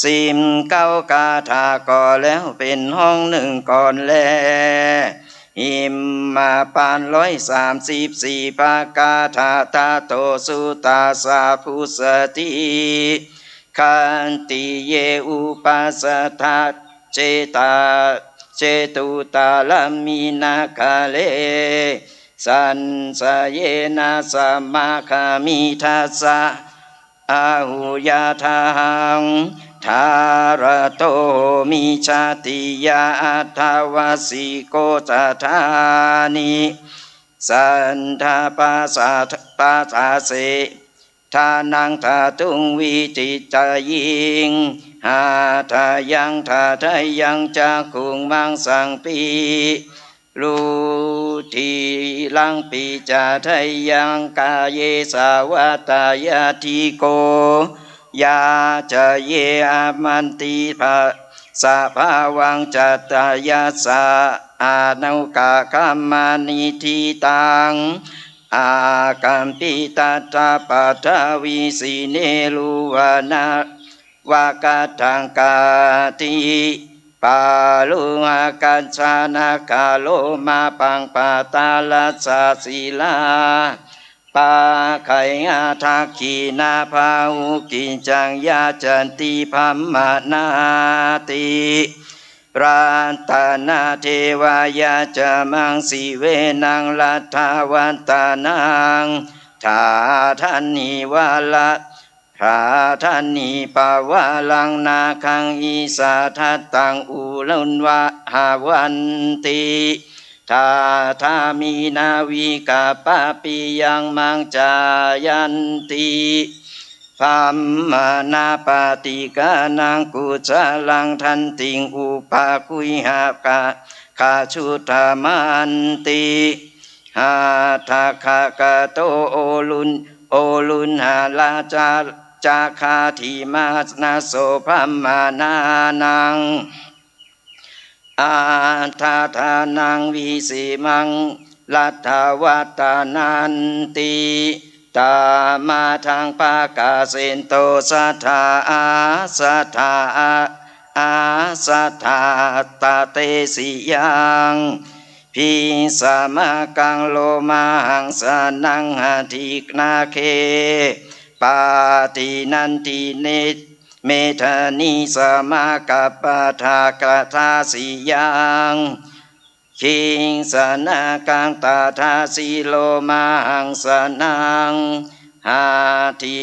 สิบเก้ากาถาก็แล้วเป๋นห้องนึ่งก่อนแล หิมมาปานร้อยสามสิบสี่ ปะกาถา ตะโต สุตัสสะ ปุสสติ ขันติเย อุปัสสะทะ เจตา เจตุตาลามินะคะเร สัญชะเยนะ สะมาคามิ ทัสสะ อาหุญาทาหัง ทาระโต โหมิ ชาติยา อัตถะวะสสิโก สะทานิ สันทะปะสะ ปะสะเส ทานัง ทาตุง วิจิจจายิง หาทายัง ทาทายัง จักขุง มังสัง ปิ รุทธิลังปิจฉาทะยัง กาเยสาวัตถยาทิโก ยาจเย อามันติภะ สภาวัง จัตตายัสสะ อนุกะกัมมานิฏฐิตัง อากัมปิตัตถะปัทวี สิเนรุวะนะ วะกัตถัง กาติ ปาลุหะกัจฉานะ กะโลมาปัง ปะตาลัสสะ สีลา ปะขะยา ทักขิณา พาหุกิจจัง ยัจฉันติ พรหมมานาติ รัตตะนา เทวา ยัจฉามัง สีเวนัง รัตถะวัตตะนัง ถาทันหิ วะละ ถาทันหิ ปะวะลัง นาคัง อิสา ทัตตัง อุลุนวะหะวันติ ทาทามิ นาวิกะปะปิยัง มัง จายันติ พรหมมานา ปะติกานัง กุสลัง ทันติง อุปะกุยหะกะ ขะชุตถะมันติ หัตถะขะกะโต โอลุน โอลุนหะราชา จาคาธิมานะโส พรหมมานานัง อัฏฐะทานัง วิเสมัง รัตถะวัตตะนันติ ตามาทัง ปะกาเสนโต สัตถาอา สัตถาอา อา สัตถาตะเตสิยัง พิสมะกัง โลมาหังสะนัง หัตถินาเก ปะตินันทิเน เมธานิ สมะกัปปะทา กะทาสิยัง คิงสนากัง ตะทาสิ โลมาหังสะนัง หัตถิ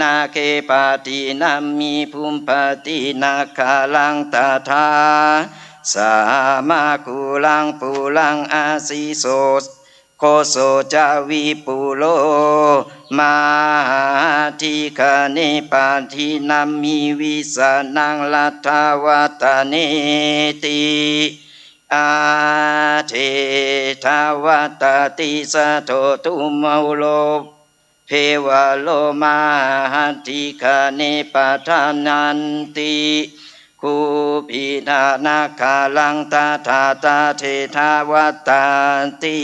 นาเก ปะตินัมมิ ภุมปะตินะกะลัง ตะทา สะมะกุลัง ปุลัง อะสิโส โคโส จะ วิปุโล มหาหัตถิคเน ปะตินัมมิ วิสานัง รัตถะวัตตะเนติ อะเถทะวัตตะติ สะโทตุมะโล เภวะโล มหาหัตถิคเน ปะทานันติ กุปปิตะนะกะลัง ตะทา ตะเถทะวัตตะติ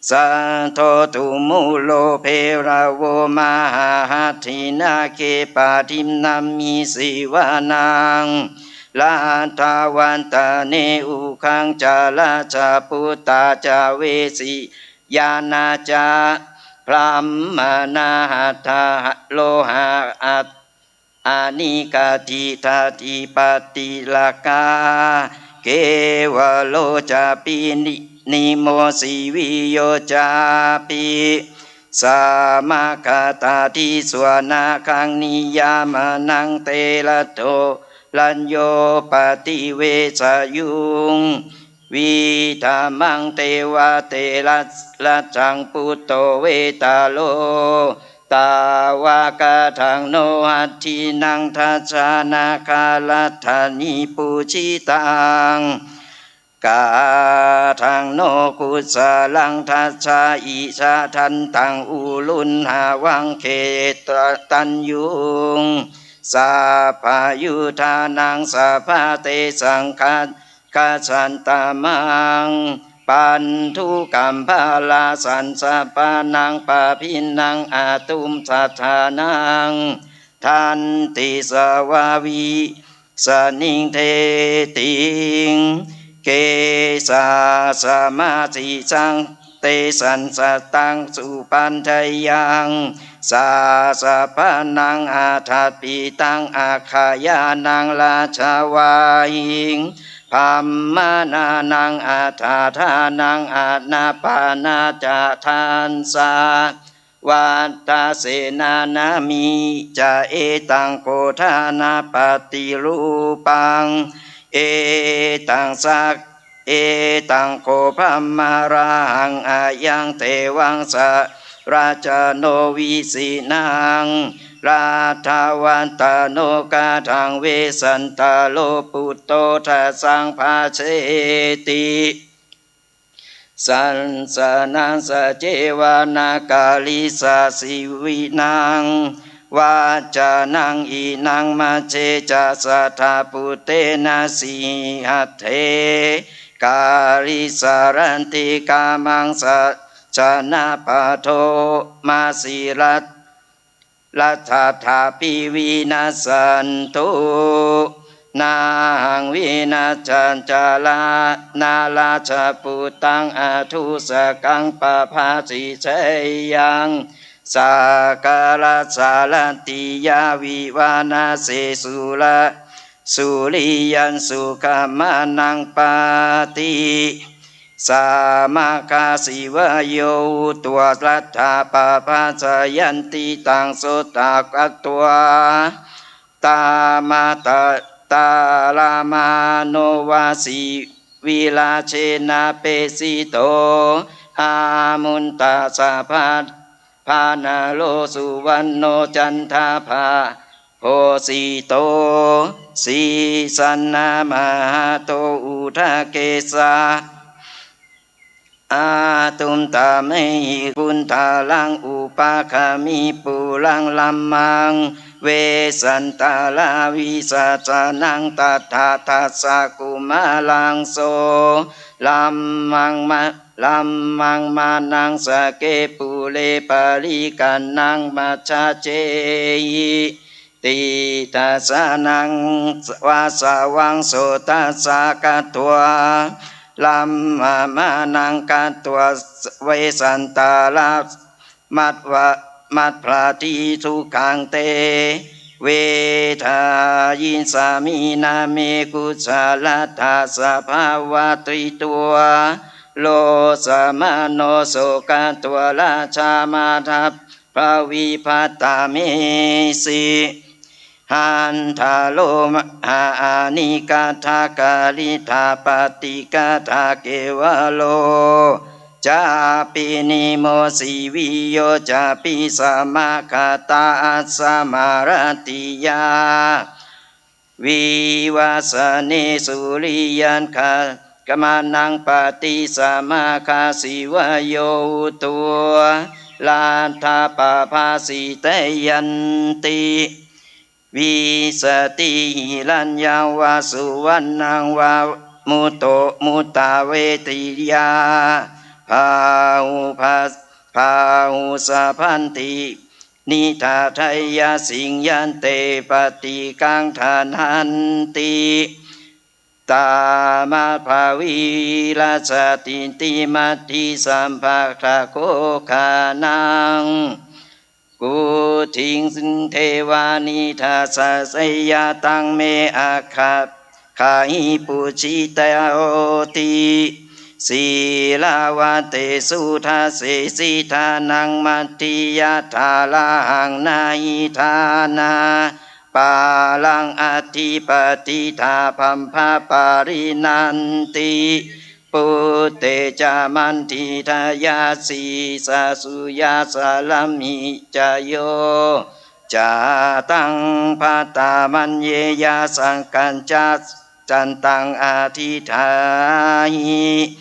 สะโทตุมะโล เภวะโว มหาหัตถินาเก ปะตินัมมิ สีวานัง รัตถะวัตตะเน อุคัง จะ ราชปุตตา จะ เวสสิยานา จะ พรหมมานา หัตถะโลหะ อะ อะนิกะติทะติปะติละกา เกวะโล จะ ปินิ นิโม สีวิโย จะ ปิ สมะกะตาติ สวะนาคัง นิยามานัง เตระโท รัญโญ ปะติเวสะยุง วิธามัง เตวะ เตระ รัจจัง ปุตโต เวตาโล ตะวะ กะถัง โน หัตถินัง ทัสสะ นาคา รัตถานิ ปูจิตัง กะถัง โน กุสลัง ทัสสะ อิสะ ทันตัง อุรุณหะวัง เขตะ ตัญญูง สัพพะยุทธานัง สัพพะเตสัง คัจ ขัสสันตะมัง ปันธุกัมภะลาสันสะปานัง ปะภินนัง อะตุมสัทธานัง ทันติสะวาวิสะนิง เทติง เกสาสะมะสิสัง เตสันสะตัง สุปันทะยัง สาสะปานัง อะทัปปิตัง อักขะยานัง ราชวาหิง พรหมมานานัง อัฏฐาทานัง อะนะปานะจะ ทัสสะ วัตถะเสนานามิ จะ เอตัง โกฏฐานะปะติรูปัง เอตัง สัก เอตัง โข พรหมาราหัง อะยัง เตวัง สะ รัจจโน วิสินัง รัตถะวัตตะโน กะถัง เวสสันตะโล ปุตโต ทัสสัง ภาเชติ Sāsanaṃ sacceva na karissāmi vinaṃ vacanaṃ, inaṃ majjhe ca satta buddhena sihatthe karissāranti. Kammaṃ janapado masi laddhāpi vinassantu, nahaṃ vinassaṃ ca rā- na rājaputtānaṃ, athujjhagaṃ pabhāsi jayyaṃ sakkārajjharattiya. Vivarase sura- suriyaṃ sukhaṃ manaṃ pati- samagga sivayo ū- tva laddhā pabbajanti. Taṃ sotvā katvā tamā- ta- talamāno vasi virājena pesito āmuntrassa bha- bhātaro suvaṇṇo candabhāsito sīsannā mahāto udakesa. Atumtamahi kuṇḍalaṃ upakami pulaṃ lammaṃ vessantarā vijācanaṃ. Tadā tassa kumārasso lammaṃ ma- lammaṃ manaṃ sakke pure parigaṇaṃ majjhatehi. Tiṇṇaṃ vāsavaṃ so tassa katvā lammaṃ manaṃ katvā vessantarā matvā- matpati dukkhaṃ te vedayissāmi. Na me kussalattassa bhavattito rosamano so katvā rājā mahabhavī paṭhamesi. Haṇḍaro mahānāgā dākkhaliṭṭhā paṭighaṭā cevaro cāpi nimo jīviyo cāpi samāgatā assa mārattiyā vivassane suriyagamanaṃ paṭisamāgā sivayo ū tva laddhā pabhāsi jayanti. Vijjati hiraññaṃ vā suvaṇṇaṃ vā mutto muttāvetiyā bahū bha- bahū sabbanti niddādeyya, siyyaṃ te paṭighaṇhanti. Tamā pavīrajjati maddhi sampadakkho ghanaṃ, kuṭiṃ devā nidāsayya taṃ me aggāhi pūjitoti. Sīlavantesu dasehi dānaṃ maddhe yathārahaṃ, na hi dānapālaṃ atthi paṭiṭṭhā brahmapārinanti. Pubbe ca mandiyaṃ yassa sūyassa lambi ca yo, ca taṃ bhaṇāma ye yasmiṃ ca- cantaṃ adhiṭṭheyya,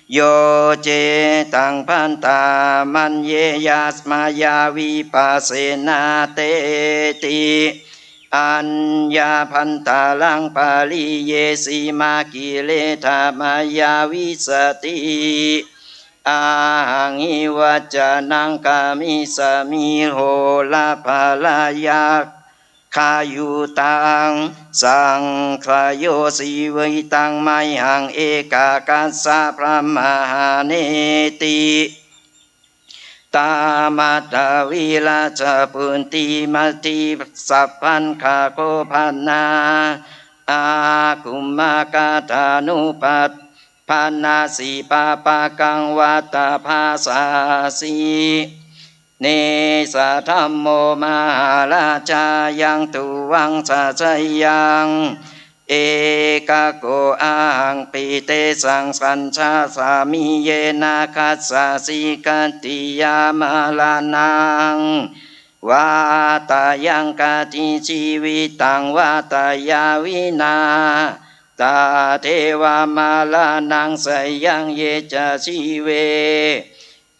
yo ce taṃ bhaṇāma ye yassa mayā vipassena teti. Aññābhaṇāraṃ pariyesima kiletha mayā vijjati. Ahaṃ hi vācanaṃ karissāmi horapariyā- gayuttaṃ, saṅgayo jīvitaṃ mayhaṃ ekagassabrahmāhaneti. Tamā dvilāsabhū timatthi sabbadakkhābhāsā, akummakkhātānupapanna sippaṃpākaṃ vātabhāsāsi. Nissa dhammo mahārājā yaṃ duvaṃ saccayaṃ ekako ahaṃ pi tesaṃ saṅghāsāmi. Yena gacchāsi khattiyo maraṇaṃ vā tayaṃ khattiyo jīvitaṃ vā tayā vinā Tatheva maraṇaṃ sayaṃ ye ca jīve,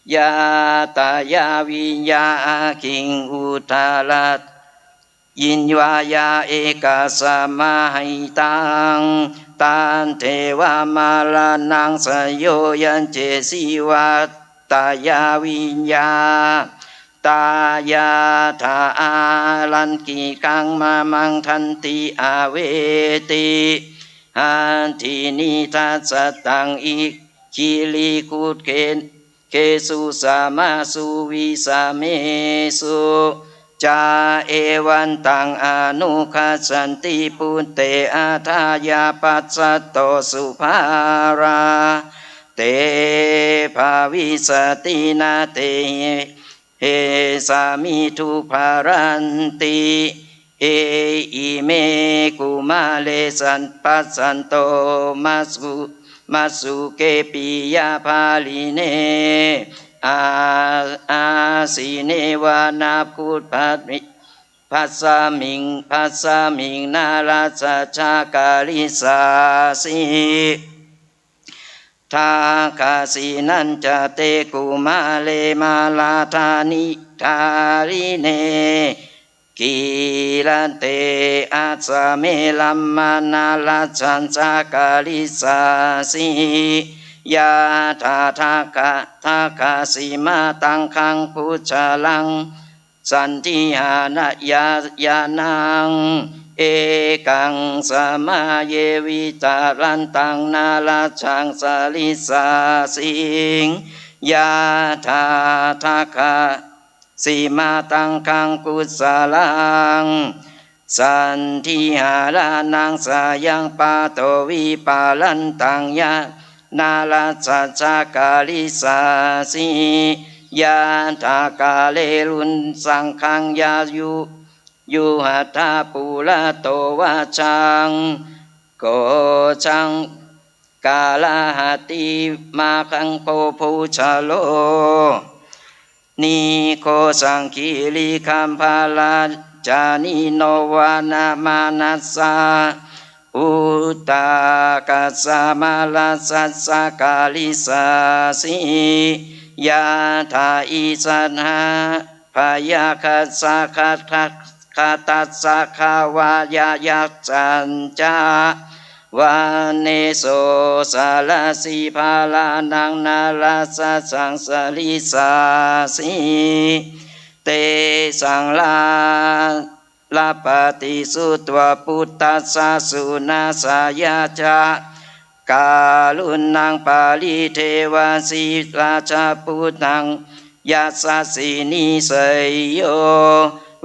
yātrāya viññāṇakkhiṃ udarayiṃ vā yā eka samā hitaṃ. Tatheva maraṇaṃ sayaṃ ye jīve, yātrāya viññāṇakkhiṃ udarayiṃ vā yā eka samā hitaṃ. Tañca yathā ārakkhiṃ mamaṃ tanti averti, hatthi nissaraṃ girigabbhe gesu samāsu visamesu ca, evaṃ taṃ anugacchanti buddhe atthāya passato subhārā. Te bhavissati na te hessāmi dubbharanti. He ime kumāre passanto masu, masuke piyapāline, a, āsine vanamajjhe bhasmiṃ, bhasmiṃ nāḷāsajja karissāsi. Dakkhasīlañca te kumāre mārathāni, thāline, gilante āsame rāmanāḷāsajja karissāsi. Yathā dakkhasīmātandamākaṃ bhūsaraṃ sandihāya, yānaṃ ekaṃ samāye virattaṃ nāḷāsajjaṃ karissāsi. Yathā dakkhasīmātandamākaṃ bhūsaraṃ sandihāya, nāḷāsajjaṃ pāturattaṃ nāḷāsajjaṃ karissāsi. Yathā kāle luṇṇaṃ saṅghaṃ yāyu, yūhattha purato vajjaṃ, kho saṅ, kāhati māraṃ kho bhūsaro, nigho saṅgirigabbharañjī nāṇo vanamajjhaṃ, uddakassa māraṃ sassa karissāsi. Yathā īsabhayaṃ khattassaṅghaṃ vānayassañca, vane soḷāsīparaṇaṃ nāḷāsajjaṃ karissāsi. Tesaṃ rāmappaṃ sutvā buddhassa suṇassa ca, kāruṇaṃ paridevasītassa buddhaṃ yasassino, seyyo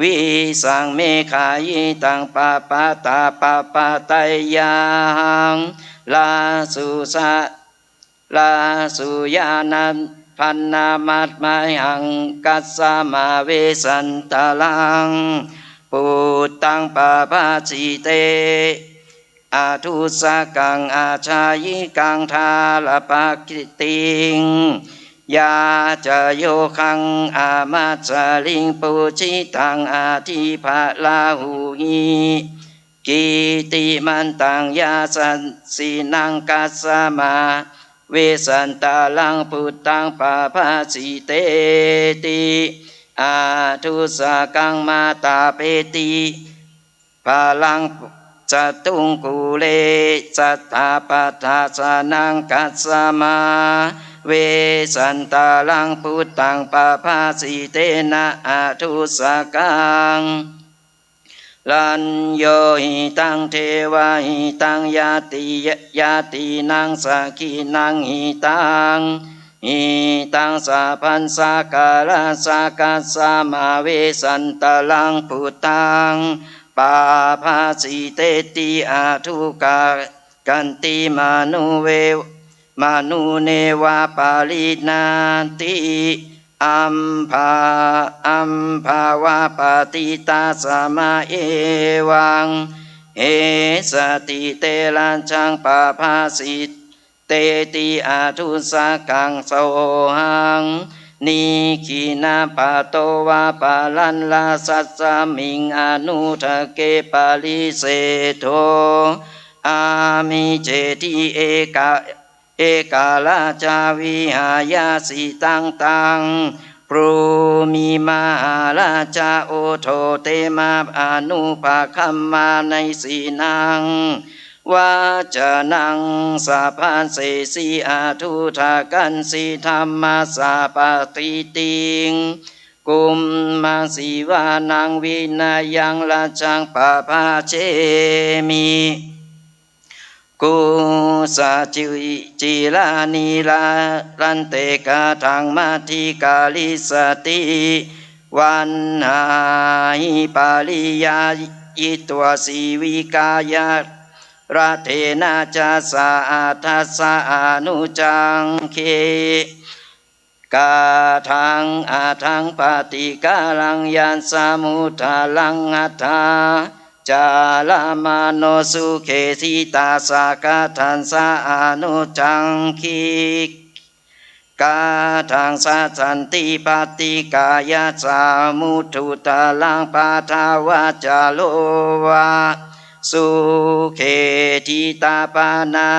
vīsaṃ me khayitaṃ pāpatha pāpatteyyāhaṃ, rāsu sa, rāsu yānappaṇṇamātmāyaṃ, kassamā vesantaraṃ buddhaṃ pabhāsite, athusakaṃ ācāyikaṃ dānappakittikaṃ, yasayogaṃ amaṅgalaṃ pūjitaṃ ādibarahuṃ, kittimantaṃ yasassinaṃ, kassamā vesantaraṃ buddhaṃ pabhāsiteti, athusakaṃ mātā peti balaṃ catuṃ kule, sattā pattidānaṃ, kassamā vesantaraṃ buddhaṃ pabhāsite, na athusakaṃ rañño hitaṃ devahitaṃ ñāti, ñātīnaṃ sakhīnaṃ hitaṃ, hitaṃ sabbaṃ sakārassa, kassamā vesantaraṃ buddhaṃ pabhāsiteti, athukakkanti manū ve, manū neva pariṇāti, ambha, ambhavappaṭitāsamā, evaṃ hessati therassaṃ pabhāsiteti, athusakaṃ sohaṃ, nikkhiṇapato va paraṃ rāsasmiṃ anuttake pariseṭṭho, อามิเจติ เอกะ เอกราชวิหายสิตัง ตัง บรูมิ มหาราชา โอโถ เตมะ อนุปะคัมมา เนสินัง วัจจะนัง สัพพัสเสสิ อทุทธันติ ธัมมัสสะปะติฏฐิง กุมมัง สีวานัง วินะยัง รัจจัง ปะภาเชมิ กุสะจิ จิรานิรันเต กะถัง มัตถิการิสติ วัณหาหิ ปะริยายิตวา สีวิกายะ รัตเถนะ จัสสะ อัฏฐัสสะ อนุจังเข กะถัง อัฏฐัง ปะติกาลัง ยัสสะ มุทธารัง อัฏฐา จารามะโน สุเข ทิตาสสะ กะถัสสะ อนุจังคขิ กะถัง สัสสันติ ปะติกายัสสะ มุทธุตารัง ปะทะวาจาโรวา สุเข ทิตาปะนะ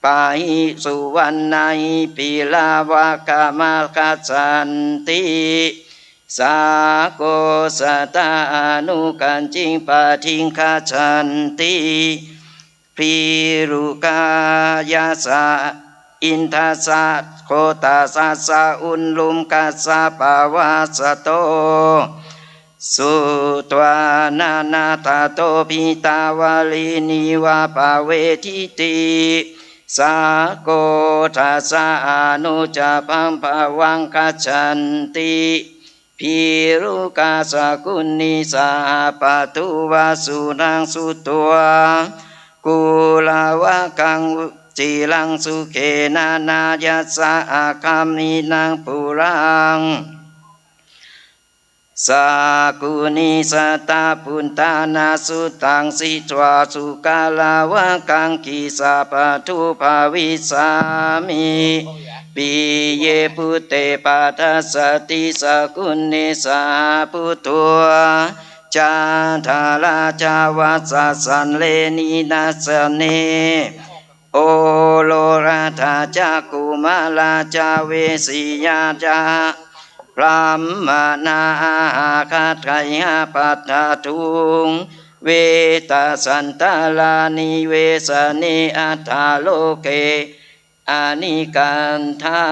ปะหิ สุวัณณาหิ ปิลาวะกะมะ คัสสันติ สาโก สัตตา อนุกัจฉิง ปะทิง คัสสันติ ภีรุกายัสสะ อินทัสสะ โคตะสัสสะ อุลลุมกัสสะ ปะวาสโต สุตวา นานาทะโต ภิตาวลี นีวา ปะเวทิติ สาโก ทัสสะ อนุจจัปปัง ปะวัง คัสสันติ ภีรุกา สะกุณี สหปะทุวา สุนัง สุตวา กุลาวะกัง จิรัง สุเขนะ นายัสสะ อะคามินัง ปุรัง สะกุณี สัตตะปุตตานา สุตัง สิตวา สุกะลาวะกัง กิสสะปะทุปะวิสสามิ ปิเยปุตเต ปะทัสสะติ สะกุณเณ สหปะทุวา จันทะราชา วัสสะสันเล นินัสสะเน โอโรสธา จักขุมะราชา เวสสิยา จะ พรามะนา อาหาคะไขหะ ปัตถะทุง เวตะสันตะรา นิเวสะเน อัฏฐะโลเก อะนิกัณฑา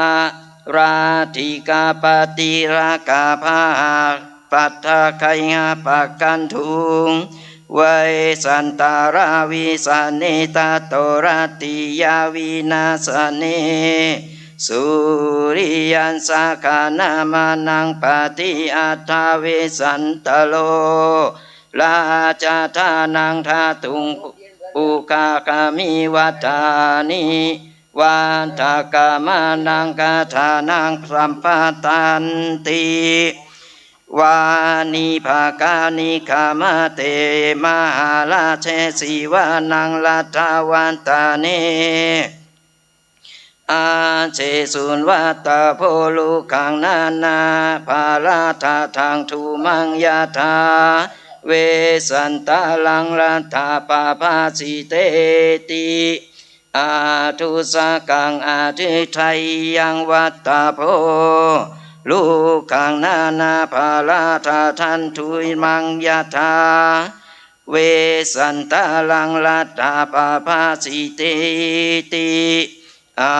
ราติกา ปะติรากา พาหะ ปัตถะไขหะ ปะกันทุง เวสสันตะรา วิสะเน ตะโต รัตติยา วินัสสะเน สุริยัสสะ คณะมะนัง ปะติอัฏฐะ เวสสันตะโร ราชะทานัง ทะตุง ปุคคะมิ วัฏฐานิ วัฏฐะกะมะนัง กะฐานัง สัมปะทันติ วานิภะกานิ ขะมะเต มหาราเช สีวานัง รัตถะวัตตะเน อาเชสุวัตตะโพ รุกขัง นานาภะระทะทัง ธุมมัง ยะถา เวสสันตะรัง รัตถะปะภาสิเตติ อะทุสสะกัง อะทิฏฐิยัง วัตตะโพ รุกขัง นานาภะระทะทัง ธุมมัง ยะถา เวสสันตะรัง รัตถะปะภาสิเตติ อะ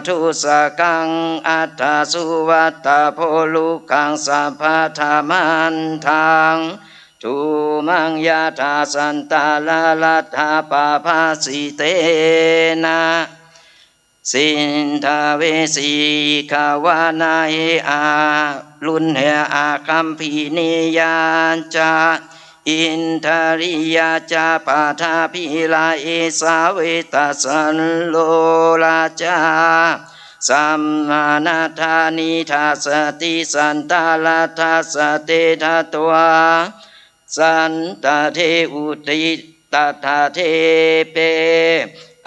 ทุสสะกัง อัตถะสุวัตตะโพ รุกขัง สัพพะทะมันทัง ธุมมัง ยะถา สันตะระ รัตถะปะภาสิเตนะ สินทะเวสี ขะวานา เฮ อารุณเฮ อาคัมภีนียาจะ อินทะรียาจะ ปะทะภีรา เอสาเวตะสันโลราจะ สัมมานัฏฐานิทัสสะติ สันตะระทัสสะเต ทะตวา สันตะเท อุติตะทะเทเป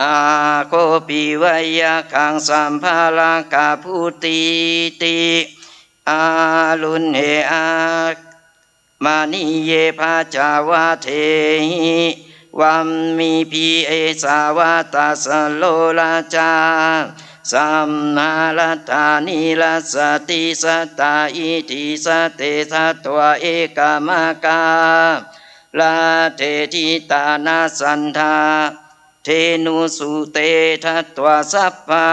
อาโคปิวะยัคขัง สัมภะระกะปุตติติ อารุณเฮ อา มะนีเย ภะจะวะเทหิ วัมมีภี เอสาวา ตัสสะโล ราชา สัมมารัตถานิ รัสสติ สัตตา อิทธิ สัตเต สัตวา เอกมากา รัตเถ ทิตานา สันทา เทนุ สุเต ทัตวา สัพพา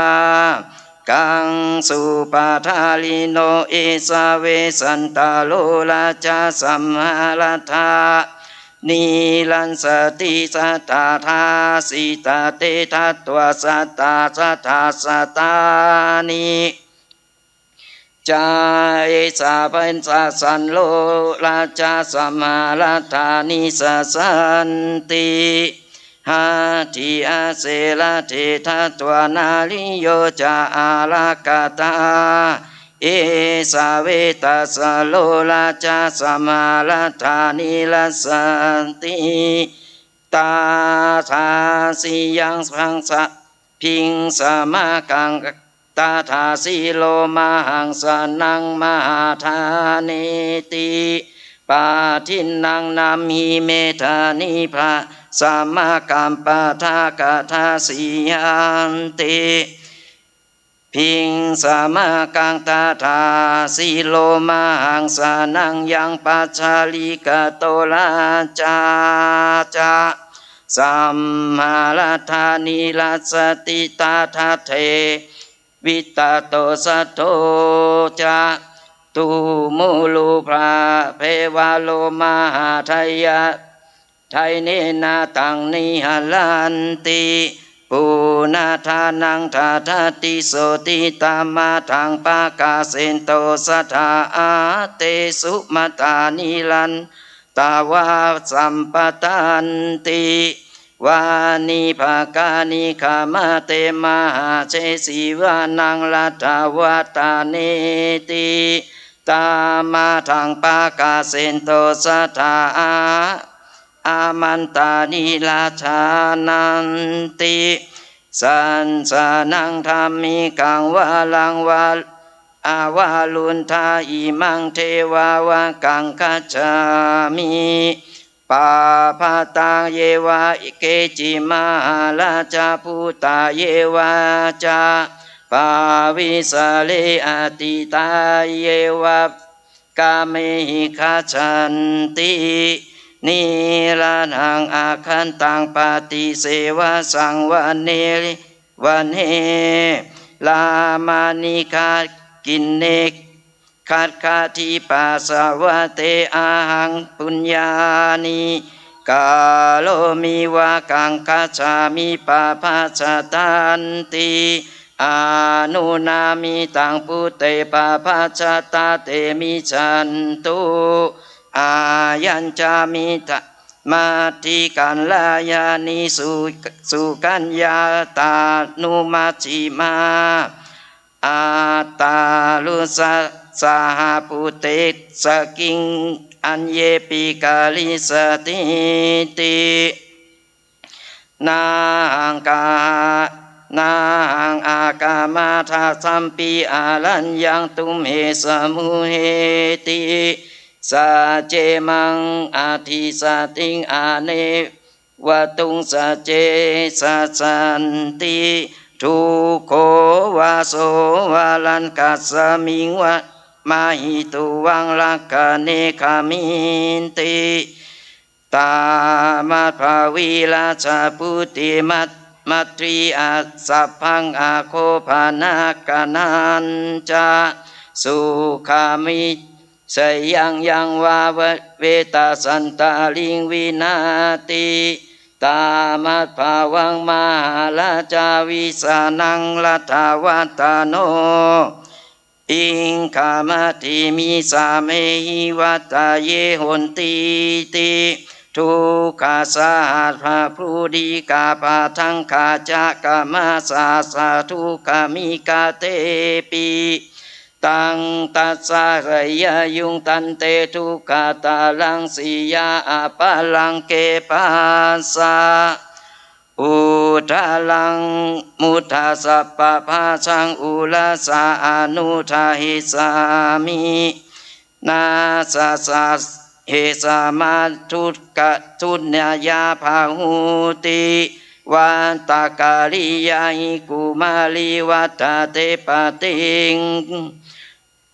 กัง สุปาทาลิโน เอสา เวสสันตะโล ราชา สัมมารัตถานิ รัสสติ สัตตา ทาสิตา เต ทัตวา สัตตา สัตถา สัตตานิ จา เอสา เวสสันโล ราชา สัมมารัตถานิ สัสสันติ หัตถิ อาเส รัตเถ ทัตวา นาริโย จา อารักขตา เอสา เวสสันตะโล ราชา สัมมารัตถานิ รัสสันติ ตาทาสิยัง พังสะ พิงสมากัง ตาทาสิโล มหังสนัง มหาทาเนติ ปะทินนัง นามิ เมธานิ พะ สมากัมปะทา กะทาสิยังติ พิงสมากัง ตาทาสิโล มหังสนัง ยัง ปัจจาริกะโต ราชา จา สัมมารัตถานิ รัสสติ ตาทาเท วิตโต สัตโธ จา ตุมุลู พะ เพวะโล มหาทายะ ไทเนนะ ตัง นิหะรันติ ปุนะทานัง ทะทะติ โสติ ตะมะทัง ปะกะเสนโต สะทา อาเตสุ มะตานิ รันตะวา สัมปะตันติ วานิ ภะกานิ ขะมะเต มหาเสสี วานัง รัตถะวะตะเนติ ตะมะทัง ปะกะเสนโต สะทา อา อามันตานิ รัจฉานันติ สัสสะนัง ธัมมิกัง วะรัง วะ อาวาลุนทา อิมัง เทวา วะกัง คัจฉามิ ปะภะตา เยวะ เกจิ มหาราชา ภูตา เยวะ จา ปะวิสะเร อะติตา เยวะ กาเมหิ คัจฉันติ นิระถัง อะคันตัง ปะติเสวะสัง วะเน วะเน รามะนิ กะ กิณเณ ขัดขะทิปะสะวะเต อะหัง ปุญญานิ กะโรมิ วะกัง คัจฉามิ ปะภัสสะตันติ อะนุนามิตัง ปุตเต ปะภัสสะตะ เต มิจฉันตุ อายัญจามิ ทะ มัตถิกัลยาณิ สุ สุกัญญาตานุมัชฌิมา อัตตาลุสสะ สหปุตเตสะ กิง อัญเยปิ กะริสสะติติ นาหัง กา นาหัง อากามาทะ สัมปิ อะรัญญัง ตุมเห สมุเฮติ สัจเจ มัง อะทิสสะติง อะเนวะตุง สัจเจ สัสสันติ ทุกโข วะโส วะรัง คัสสะมิง วะ มะหิตุวัง รักขะเณ ขะมินติ ตามัตถะ วีระสะ ปุตติ มัต มัตตรี อะ สัพพัง อะโค ผะนะ กะนัญจะ สุขะมิ สยัง ยัง วะ เว เวตะสันตะริง วินาติ ตามัตถะ ภะวัง มหาราชา วิสานัง รัตถะวัตตะโน อิงคามัตถิมิ สาเมหิ วัตตะเย โหนตีติ ทุกขะสะหัสสะ พะภูริกะปะทังคะ จะกะมะสะสะ ทุกขะมิกะเตปิ ตัง ตัสสะ สะยะยุง ตันเต ทุกขะตะรัง สิยา อะปะรัง เก ปัสสะ อุทารัง มุทา สัปปะพาสัง อุระสะ อะนุทาหิสสามิ นาสะสะ เหสะมะทุกขะทุนยาพาหุติ วัตตะกะริยาหิกุมาร วัตตะเตปะติง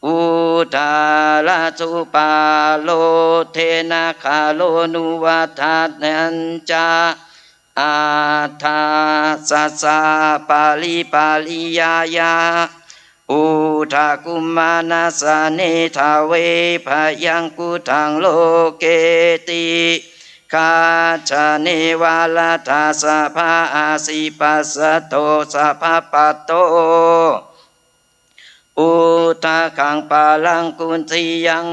อุทาระสุปาโลเทนะ คาโรนุวัฒะนัญจะ อัฏฐาสสะปะริปะริยายะ อุทากุมมานัสสะเนทาเว พยังคุทังโลเกติ คัจฉะเนวะรัตถะสะภา อาสิปัสสะโต สะภะปะโต อุทาคังปะรังกุณฑิยัง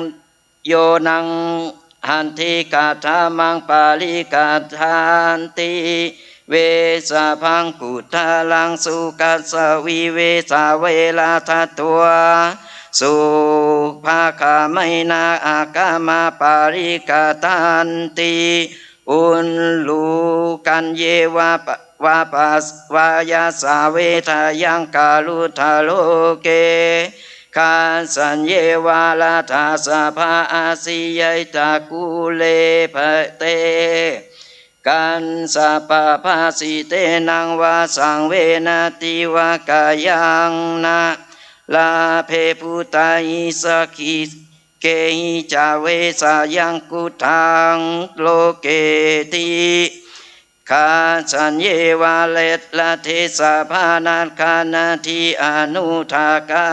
โยนังหัตถิกะถามังปะริกะถันติ เวสสะภังกุทารัง สุขัสสะวิเวสะเวระทะตวา สุภะคะเมนะ อะคะมะปะริกะถันติ อุลลูกัญเยวะปะ วะปะ วะยัสสะเวทะยัง กะรุทธะโลเก คัสสัญเยวะรัตถะสะภา อาสิเยตะกุเลปะเต กัสสะปะภาสิเตนะ วะสังเวนะ ติวะกะยังนะ ลาเภ ปุตตะหิ สักขิเกหิจะ เวสะยังคุทังโลเกติ คัสสัญเยวะเร ระเทสะภา นักขะนะทิ อนุทาคา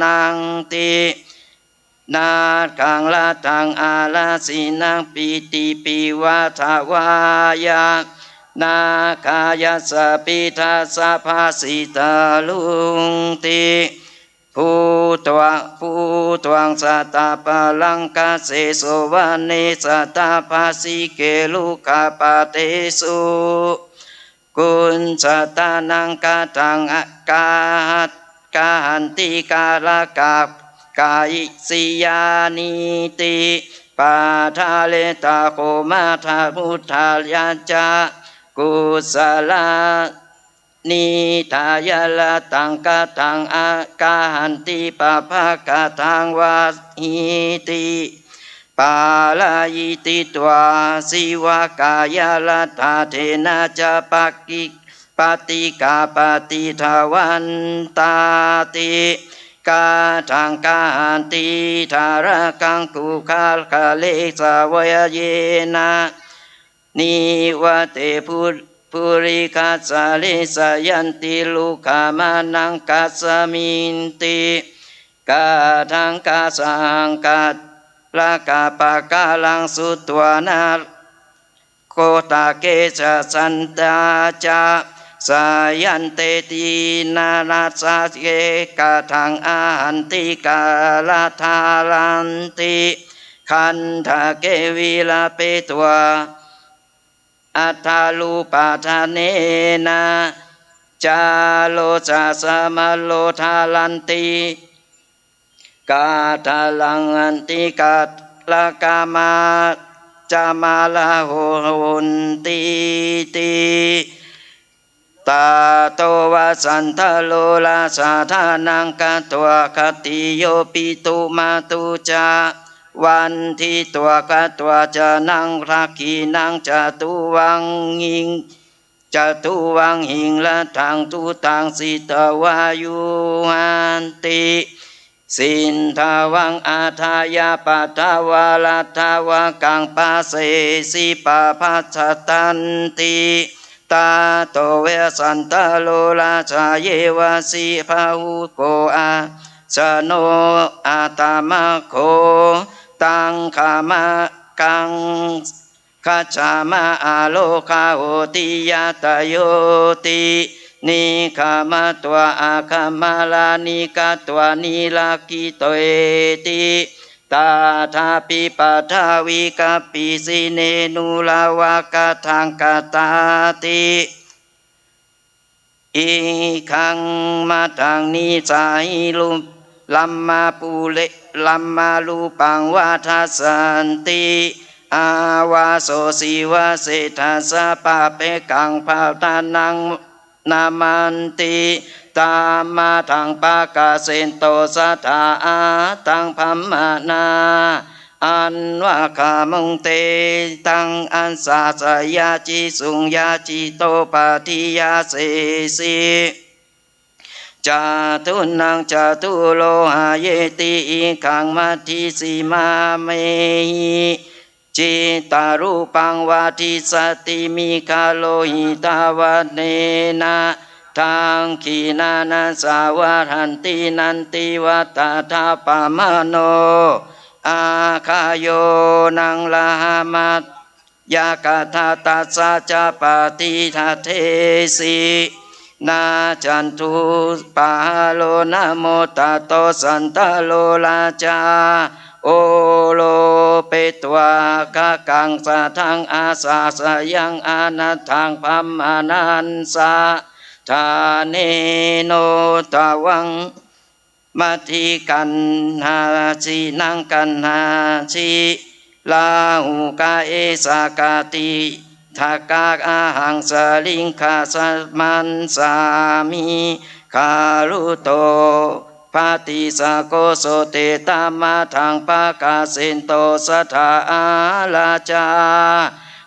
นังติ นักขัง รัตถัง อาราสินัง ปิติปิวะทะวายะ นาคายัสสะปิทัสสะ ภาสิตาลุงติ ภูตวะ ภูตวัง สัตตะปะลังกะเส โสวะเน สัตตะภาสิเก รุกขะปะเตสุ กุสสะตานัง กะถัง อะ กะหัต กะหันติ กะละกะ กะอิสิยานิติ ปะทะเรตะโข มะทะมุทะยะจะ กุสสะลา นิทายะ รัตถัง กะถัง อะ กะหันติ ปะภะกะถัง วะหิติ ปะรายิติตวา สิวะกายะ รัตถะเถนะจะ ปะกิ ปะติกะปะติทะวันตาติ กะถัง กะหันติ ทาระกัง กุคาคะเลสะ วะเยนะ นิวะเต ปุ ปุริคัสสะเรสะยันติ รุกขะมานัง คัสสะมินติ กะถัง กะสัง กะละกะปะกะลัง สุตวานะ โคตะเกสะ สันตาจะ สะยันเต ตินะรัสสะเก กะถัง อะหันติ กะละทารันติ คันทะเก วิละเปตวา อัทธารูปะทะเนนะ จาโรสะสะมะโรทารันติ กะทะลังหันติ กะละกะมาจะมาละโหนติติ ตะโตวะสันทะโร ราชาทานัง กะตวา ขัตติโย ปิตุมะตุจะ วันทิตวา กะตวา จะนัง ทักขิณัง จะตุวังหิง จะตุวังหิง รัตถัง ตุตัง สิตวา ยุหันติ สินทาวัง อัฏฐายะ ปัทวา รัตถวากัง ปะเสสิ ปะภัสสะตันติ ตะโตวะสันทะโร ราชาเยวะ สิพะหุโก อาสะโน อะตะมะโข ตังขะมะกัง คัจฉามะ อาโรคาโหติ ยะตะโยติ นิกขะมะตวา อาคัมมะลานิ กะตวา นิรักขิเตติ ตะถาปิ ปัทวิ กัปปิสิเน นุราวา กะถัง กะตาติ อิคัง มะทัง นิสสาหิรุ ลัมมะปุเร ลัมมะรูปัง วะทัสสันติ อาวาโส สีวะเสทะสะ ปะเปกัง ปะทานัง นะมันติ ตะมะทัง ปะกะเสนโต สะทา อะหัตถัง พะมะนา อันว่าข้าพระองค์เตตัง อัสสะสะยะ จิสุงยะ จิตโตปะฏิยะเสสิ จาตุนนัง จาตุโรหะเยติ อิขังมัดดิสิมาเมหิ จิตตารูปังวาทิสสะติ มิคาโลหิตวะเนนะ ทักขิณานะ สาวัตถันติ นันติวัตตะ ทัพพะมะโน อาคาโย นัง ลาหะมัต ยะกะทะ ตัสสะ จะ ปะฏิทะเทสิ นา จันทุปะหะโร นะโมตะโต สันตะโร ราชา โอโรเปตวา ขะขัง สะทัง อาสะสะยัง อานัตถัง พะมะนัสสะ ทาเนโน ตะวัง มัดดิกัณหาสิ นังกัณหาสิ ลาหุกะ เอสะกะ ติทะกะ อะหัง สะลิงขะ สะมัสสามิ กะรุโต ปะติสสะโก โสเตตะ มะทัง ปะกะเสนโต สะทา อาราชา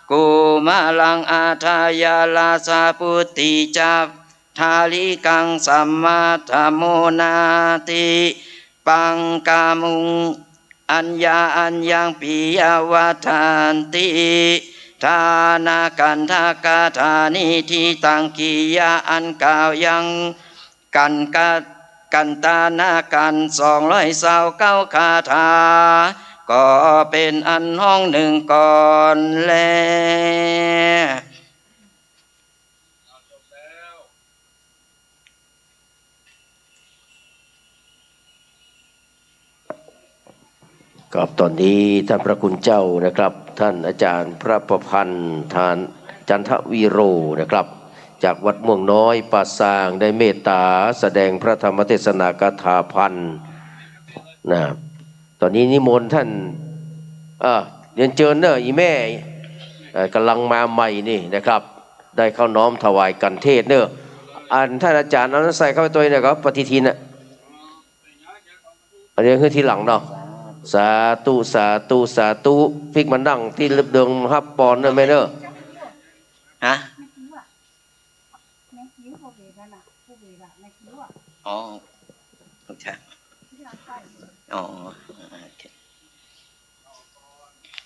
กุมะรัง อะทะยะ ราชา ปุตติจะ ทาริกัง สะมะทะโม นาติ ปังกะมุง อัญญา อัญญัง ปิยะวัฏฏันติ ทานะกันทะกะถา นิฏฐิตัง กิริยาอันกล่าวยัง กันกะ กันตะนะกัน สองร้อยซาวเก้าคาถา ก็เป๋นอันฮ้องนึ่งก่อนแล ครับ ต๋อนนี้ต้านพระคุณเจ้านะครับ ต้านอาจ๋ารย์พระประพันธ์ ธาร จันทวีโรนะครับ จากวัดม่วงน้อยป่าซาง ได้เมตต๋าแสดงพระธรรมเทศนาคาถาพันธ์นะ ต๋อนนี้นิมนต์ต้าน เอ่อ เรียนเจิญเน่อ อี่แม่ เอ่อ ก่ำลังมาใหม่นี่นะครับ ได้เข้าน้อมถวายขันเทศเน่อ อันต้านอาจ๋ารย์เอาน้ำใส่เข้าไปตวยเน่อครับ ปฏิทินน่ะ อันนี้คือทีหลังเนาะ สาธุ สาธุ สาธุ ปิ๊กมานั่งตี้เดิมฮับปอนเน่อแม่เน่อ ฮะ อ๋อ อ๋อ โอเค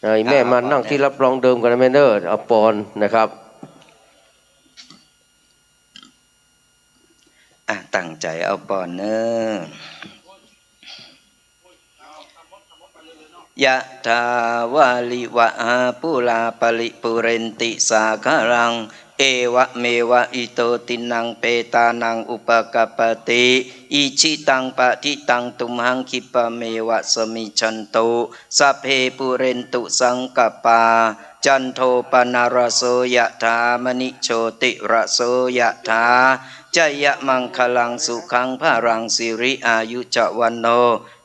เออ แม่มานั่งตี้รับรองเดิมกั๋นนะแม่เน่อ เอาปอนนะครับ อ่ะ ตั้งใจ๋เอาปอนเน่อ ยะถาวาริวะหาปูราปะริปูเรนติสาคารัง เอวะเมวะอิโตตินังเปตานังอุปะกัปปะติ อิจฉิตังปะฏิตังตุมหังคิปะเมวะสะมิชชันตุ สัพเพปูเรนตุสังกัปปา จันโทปะนะระโสยะถา มะณิโชติระโสยะถา จะยะมังคะลังสุขังพะลังสิริอายุจะวัณโณ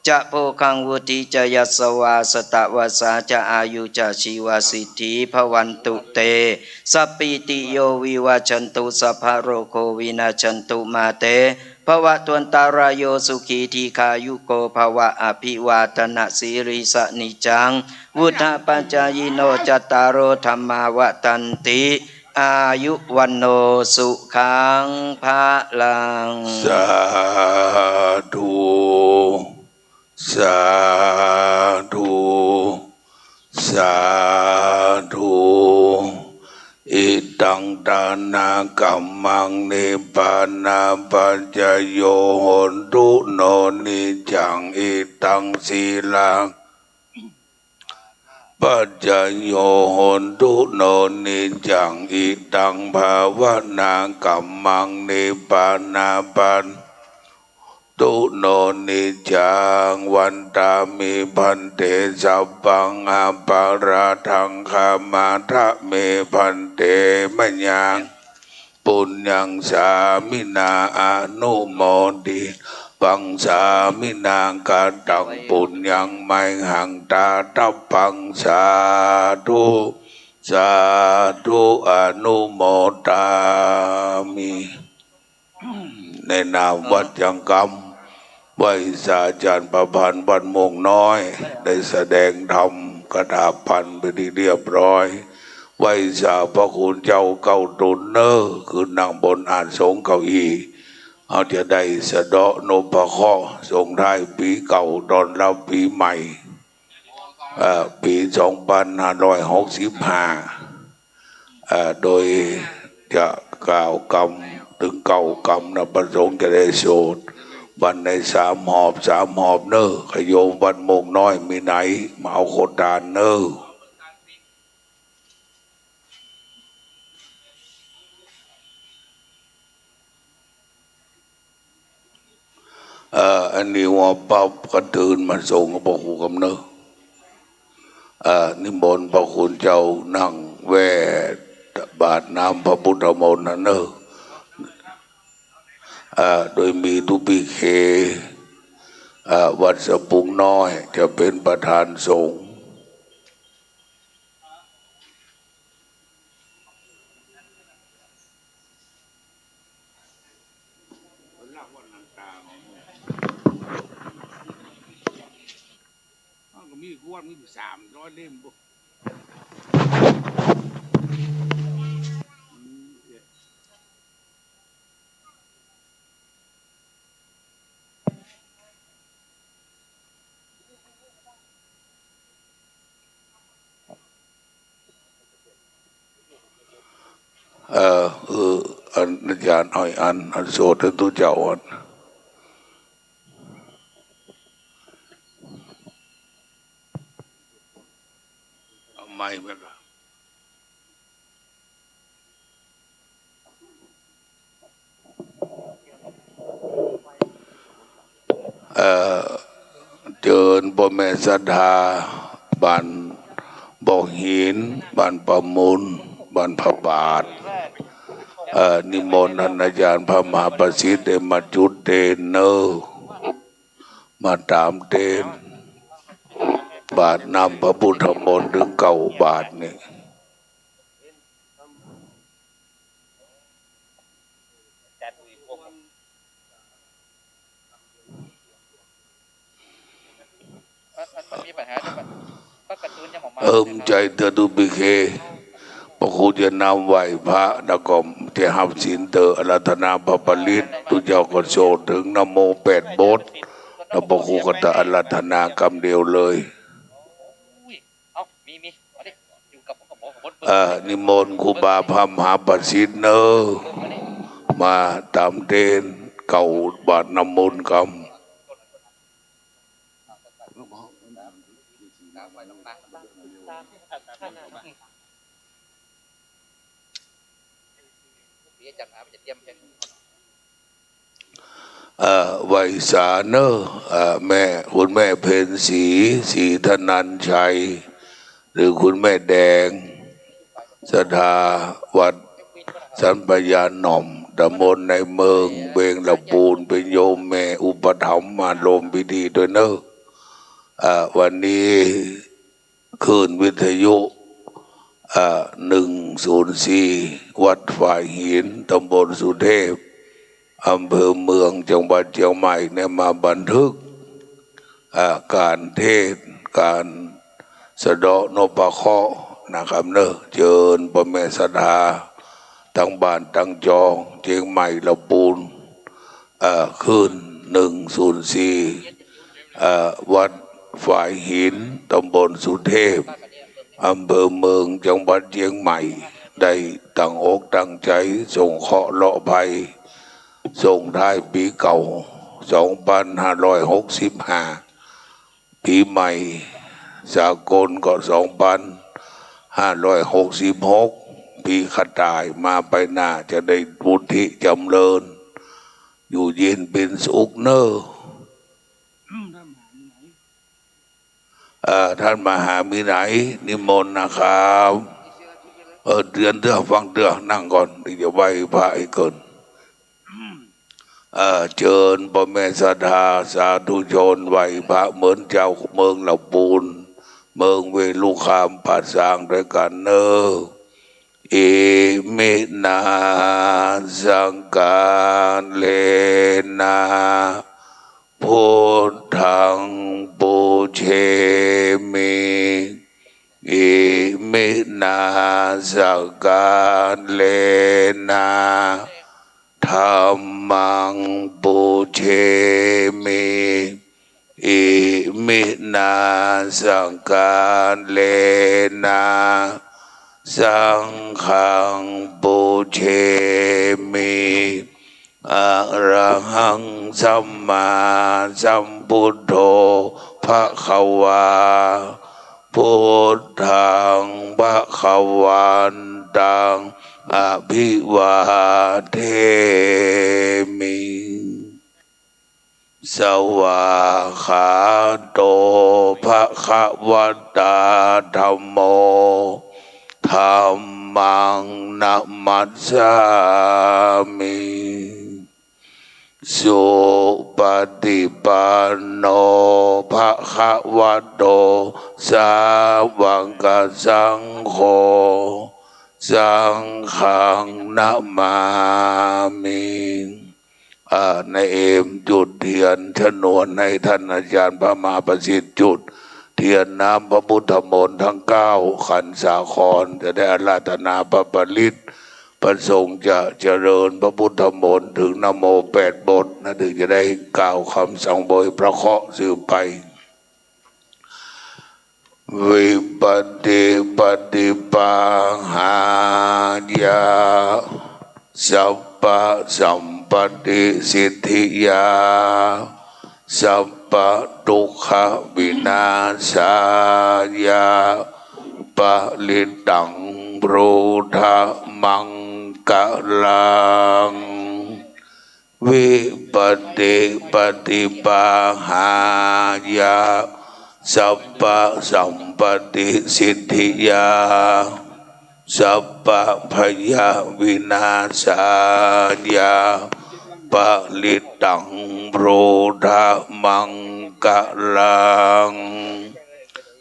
จะโภคังวุฑฒีจะยะสะวา สะตะวะสาจะอายุจะจีวะสิทธิภะวันตุเต สัพพีติโยวิวัชชันตุ สัพพะโรโควินัชชันตุ มาเต ภะวะตวันตะราโย สุขีทีฆายุโกภะวะ อะภิวาทะนะสีลิสสะนิจจัง วุฑฒาปะจายิโน จัตตาโรธัมมาวัฑฒันติ อายุวัณโณสุขังพะลัง สาธุ สาธุ สาธุ อิตังทานะกัมมัง นิพพานะปัจจโย โหนตุโน นิจจัง อิตังสีลา ปัจจโย โหนตุโน นิจจัง อิตังภาวนากัมมัง นิพพานะปัจ ตุโน นิจจัง วันทามิภันเต สัพพังอะปะราธัง ขมาทะเมภันเต มะยัง ปุญญังสามินา อะนุโมทิตัง สามินา กะตังปุญญัง มะหัง ทาตะปัง สาธุ สาธุ อะนุโมทามิ ในนามวัดยังกำ ไหว้สาอาจ๋ารย์ประพันธ์วัดม่วงน้อย ได้แสดงธรรมคาถาพันธ์เป็นที่เรียบร้อย ไหว้สาพระคุณเจ้าเก้าต๋นเน่อ ขึ้นนั่งบนอาสงเก้าอี้ เฮาจะได้สะเดาะนพเคราะห์ส่งท้ายปี๋เก่าต้อนรับปี๋ใหม่ เอ่อ ปี๋สองปันห้าร้อยหกสิบห้า เอ่อ โดยจะกล่าวกำ ตึงเก้ากำนะ พระสงฆ์จะได้สวด วันไหนสามหอบ สามหอบเน่อ ขะโยมวัดม่วงน้อยมีไหน มาเอาโคตานเน่อ เอ่อ อันนี้ว่าปั๊บก็ตื่นมาส่งกับพระครูกำเนิด เอ่อ นิมนต์พระคุณเจ้านั่งแว่บาตรน้ำพระพุทธมนต์นะเน่อ เอ่อ โดยมีตุ๊ปิเข เอ่อ วัดสะพุงน้อยจะเป๋นประธานสงฆ์ มันก็มีขวด มีสามร้อยเล่มบุ เอ่อ เออ อันอาจ๋ารย์เอาอัน อันสวดให้ตุ๊เจ้าอัน เอาไมค์ไปก่อน เอ่อ เจิญป้อแม่ศรัทธา บ้านบ่อหิน บ้านประมูล บ้านพระบาท เอ่อ นิมนต์ท่านอาจ๋ารย์พระมหาประสิทธิ์ได้มาจุดเตียนเน่อ มาต๋ามเตียน บาตรน้ำพระพุทธมนต์ตึงเก้าบาตรนี่ มัน มัน มันมีปัญหาเรื่องมัน มันกระตุ้นยังออกมา เออ ใจ้เตื้อตุ๊ปิเข พระครูจะนำไหว้พระ แล้วก็จะฮับศีลเตื้ออาราธนาพระปริตร ตุ๊เจ้าก็สวดเถิงนะโมแปดบท แล้วพระครูก็จะอาราธนากำเดียวเลย เอ้า มี มี เอาดิ อยู่กับผม กับผม กับผม เอ่อ นิมนต์ครูบาพระมหาประสิทธิ์เน่อ มาต๋ามเตียน เก้าบาตรน้ำมนต์กำ เอ่อ ไหว้สาเน่อ เอ่อ แม่ คุณแม่เพ็ญศรี ศรีธนัญชัย หรือคุณแม่แดง ศรัทธาวัดสันปะยาหน่อม ต๋ำบลในเมือง เวงละปูน เป๋นโยมแม่อุปถัมภ์มาร่วมพิธีด้วยเน่อ เอ่อ วันนี้ คลื่นวิทยุ เอ่อ หนึ่งศูนย์สี่ วัดฝายหิน ต๋ำบลสุเทพ อำเภอเมือง จังหวัดเจียงใหม่เนี่ย มาบันทึก เอ่อ ก๋านเทศน์ ก๋านสะเดาะนพเคราะห์นะครับเน่อ เจิญป้อแม่ศรัทธา ตังบ้านตังจอง เจียงใหม่ละปูน เอ่อ คลื่น หนึ่งศูนย์สี่ เอ่อ วัดฝายหิน ต๋ำบลสุเทพ อำเภอเมือง จังหวัดเจียงใหม่ ได้ตั้งอกตั้งใจ๋สงเคราะห์เลาะภัย ส่งท้ายปี๋เก่า สองปันห้าร้อยหกสิบห้า ปี๋ใหม่สากลก็ สองปันห้าร้อยหกสิบหก ปี๋กระต่าย มาไปหน้าจะได้วุฒิจ๋ำเริญ อยู่เย็นเป๋นสุขเน่อ เอ่อ ท่านมหามีไหน นิมนต์นะครับ เออ เตียนเตื้อ ฟังเตื้อ นั่งก่อน เดี๋ยวจะไหว้พระให้เกิน เอ่อ เจิญป้อแม่ศรัทธาสาธุชนไหว้พระเหมือนเจ้าเมืองละปูน เมืองเวลุคาม พระสร้างด้วยกั๋นเน่อ อิมินา สังฆาเรนะ พุ sakkārena dhammaṃ pūjemi. Iminā sakkārena saṅghaṃ pūjemi. Arahaṃ sammāsambuddho bhagavā. Buddhaṃ bhagavantaṃ abhivādemi. Svākkhāto bhagavatā dhammo. Dhammaṃ namassāmi. Supaṭipanno bhagavato sāvakasaṅgho. Saṅghaṃ namāmi. อ่า นายเอมจุดเทียนชนวนให้ท่านอาจารย์พระมหาประสิทธิ์จุดเทียนน้ำพระพุทธมนต์ทั้งเก้าขันสาคร จะได้อาราธนาพระปริตร ประสงค์จะเจริญพระพุทธมนต์ถึงนะโมแปดบทนะ ถึงจะได้กล่าวคำสังเวยพระเคราะห์สืบไป Vipattipaṭibāhāya sabbasampattisiddhiyā sabbadukkhavināsāya parittaṃ brūtha maṅgalaṃ. Vipattipaṭibāhāya sabbasampattisiddhiyā sabbabhayavināsāya parittaṃ brūtha maṅgalaṃ.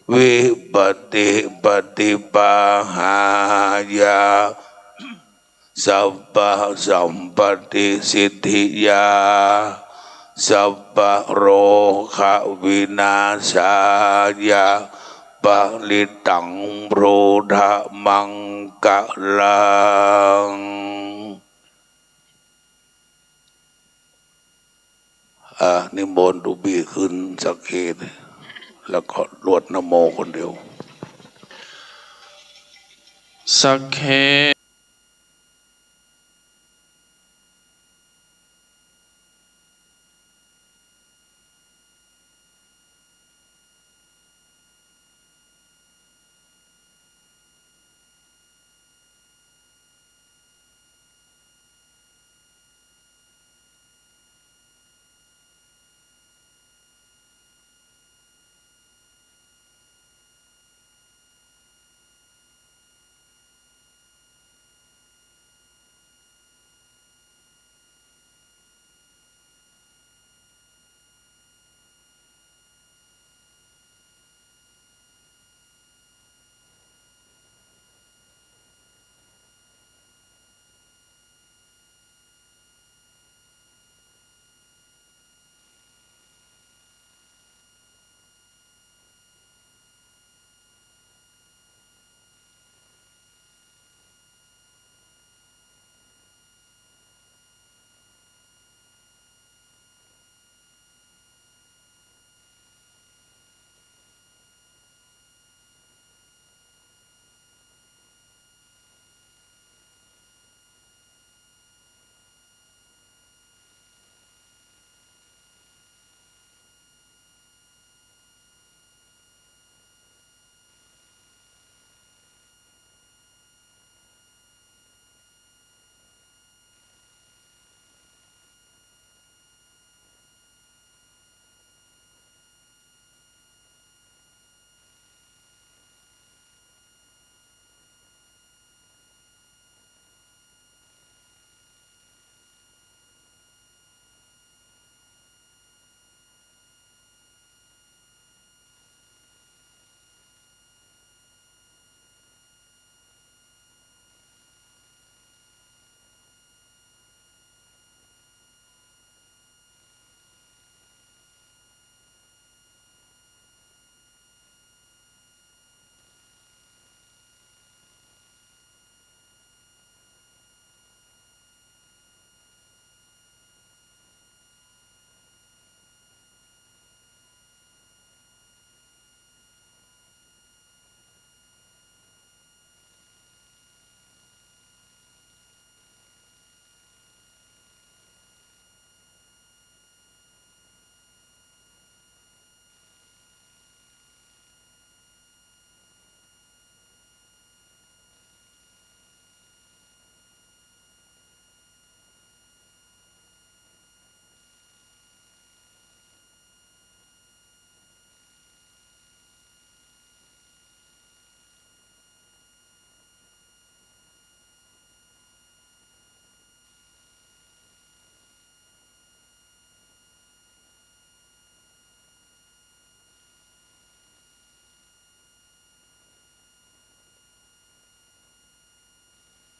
Vipattipaṭibāhāya sabbasampattisiddhiyā sabbarogavināsāya parittaṃ brūtha maṅgalaṃ. อ่า นิมนต์หลวงพี่ขึ้นสักขี แล้วก็รวดนะโมคนเดียว Sagge